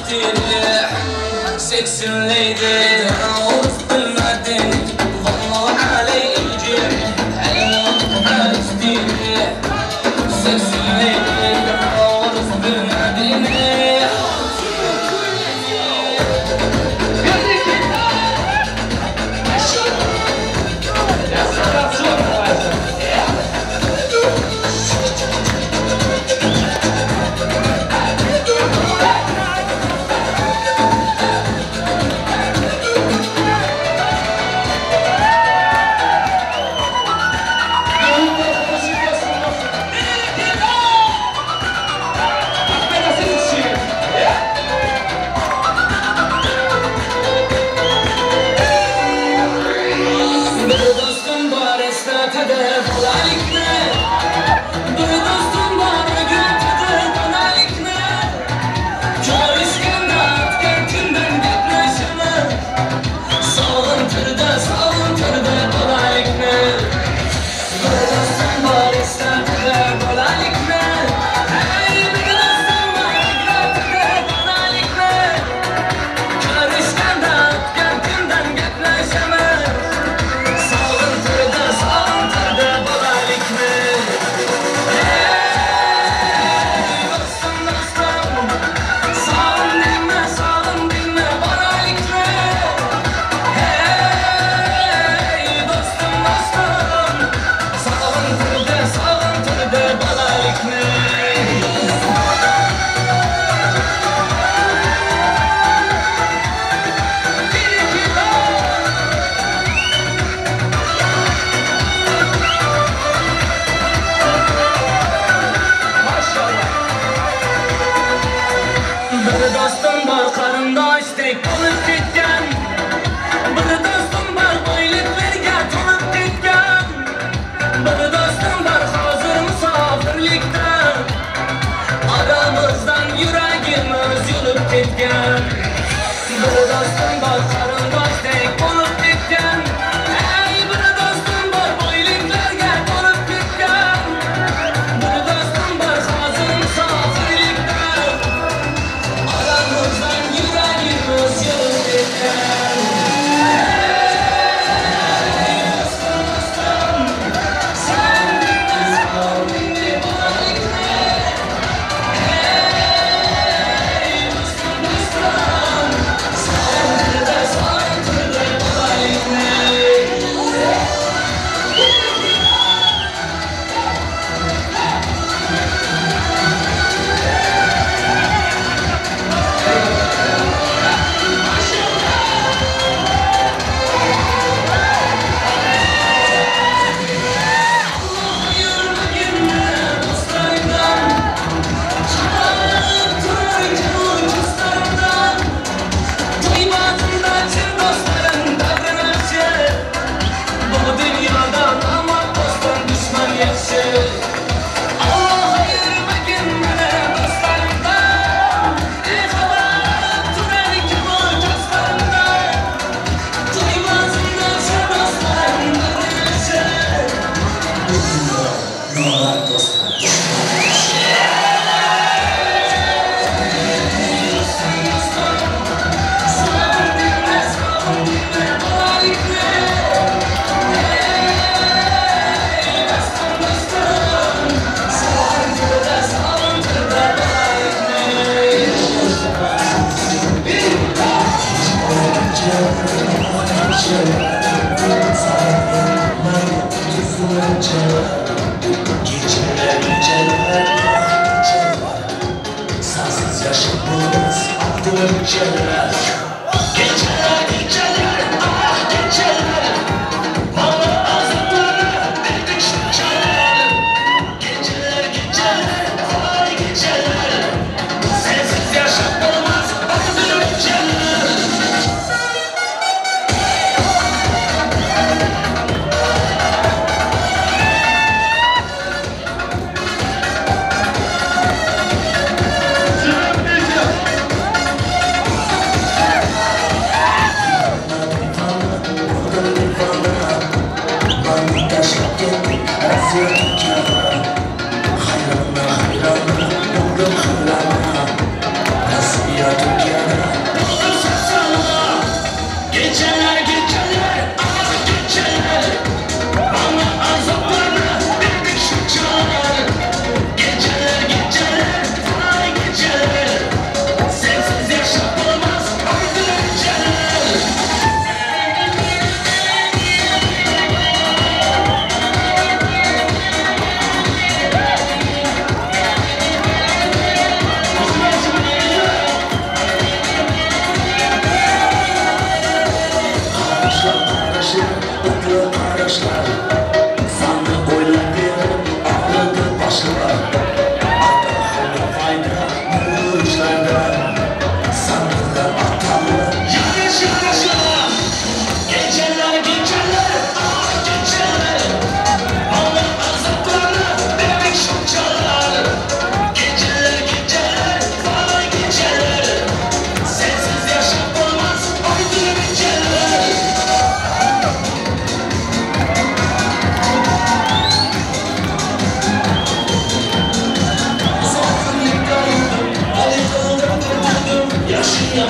جديد Sexy lady بالمدينة ظلوا علي الجرح علمك جديد Sexy lady بالمدينة.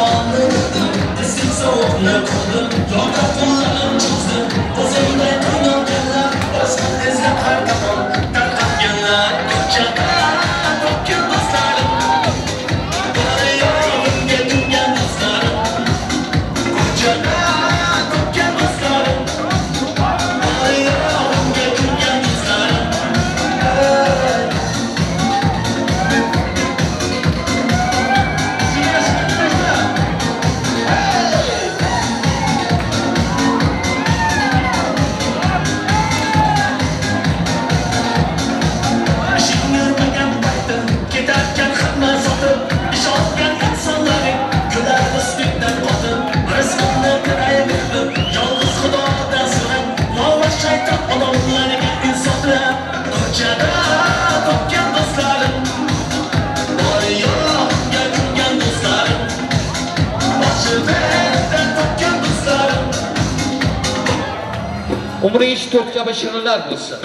Oldim, eski sovuqni ko'rdim, yorda qo'llarim cho'zdim, o'zimda qiynalganlar, boshqa izlab har tomon tarqatganlar, ko'chada topgan do'stlarim, bari yonimga turgan do'stlarim, ko'chada topgan do'stlarim, bari yonimga turgan do'stlarim. Ketarkan hamma sotib, ishongan insonlaring kular ustingdan otib, rizqimni tirayverdim, yolg'iz Xudodan so'rab, nova shayton odamlarga insoflab, ko'chada topgan do'stlarim, bor yo'qga kulgan do'stlarim, boshida topgan do'stlarim. Umringiz to'rt kabi shirinlar bo'lsin.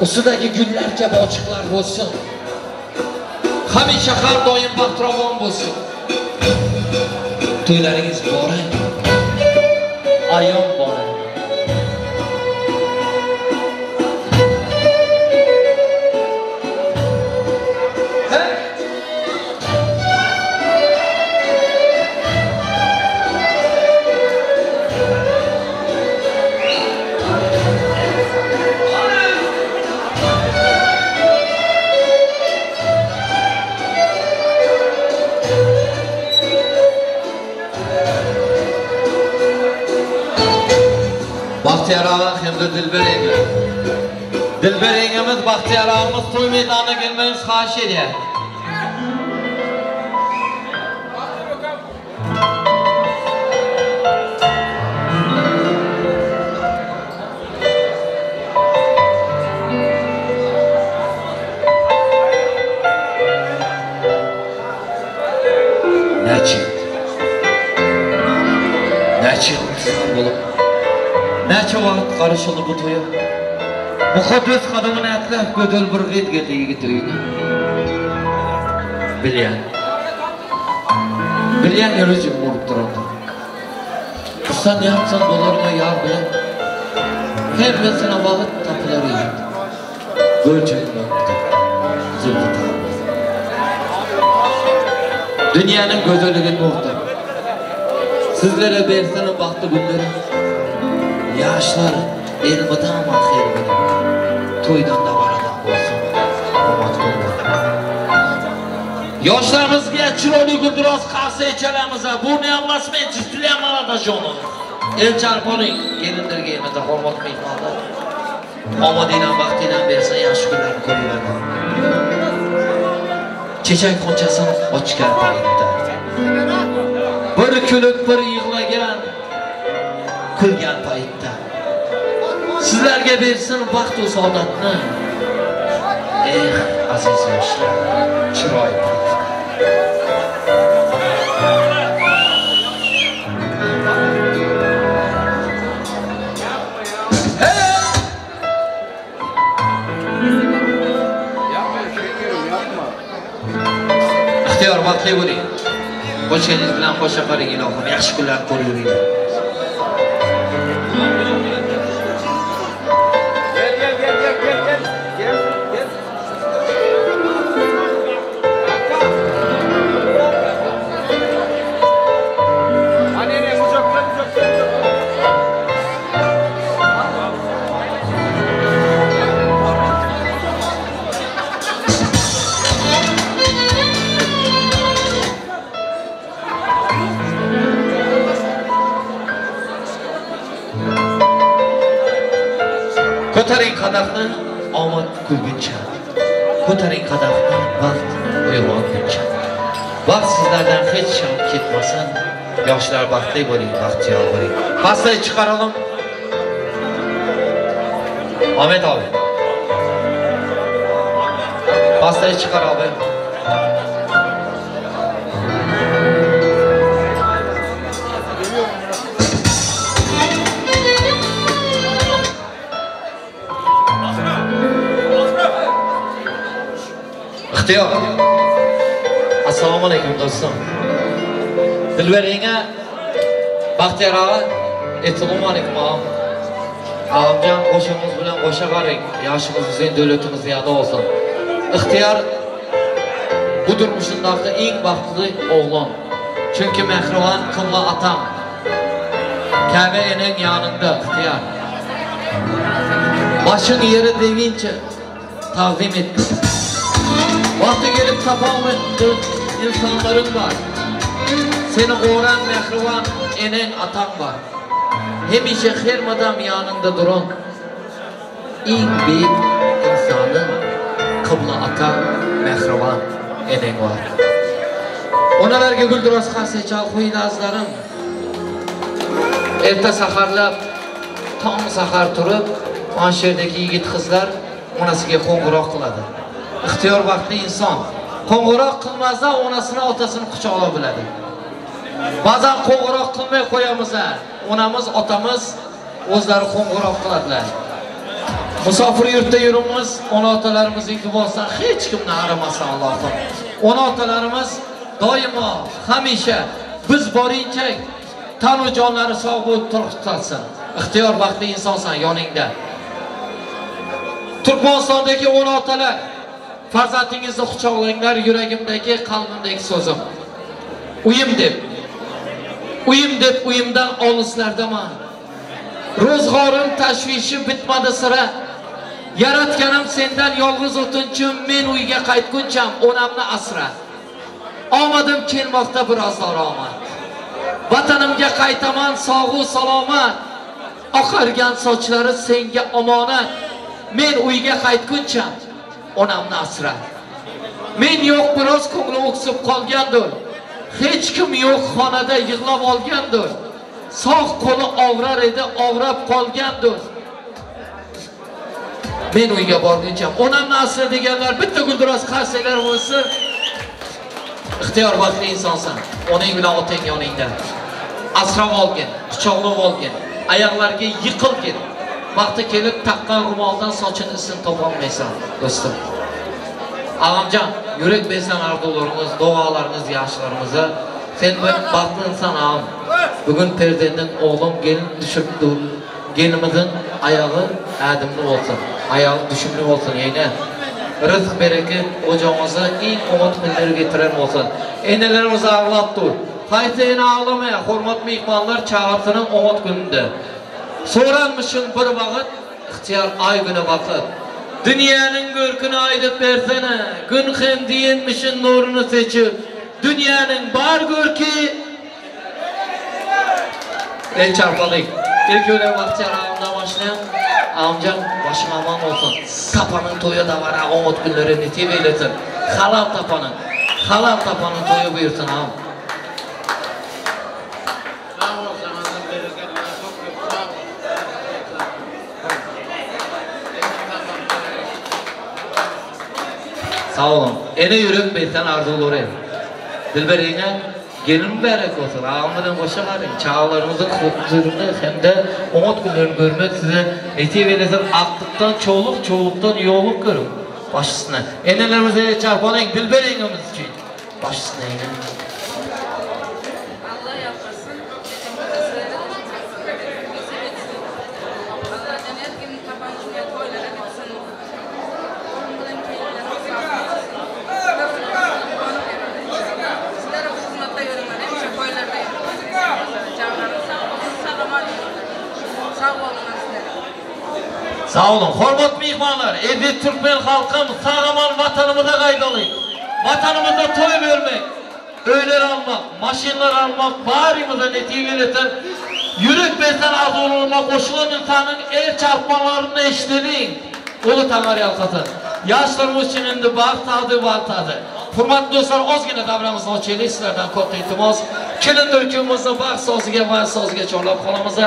Ustidagi gullar kabi ochiqlar bo'lsin. Hamisha har doim baxtiravon bo'lsin. To'ylaringiz muborak, ayyom muborak. Baxtiyar ağa hem de Dilber yenge. Dilber yengemiz Baxtiyar ağamız toy meydanına gelmemiz xahiş ediyor. Neçe yıl bulup, neçe vaqt qarışıldı bu to'ya. Muqaddas qadamini atlab go'zal bir g'id keldi yigit uyuna. Bilyan yuragim urib turadi. Sen yapsan bo'larmi yar bilan? Hemmasına vaqt topilar yigit. Go'lchaklar zulfi. Dünyanın go'zalligini o'rtab. Sizlere bersin baxtli kunları. Yaşlar elmidama xelmida. To'ydan dabaradan bo'lsin. Omad kunlar. Yoshlarimizga chiroyli guldiroz qarsak chalamiz. Burni emasmi, tili ham молодожёны. El chalponing kelinlarga emida hurmat mehmonlar. Omadingdan, baxtingdan bersin, yaxshi kunlarni ko'ringlar. Chechak qo'nchasini ochgan paytda bir kulib bir yig'lagan kulgan paytda sizlarga bersin baxt va saodatni. Eh, aziz yoshlar, chiroy payt. Ixtiyor, baxtli bo'ling. Qo'shganingiz bilan qo'sha qoling ilohim, yaxshi kunlar ko'raveringlar. Gel gel gel gel gel gel. Gel gel. Anne ne kucakla kucakla. Ko'taring qadahni omad kulguncha. Ko'taring qadahni baxt uyg'onguncha. Baxt sizlardan hech ham ketmasin. Yoshlar baxtli bo'ling, baxtiyor bo'ling. Pastga chiqaralım. Ahmet abi. Pastayı çıkar abi. Ixtiyor. Assalomu alaykum do'stim. Dilberingga Baxtiyor og'a, assalomu alaykum og'am. Ağamcan qo'shimiz bilan qo'sha qaring, yoshimiz uzun, davlatimiz ziyoda olsun. Ixtiyor bu durmuşundaki eng baxtli oğlan. Çünkü mehriban kıllı atam. Kabe enen yanında ihtiyar. Başın yeri devince tazim etti. Vakti gelip tapamadığı insanların var. Seni koran mehriban enen atam var. Hemişe her madam yanında duran en büyük insanın kıbla ata mehriban enen var. Onalarga gulduros qarsak chalqo'ydi azizlarim. Erta saharlab, tong sahar turib, mana shu yerdagi yigit qizlar onasiga qo'ng'iroq qiladi. Ixtiyor vaqtli inson qo'ng'iroq qilmasdan onasini, otasini quchoqlab biladi. Ba'zan qo'ng'iroq qilmay qo'yamiz, onamiz, otamiz o'zlari qo'ng'iroq qiladilar. Musofir yurtda yuribmiz, ona otalarimizning duosidan hech kimni arimasin Allohim. Ona otalarimiz doimo, hamisha biz borincha tanu jonlari sog' bo'lib tursin. Ixtiyor baxtli insonsan yoningda. Turkmanistondagi ona otalar, farzandingizni quchoqlanglar, yuragimdagi, qalbimdagi so'zim. Uyim deb, uyim deb uyimdan olislardaman. Ro'zg'orim tashvishi bitmadi sira. Yaratganim sendan yolg'iz o'tinchim, men uyga qaytguncham onamni asra. Omadim kelmoqda birozlar omad. Vatanimga qaytaman sog'u salomat. Oqargan sochlari senga omonat. Men uyga qaytguncham onamni asra. Men yo'q biroz ko'ngli o'ksib qolgandir. Hech kim yo'q xonada yig'lab olgandir. Sog' qo'li og'rar edi, og'rab qolgandir. Men uyga borguncham onamni asra deganlar bitta gulduros qarsaklar bo'lsa, ixtiyor baxtli insonsan. Onang bilan otang yoningda. Asrab olgin, quchoqlab olgin, oyoqlarga yiqilgin. Vaqti kelib taqqan ro'moldan sochini isini topolmaysan, do'stim. Ağamcan, yurak bersan arzularingiz, duolaringiz yaxshilarimizga. Sen baxtli inson ağam. Bugun prezidentning o'g'lim gelin tushib, gelinimizin oyog'i adimli bo'lsin, oyog'i tushumli bo'lsin, yenge. Rizq bereket o'cağımıza eng umid kunları getiren olsun. Enelerimiz ağlab dur. Qaysi ene ağlamaya, hurmatli mehmonlar chaqirsining umid kunida. So'ranmışın bir vaqt, ixtiyor ay günü vaqt. Dünyanın görkünü aydıb versene, gün hem deyinmişin nurunu seçip, dünyanın bar görki el çarpalık. İlk öyle Baxtiyar ağamdan başlayalım. Amcam başım aman olsun. Tapanın toyu da var, umid günleri nesip eylesin. Halal tapanın, halal tapanın toyu buyursun ağam. Sağ olun. Ene yürek beysen arzuları. Dilberine gelin mübarek olsun. Ağamdan qo'sha qaring. Çağlarımızın huzurunda hem de umut günlerini görmek size nesip eylesin. Aklıktan çoğuluk, çoğuluktan yoğuluk görün. Baş üstüne. Enelerimize çarpanın Dilberimiz için. Baş üstüne ene. Allah yapmasın. Sağ olun. Hormatli mehmonlar, aziz Türkmen halkım, sağ-aman vatanımıza qaydalayın. Vatanımıza toy vermek, öyler almak, maşinlar almak, barimize nesip eylesin. Yürek bersen arzuluğuna qo'shilgan insanın el çarpmalarını eşitleyin. Ulu Taňar yalqasın. Yaşlarımız için indi baxt tadı, baxt tadı. Hurmatli do'stlar, ozgina davramizni ochaylik, sizlardan katta iltimos. Kelin turkumuzni baxt so'ziga, baxt so'ziga chorlab qolamiz.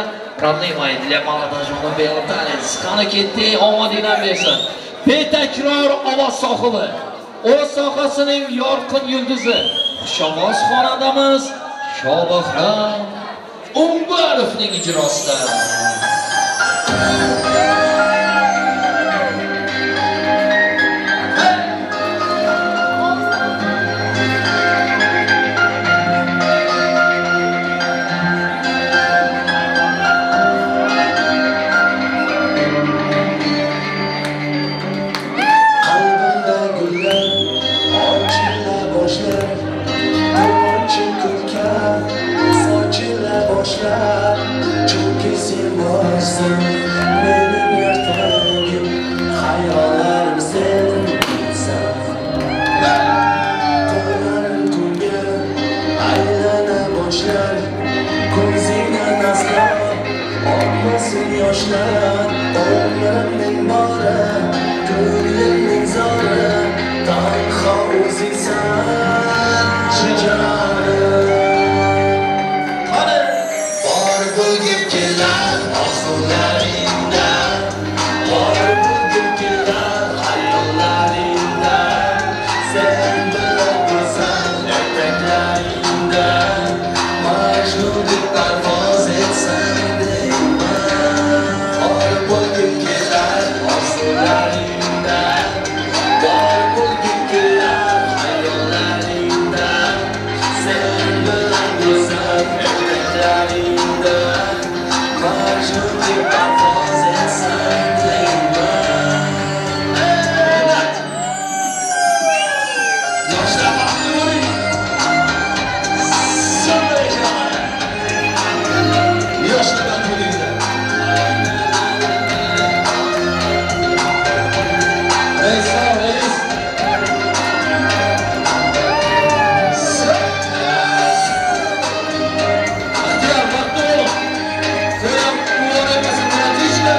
Родные мои, для молодоженов белый танец. Qani ketdi, omadinglar bersin. Betakror ovoz sohibi, o'z sohasining yorqin yulduzi, xushovoz xonandamiz Shobahram Umbarovning ijrosida. Boshlar, chunki sen borsan mening ertagim, xayollarim sensan. Tunlarim tunga aylana boshlar, ko'zingdan aslo oqmasin yoshlar. Umrimning bori, ko'nglimning zori, tanho o'zingsan jigarim. Bo'lgim kelar orzularingda, bor bo'lgim kelar xayollaringda, sen bilan go'zal ertaklaringda, Majnundek parvoz etsam deyman. Bor bo'lgim kelar orzularingda, bor bo'lgim kelar xayollaringda, sen bilan go'zal ertaklaringda, Majnundek parvoz etsam deyman. Yoshlar baxtli bo'ling. Yoshlar baxtli bo'linglar. Reis, sağ ol, reis. Baxtiyor, baxtli bo'ling. To'yam muborak bo'lsin, bratishka.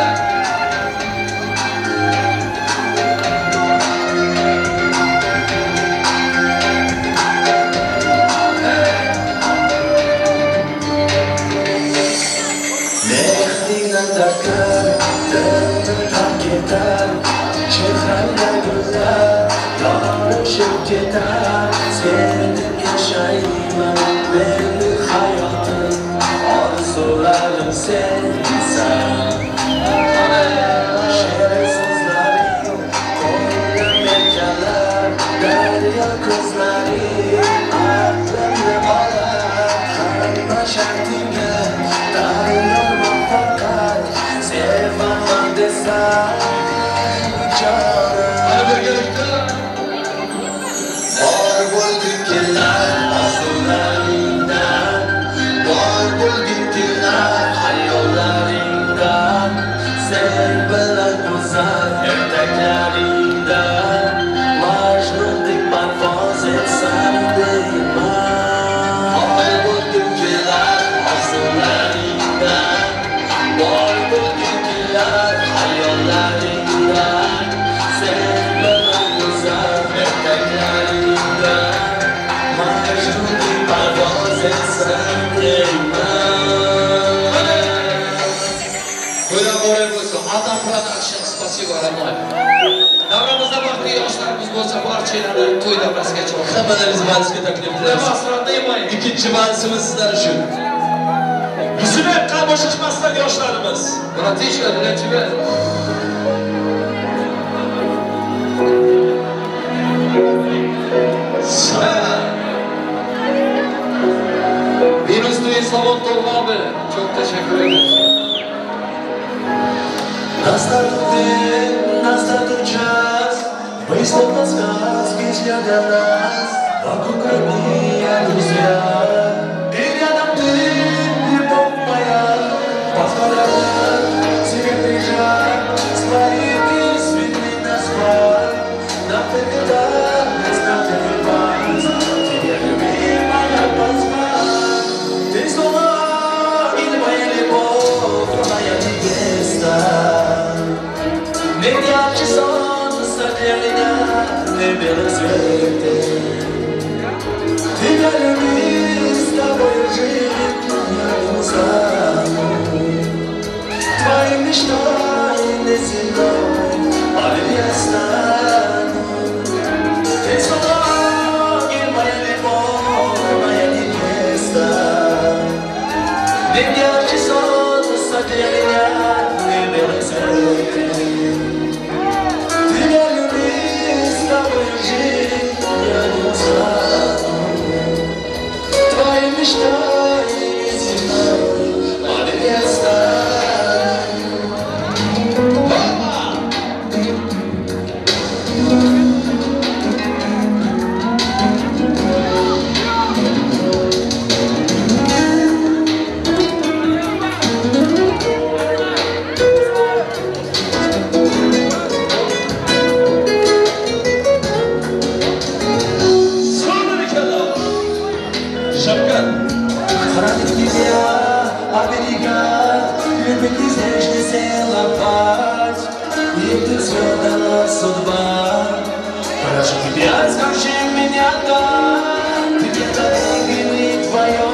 Mehringdan darkar, dilni tark etar, chehrangda gullar yorishib ketar. Sen deb yashayman, meni hayotim, orzularim sensan. Shirin so'zlaring ko'nglim erkalar, daryo ko'zlaring aqlimni olar. Hamma shartingga tayyorman, faqat sevaman desang jonim. Hadi birgalikda. Bor bo'lgim kelar orzularingda, bor bo'lgim kelar xayollaringda, sen bilan go'zal ertaklaringda, Majnundek parvoz etsam deyman. Bor bo'lgim kelar orzularingda, bor bo'lgim kelar xayollaringda, sen bilan go'zal ertaklaringda, Majnundek parvoz etsam deyman. To'ylar muborak bo'lsin. Adam Production, спасибо, родной. Davramizda baxtli yoshlarimiz bo'lsa, barchalarni to'y davrasiga chaqiramiz. Hammalaringizni valsga taklif qilamiz. Родные мои. Ikkinchi valsimiz sizlar uchun. Yuzini bo'shashmasdan yoshlarimiz. Братишка, для тебя. Venus Düğün Salon Tolga abi. Çok teşekkür ederim. Настал день, настал час, вы словно сказки шли для нас, вокруг родные друзья. И рядом ты, любовь моя, позволяла себе прижать свои письменные назвать. Нам никогда не знать тебя, любимая, позвать. Ты словно огонь, моя любовь, моя невеста. Нет ярче солнца для меня, не белых цветы. Тебя любить, с тобой жить я не устану. Твоей мечтой неземной поверь, я стану. Ты словно огонь, моя любовь, моя невеста. Нет ярче солнца для меня, не белых цветы. Тебя любить, с тобой жить я не устану. Твоей мечтой неземной поверь, я стану. Хранит тебя, оберегать, любит и нежно целовать. И ты создала судьба. Прошу тебя, скажи меня так, ты дорогой не твое.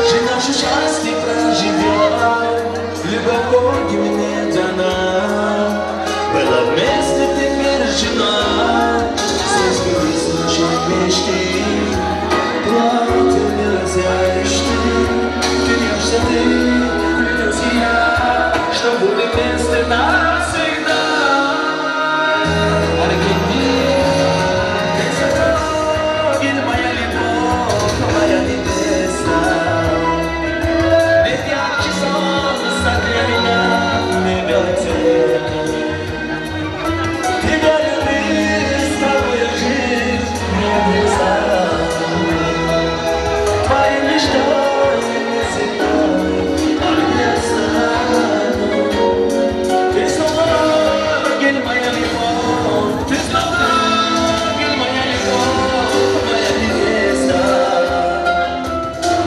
Жить наше счастье проживем, любовь Богом мне дана. Была вместе теперь жена, здесь сбылись наши мечты. Платье лишь ты, клянешься ты, клянусь я, что будем вместе навсегда. Моя любовь, моя невеста, ведь ярче солнца для меня не белый цвет. Тебя любить, с тобой жить не буду. Твоей мечтой неземной я стану. Ты снова, моя любовь, ты снова, моя любовь, моя невеста.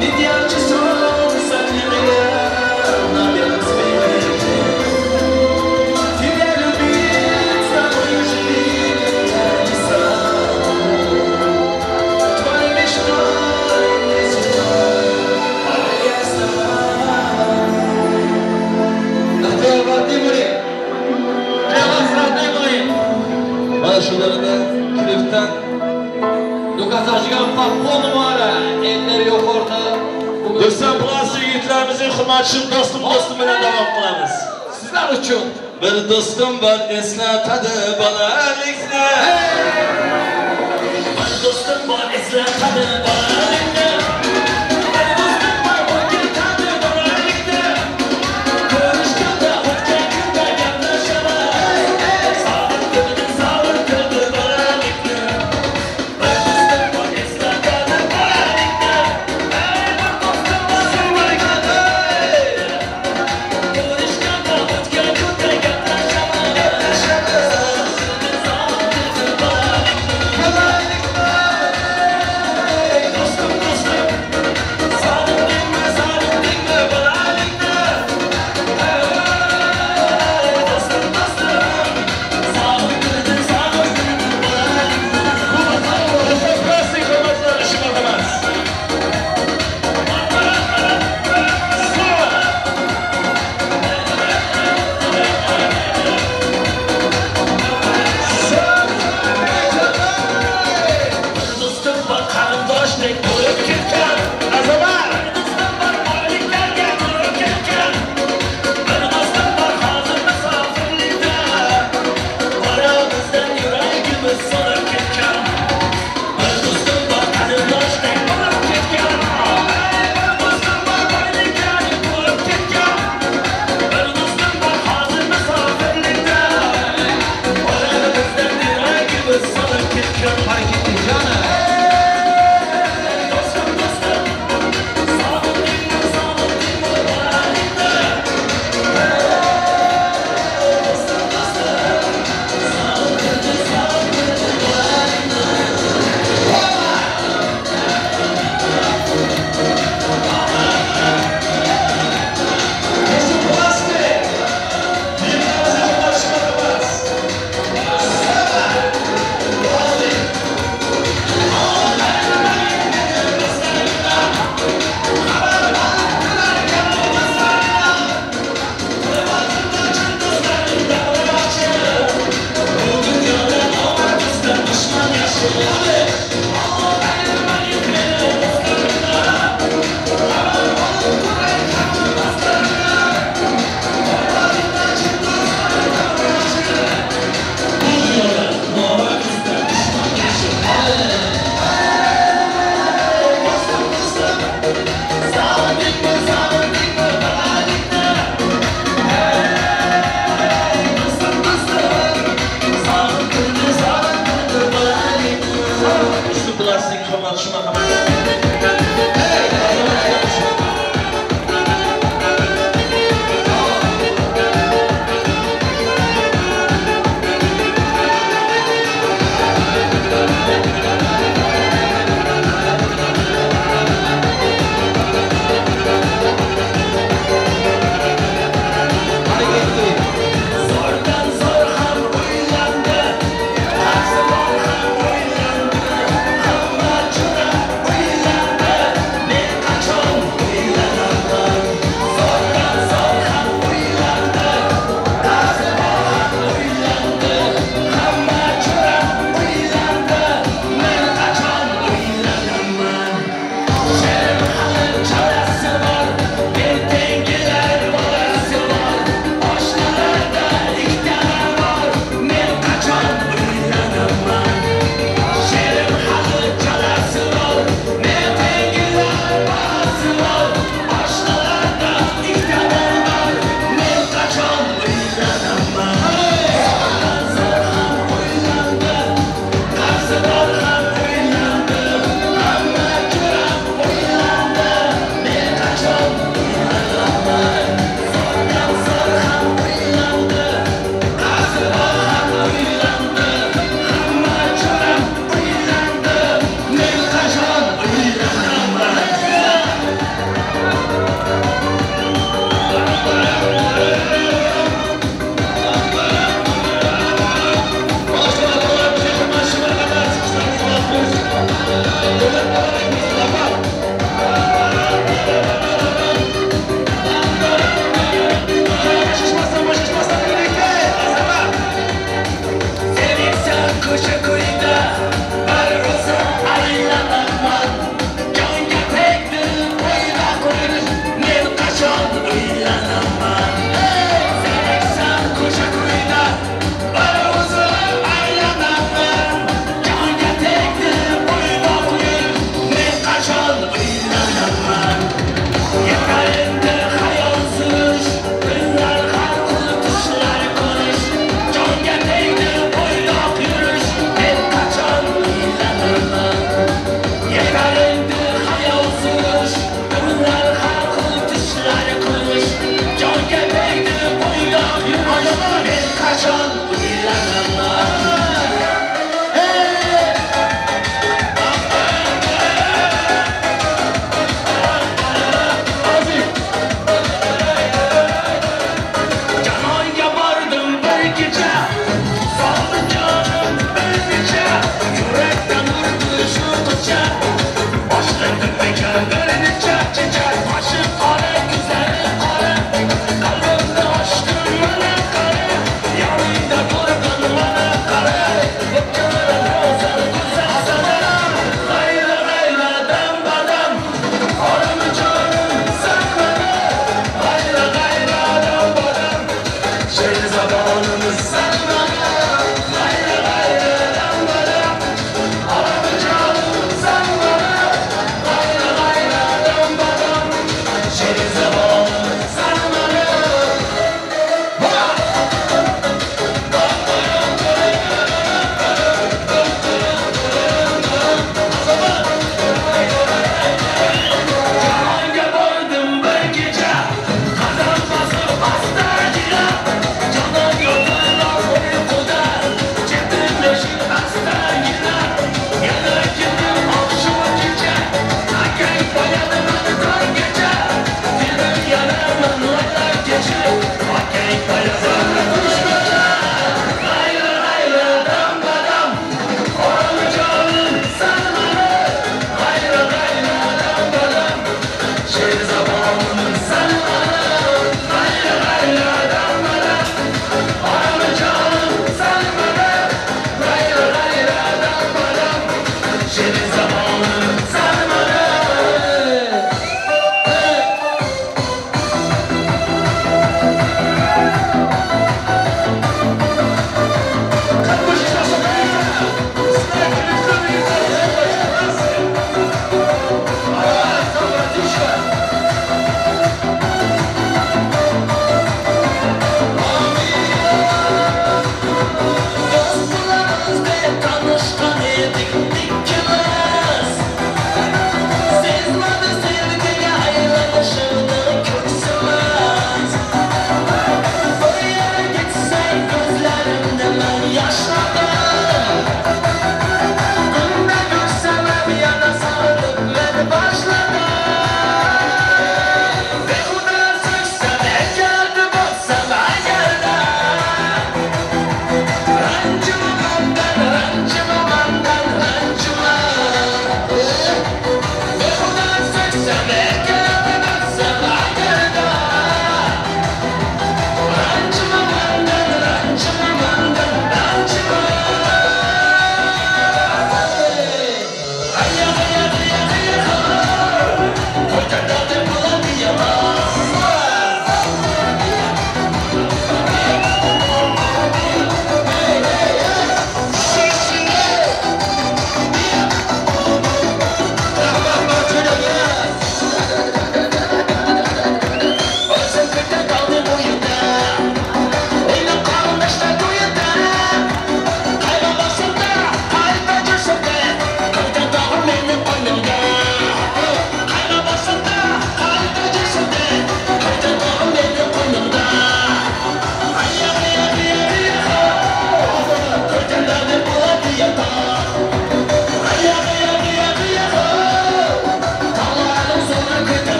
Ведь ярче солнца для меня на белом свете. Тебя любить, с тобой жить я не стану. Твоей мечтой неземной я стану. Родные мои, для вас, родные мои. Mana shularni klipdan Lukas Ajgan по numara, elleri yuqorida. Do'stlar, plastik yigitlarimizning hurmati uchun do'stim do'stim bilan davom qilamiz. Sizlar uchun. Bir do'stim bor eslatadi bolalikni. Bir do'stim bor eslatadi bolalikni. Bir do'stim bor o'rgatadi bolalikni. Ko'rishganda o'tgan kunda gaplashaman. Sog'intirdi, sog'intirdi bolalikni. Bir do'stim bor eslatadi bolalikni. Bir do'stim bor o'rgatadi. Ko'rishganda o'tgan kunda gaplashaman. Sog'intirdi, sog'intirdi bolalikni.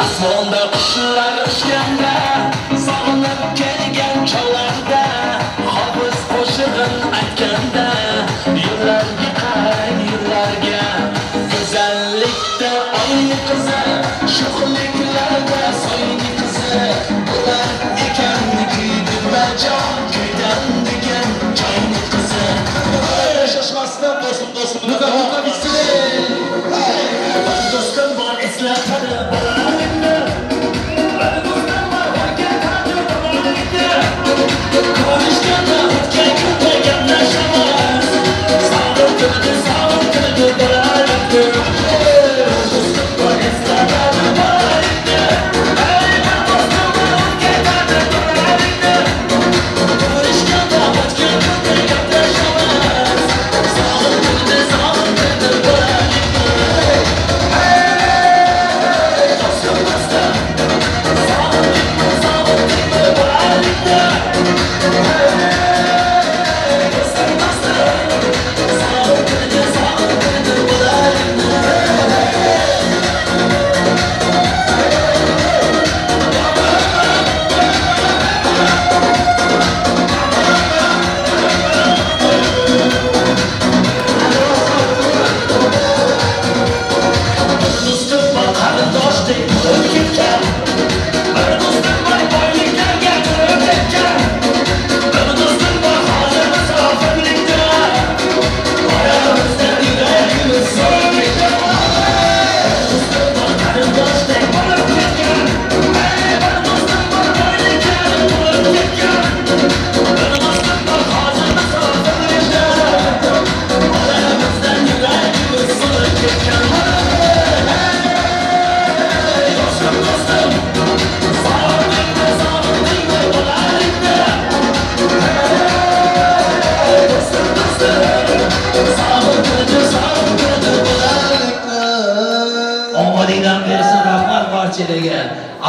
Osmonda qushlar uchganda, sog'inib kelgan chog'larda, hofiz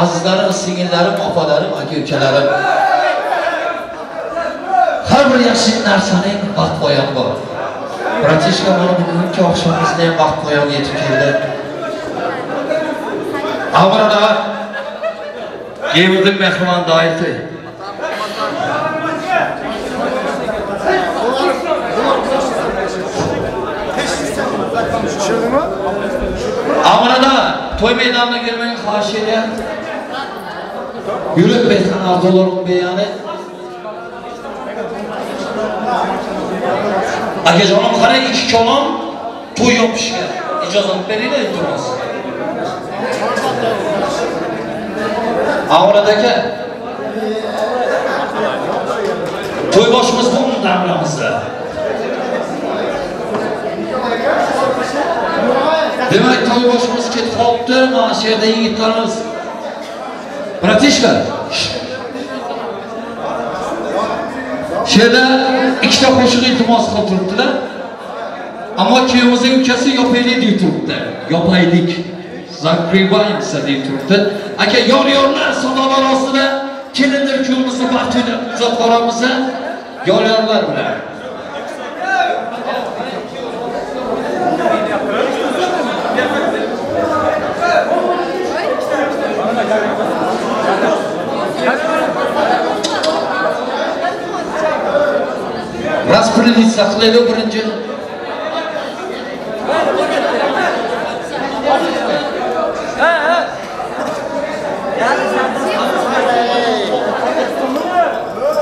Azizlarim, singillarim, opalarim, aka-ukalarim. Har bir yaxshi narsaning vaqt poyoni bor. Bratishka, mana bugungi oqshomimizda ham vaqt poyoni yetib keldi. Avvalda Gevurdik mehmon doisi. Avvalda to'y maydoniga kelmang xohish edyapti. Yurak bergan arzularim beyoni. Akajonim, qarang, ikki kalom to'y yopishga ijozat beringlar, iltimos. Avvalda aka, to'y boshimiz bu damlamizda. Demak, to'y boshimiz ketib qolibdi. Mana shu yerda yigitlarimiz. Bratishka, shu yerda ikkita qo'shiq iltimos qilib turibdilar. Ammo kuyovimizning ukasi yopaylik deb turibdi. Yopaylik. Zakrivaymsa deb turibdi. Aka, yor-yorlar sadolar ostida kelindir kuyovimizni baxt to'ylab uzatib boramiz. Yor-yorlar bilan. Распределиться qilaylik birinchi.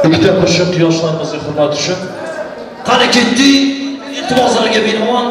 Ikkita qo'shiq yoshlarimizga hurmat uchun. Qani ketdik, iltimoslarga binoan.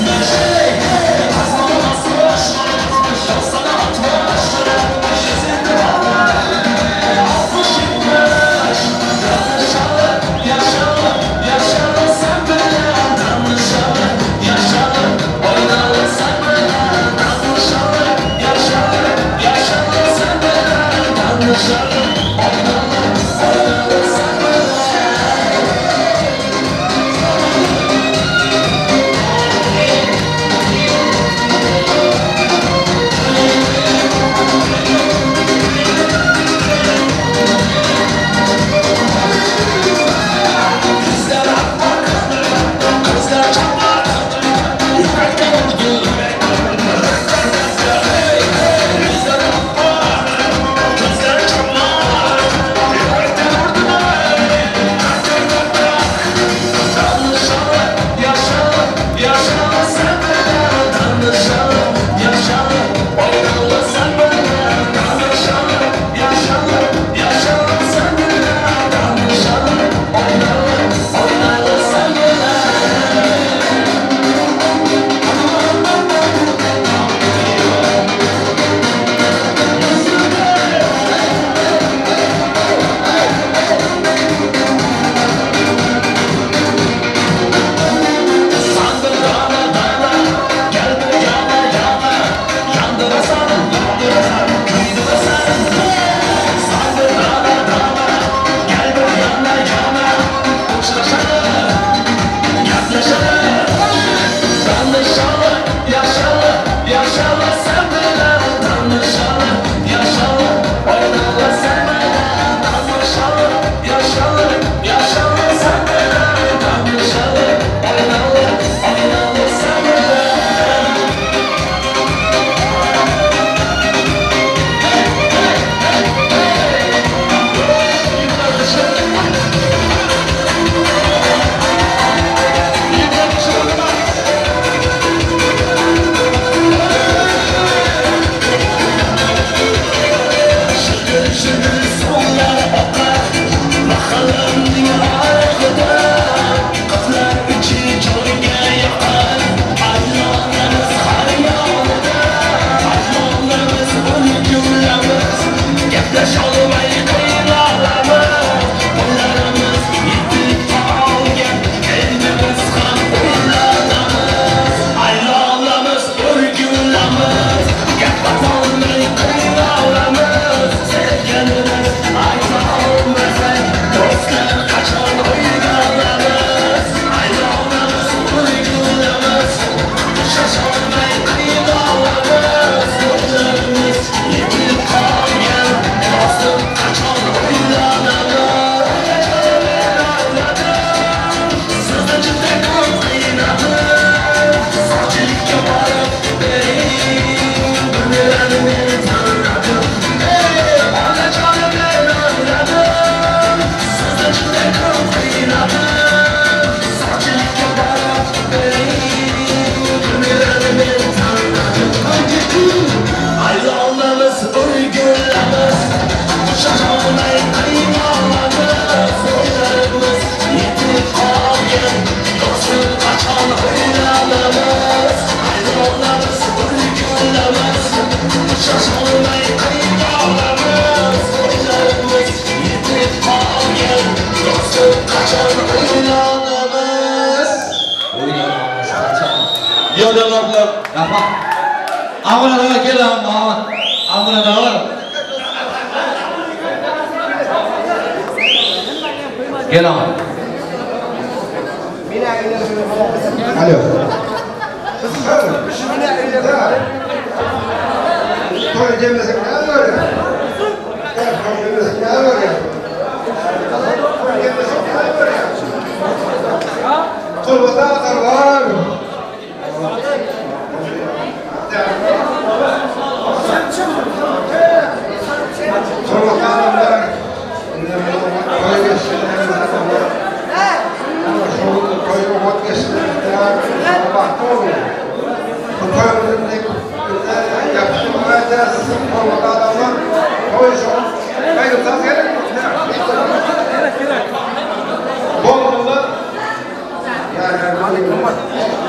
Let's Şaşmalımay kayıp olamiz. Toylarımız yetib qolgan. Dostum qachon uylanamiz? Uylanamiz qachon? Yo'llar bilan. Rahmat. Amir kelam, Amir aka. Kelam. Alo. Toy demesek ne var ya? Toy demesek ne var ya? Toy demesek ne var ya? Torbada var. Torbada var.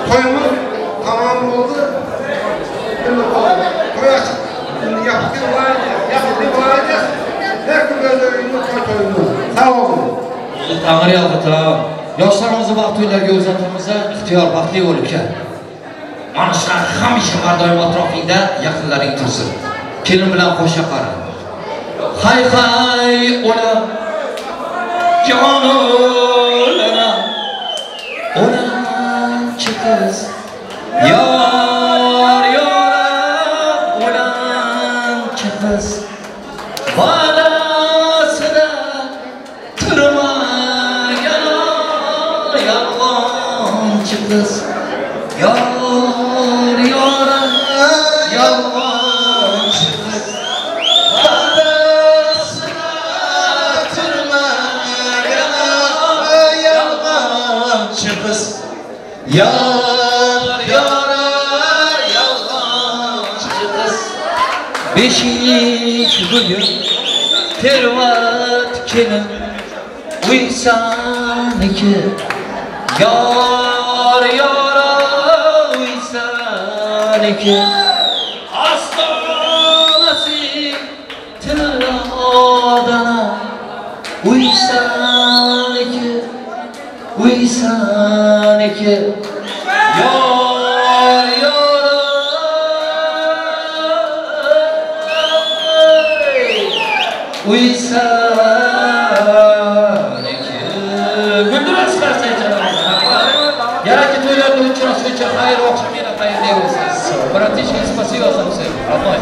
Toyumuz tamam oldu. Toy açık. Yaptık olayacağız. Her gün özlerinde toy toyumuz. Sağ olun. Tangri yalqatlar. Yoshlarimizni baxt to'ylarga uzatamiz, ixtiyor baxtli bo'lib kel. Mana shular hamisha har doim atrofingda yaqinlaring tursin. Kelin bilan qo'sha qara. Hay hay o'lam, jon o'lam, o'lamchi qiz, yor yoram o'lamchi qiz, va'dasida turmagan yolg'onchi qiz, yor yoram yolg'onchi qiz, va'dasida turmagan yolg'onchi qiz, yor yorar yolg'onchi qiz. Beshik bugun tervat kelin uysaniki, yor yora uysaniki, ostonasi tillodan uysaniki, uysaniki, yor yora uysaniki. Güldürüz Yaraki to'ylarda uchrashguncha xayr oqshom yana xayrli bo'lsin. Братишки, спасибо за всех. Родной.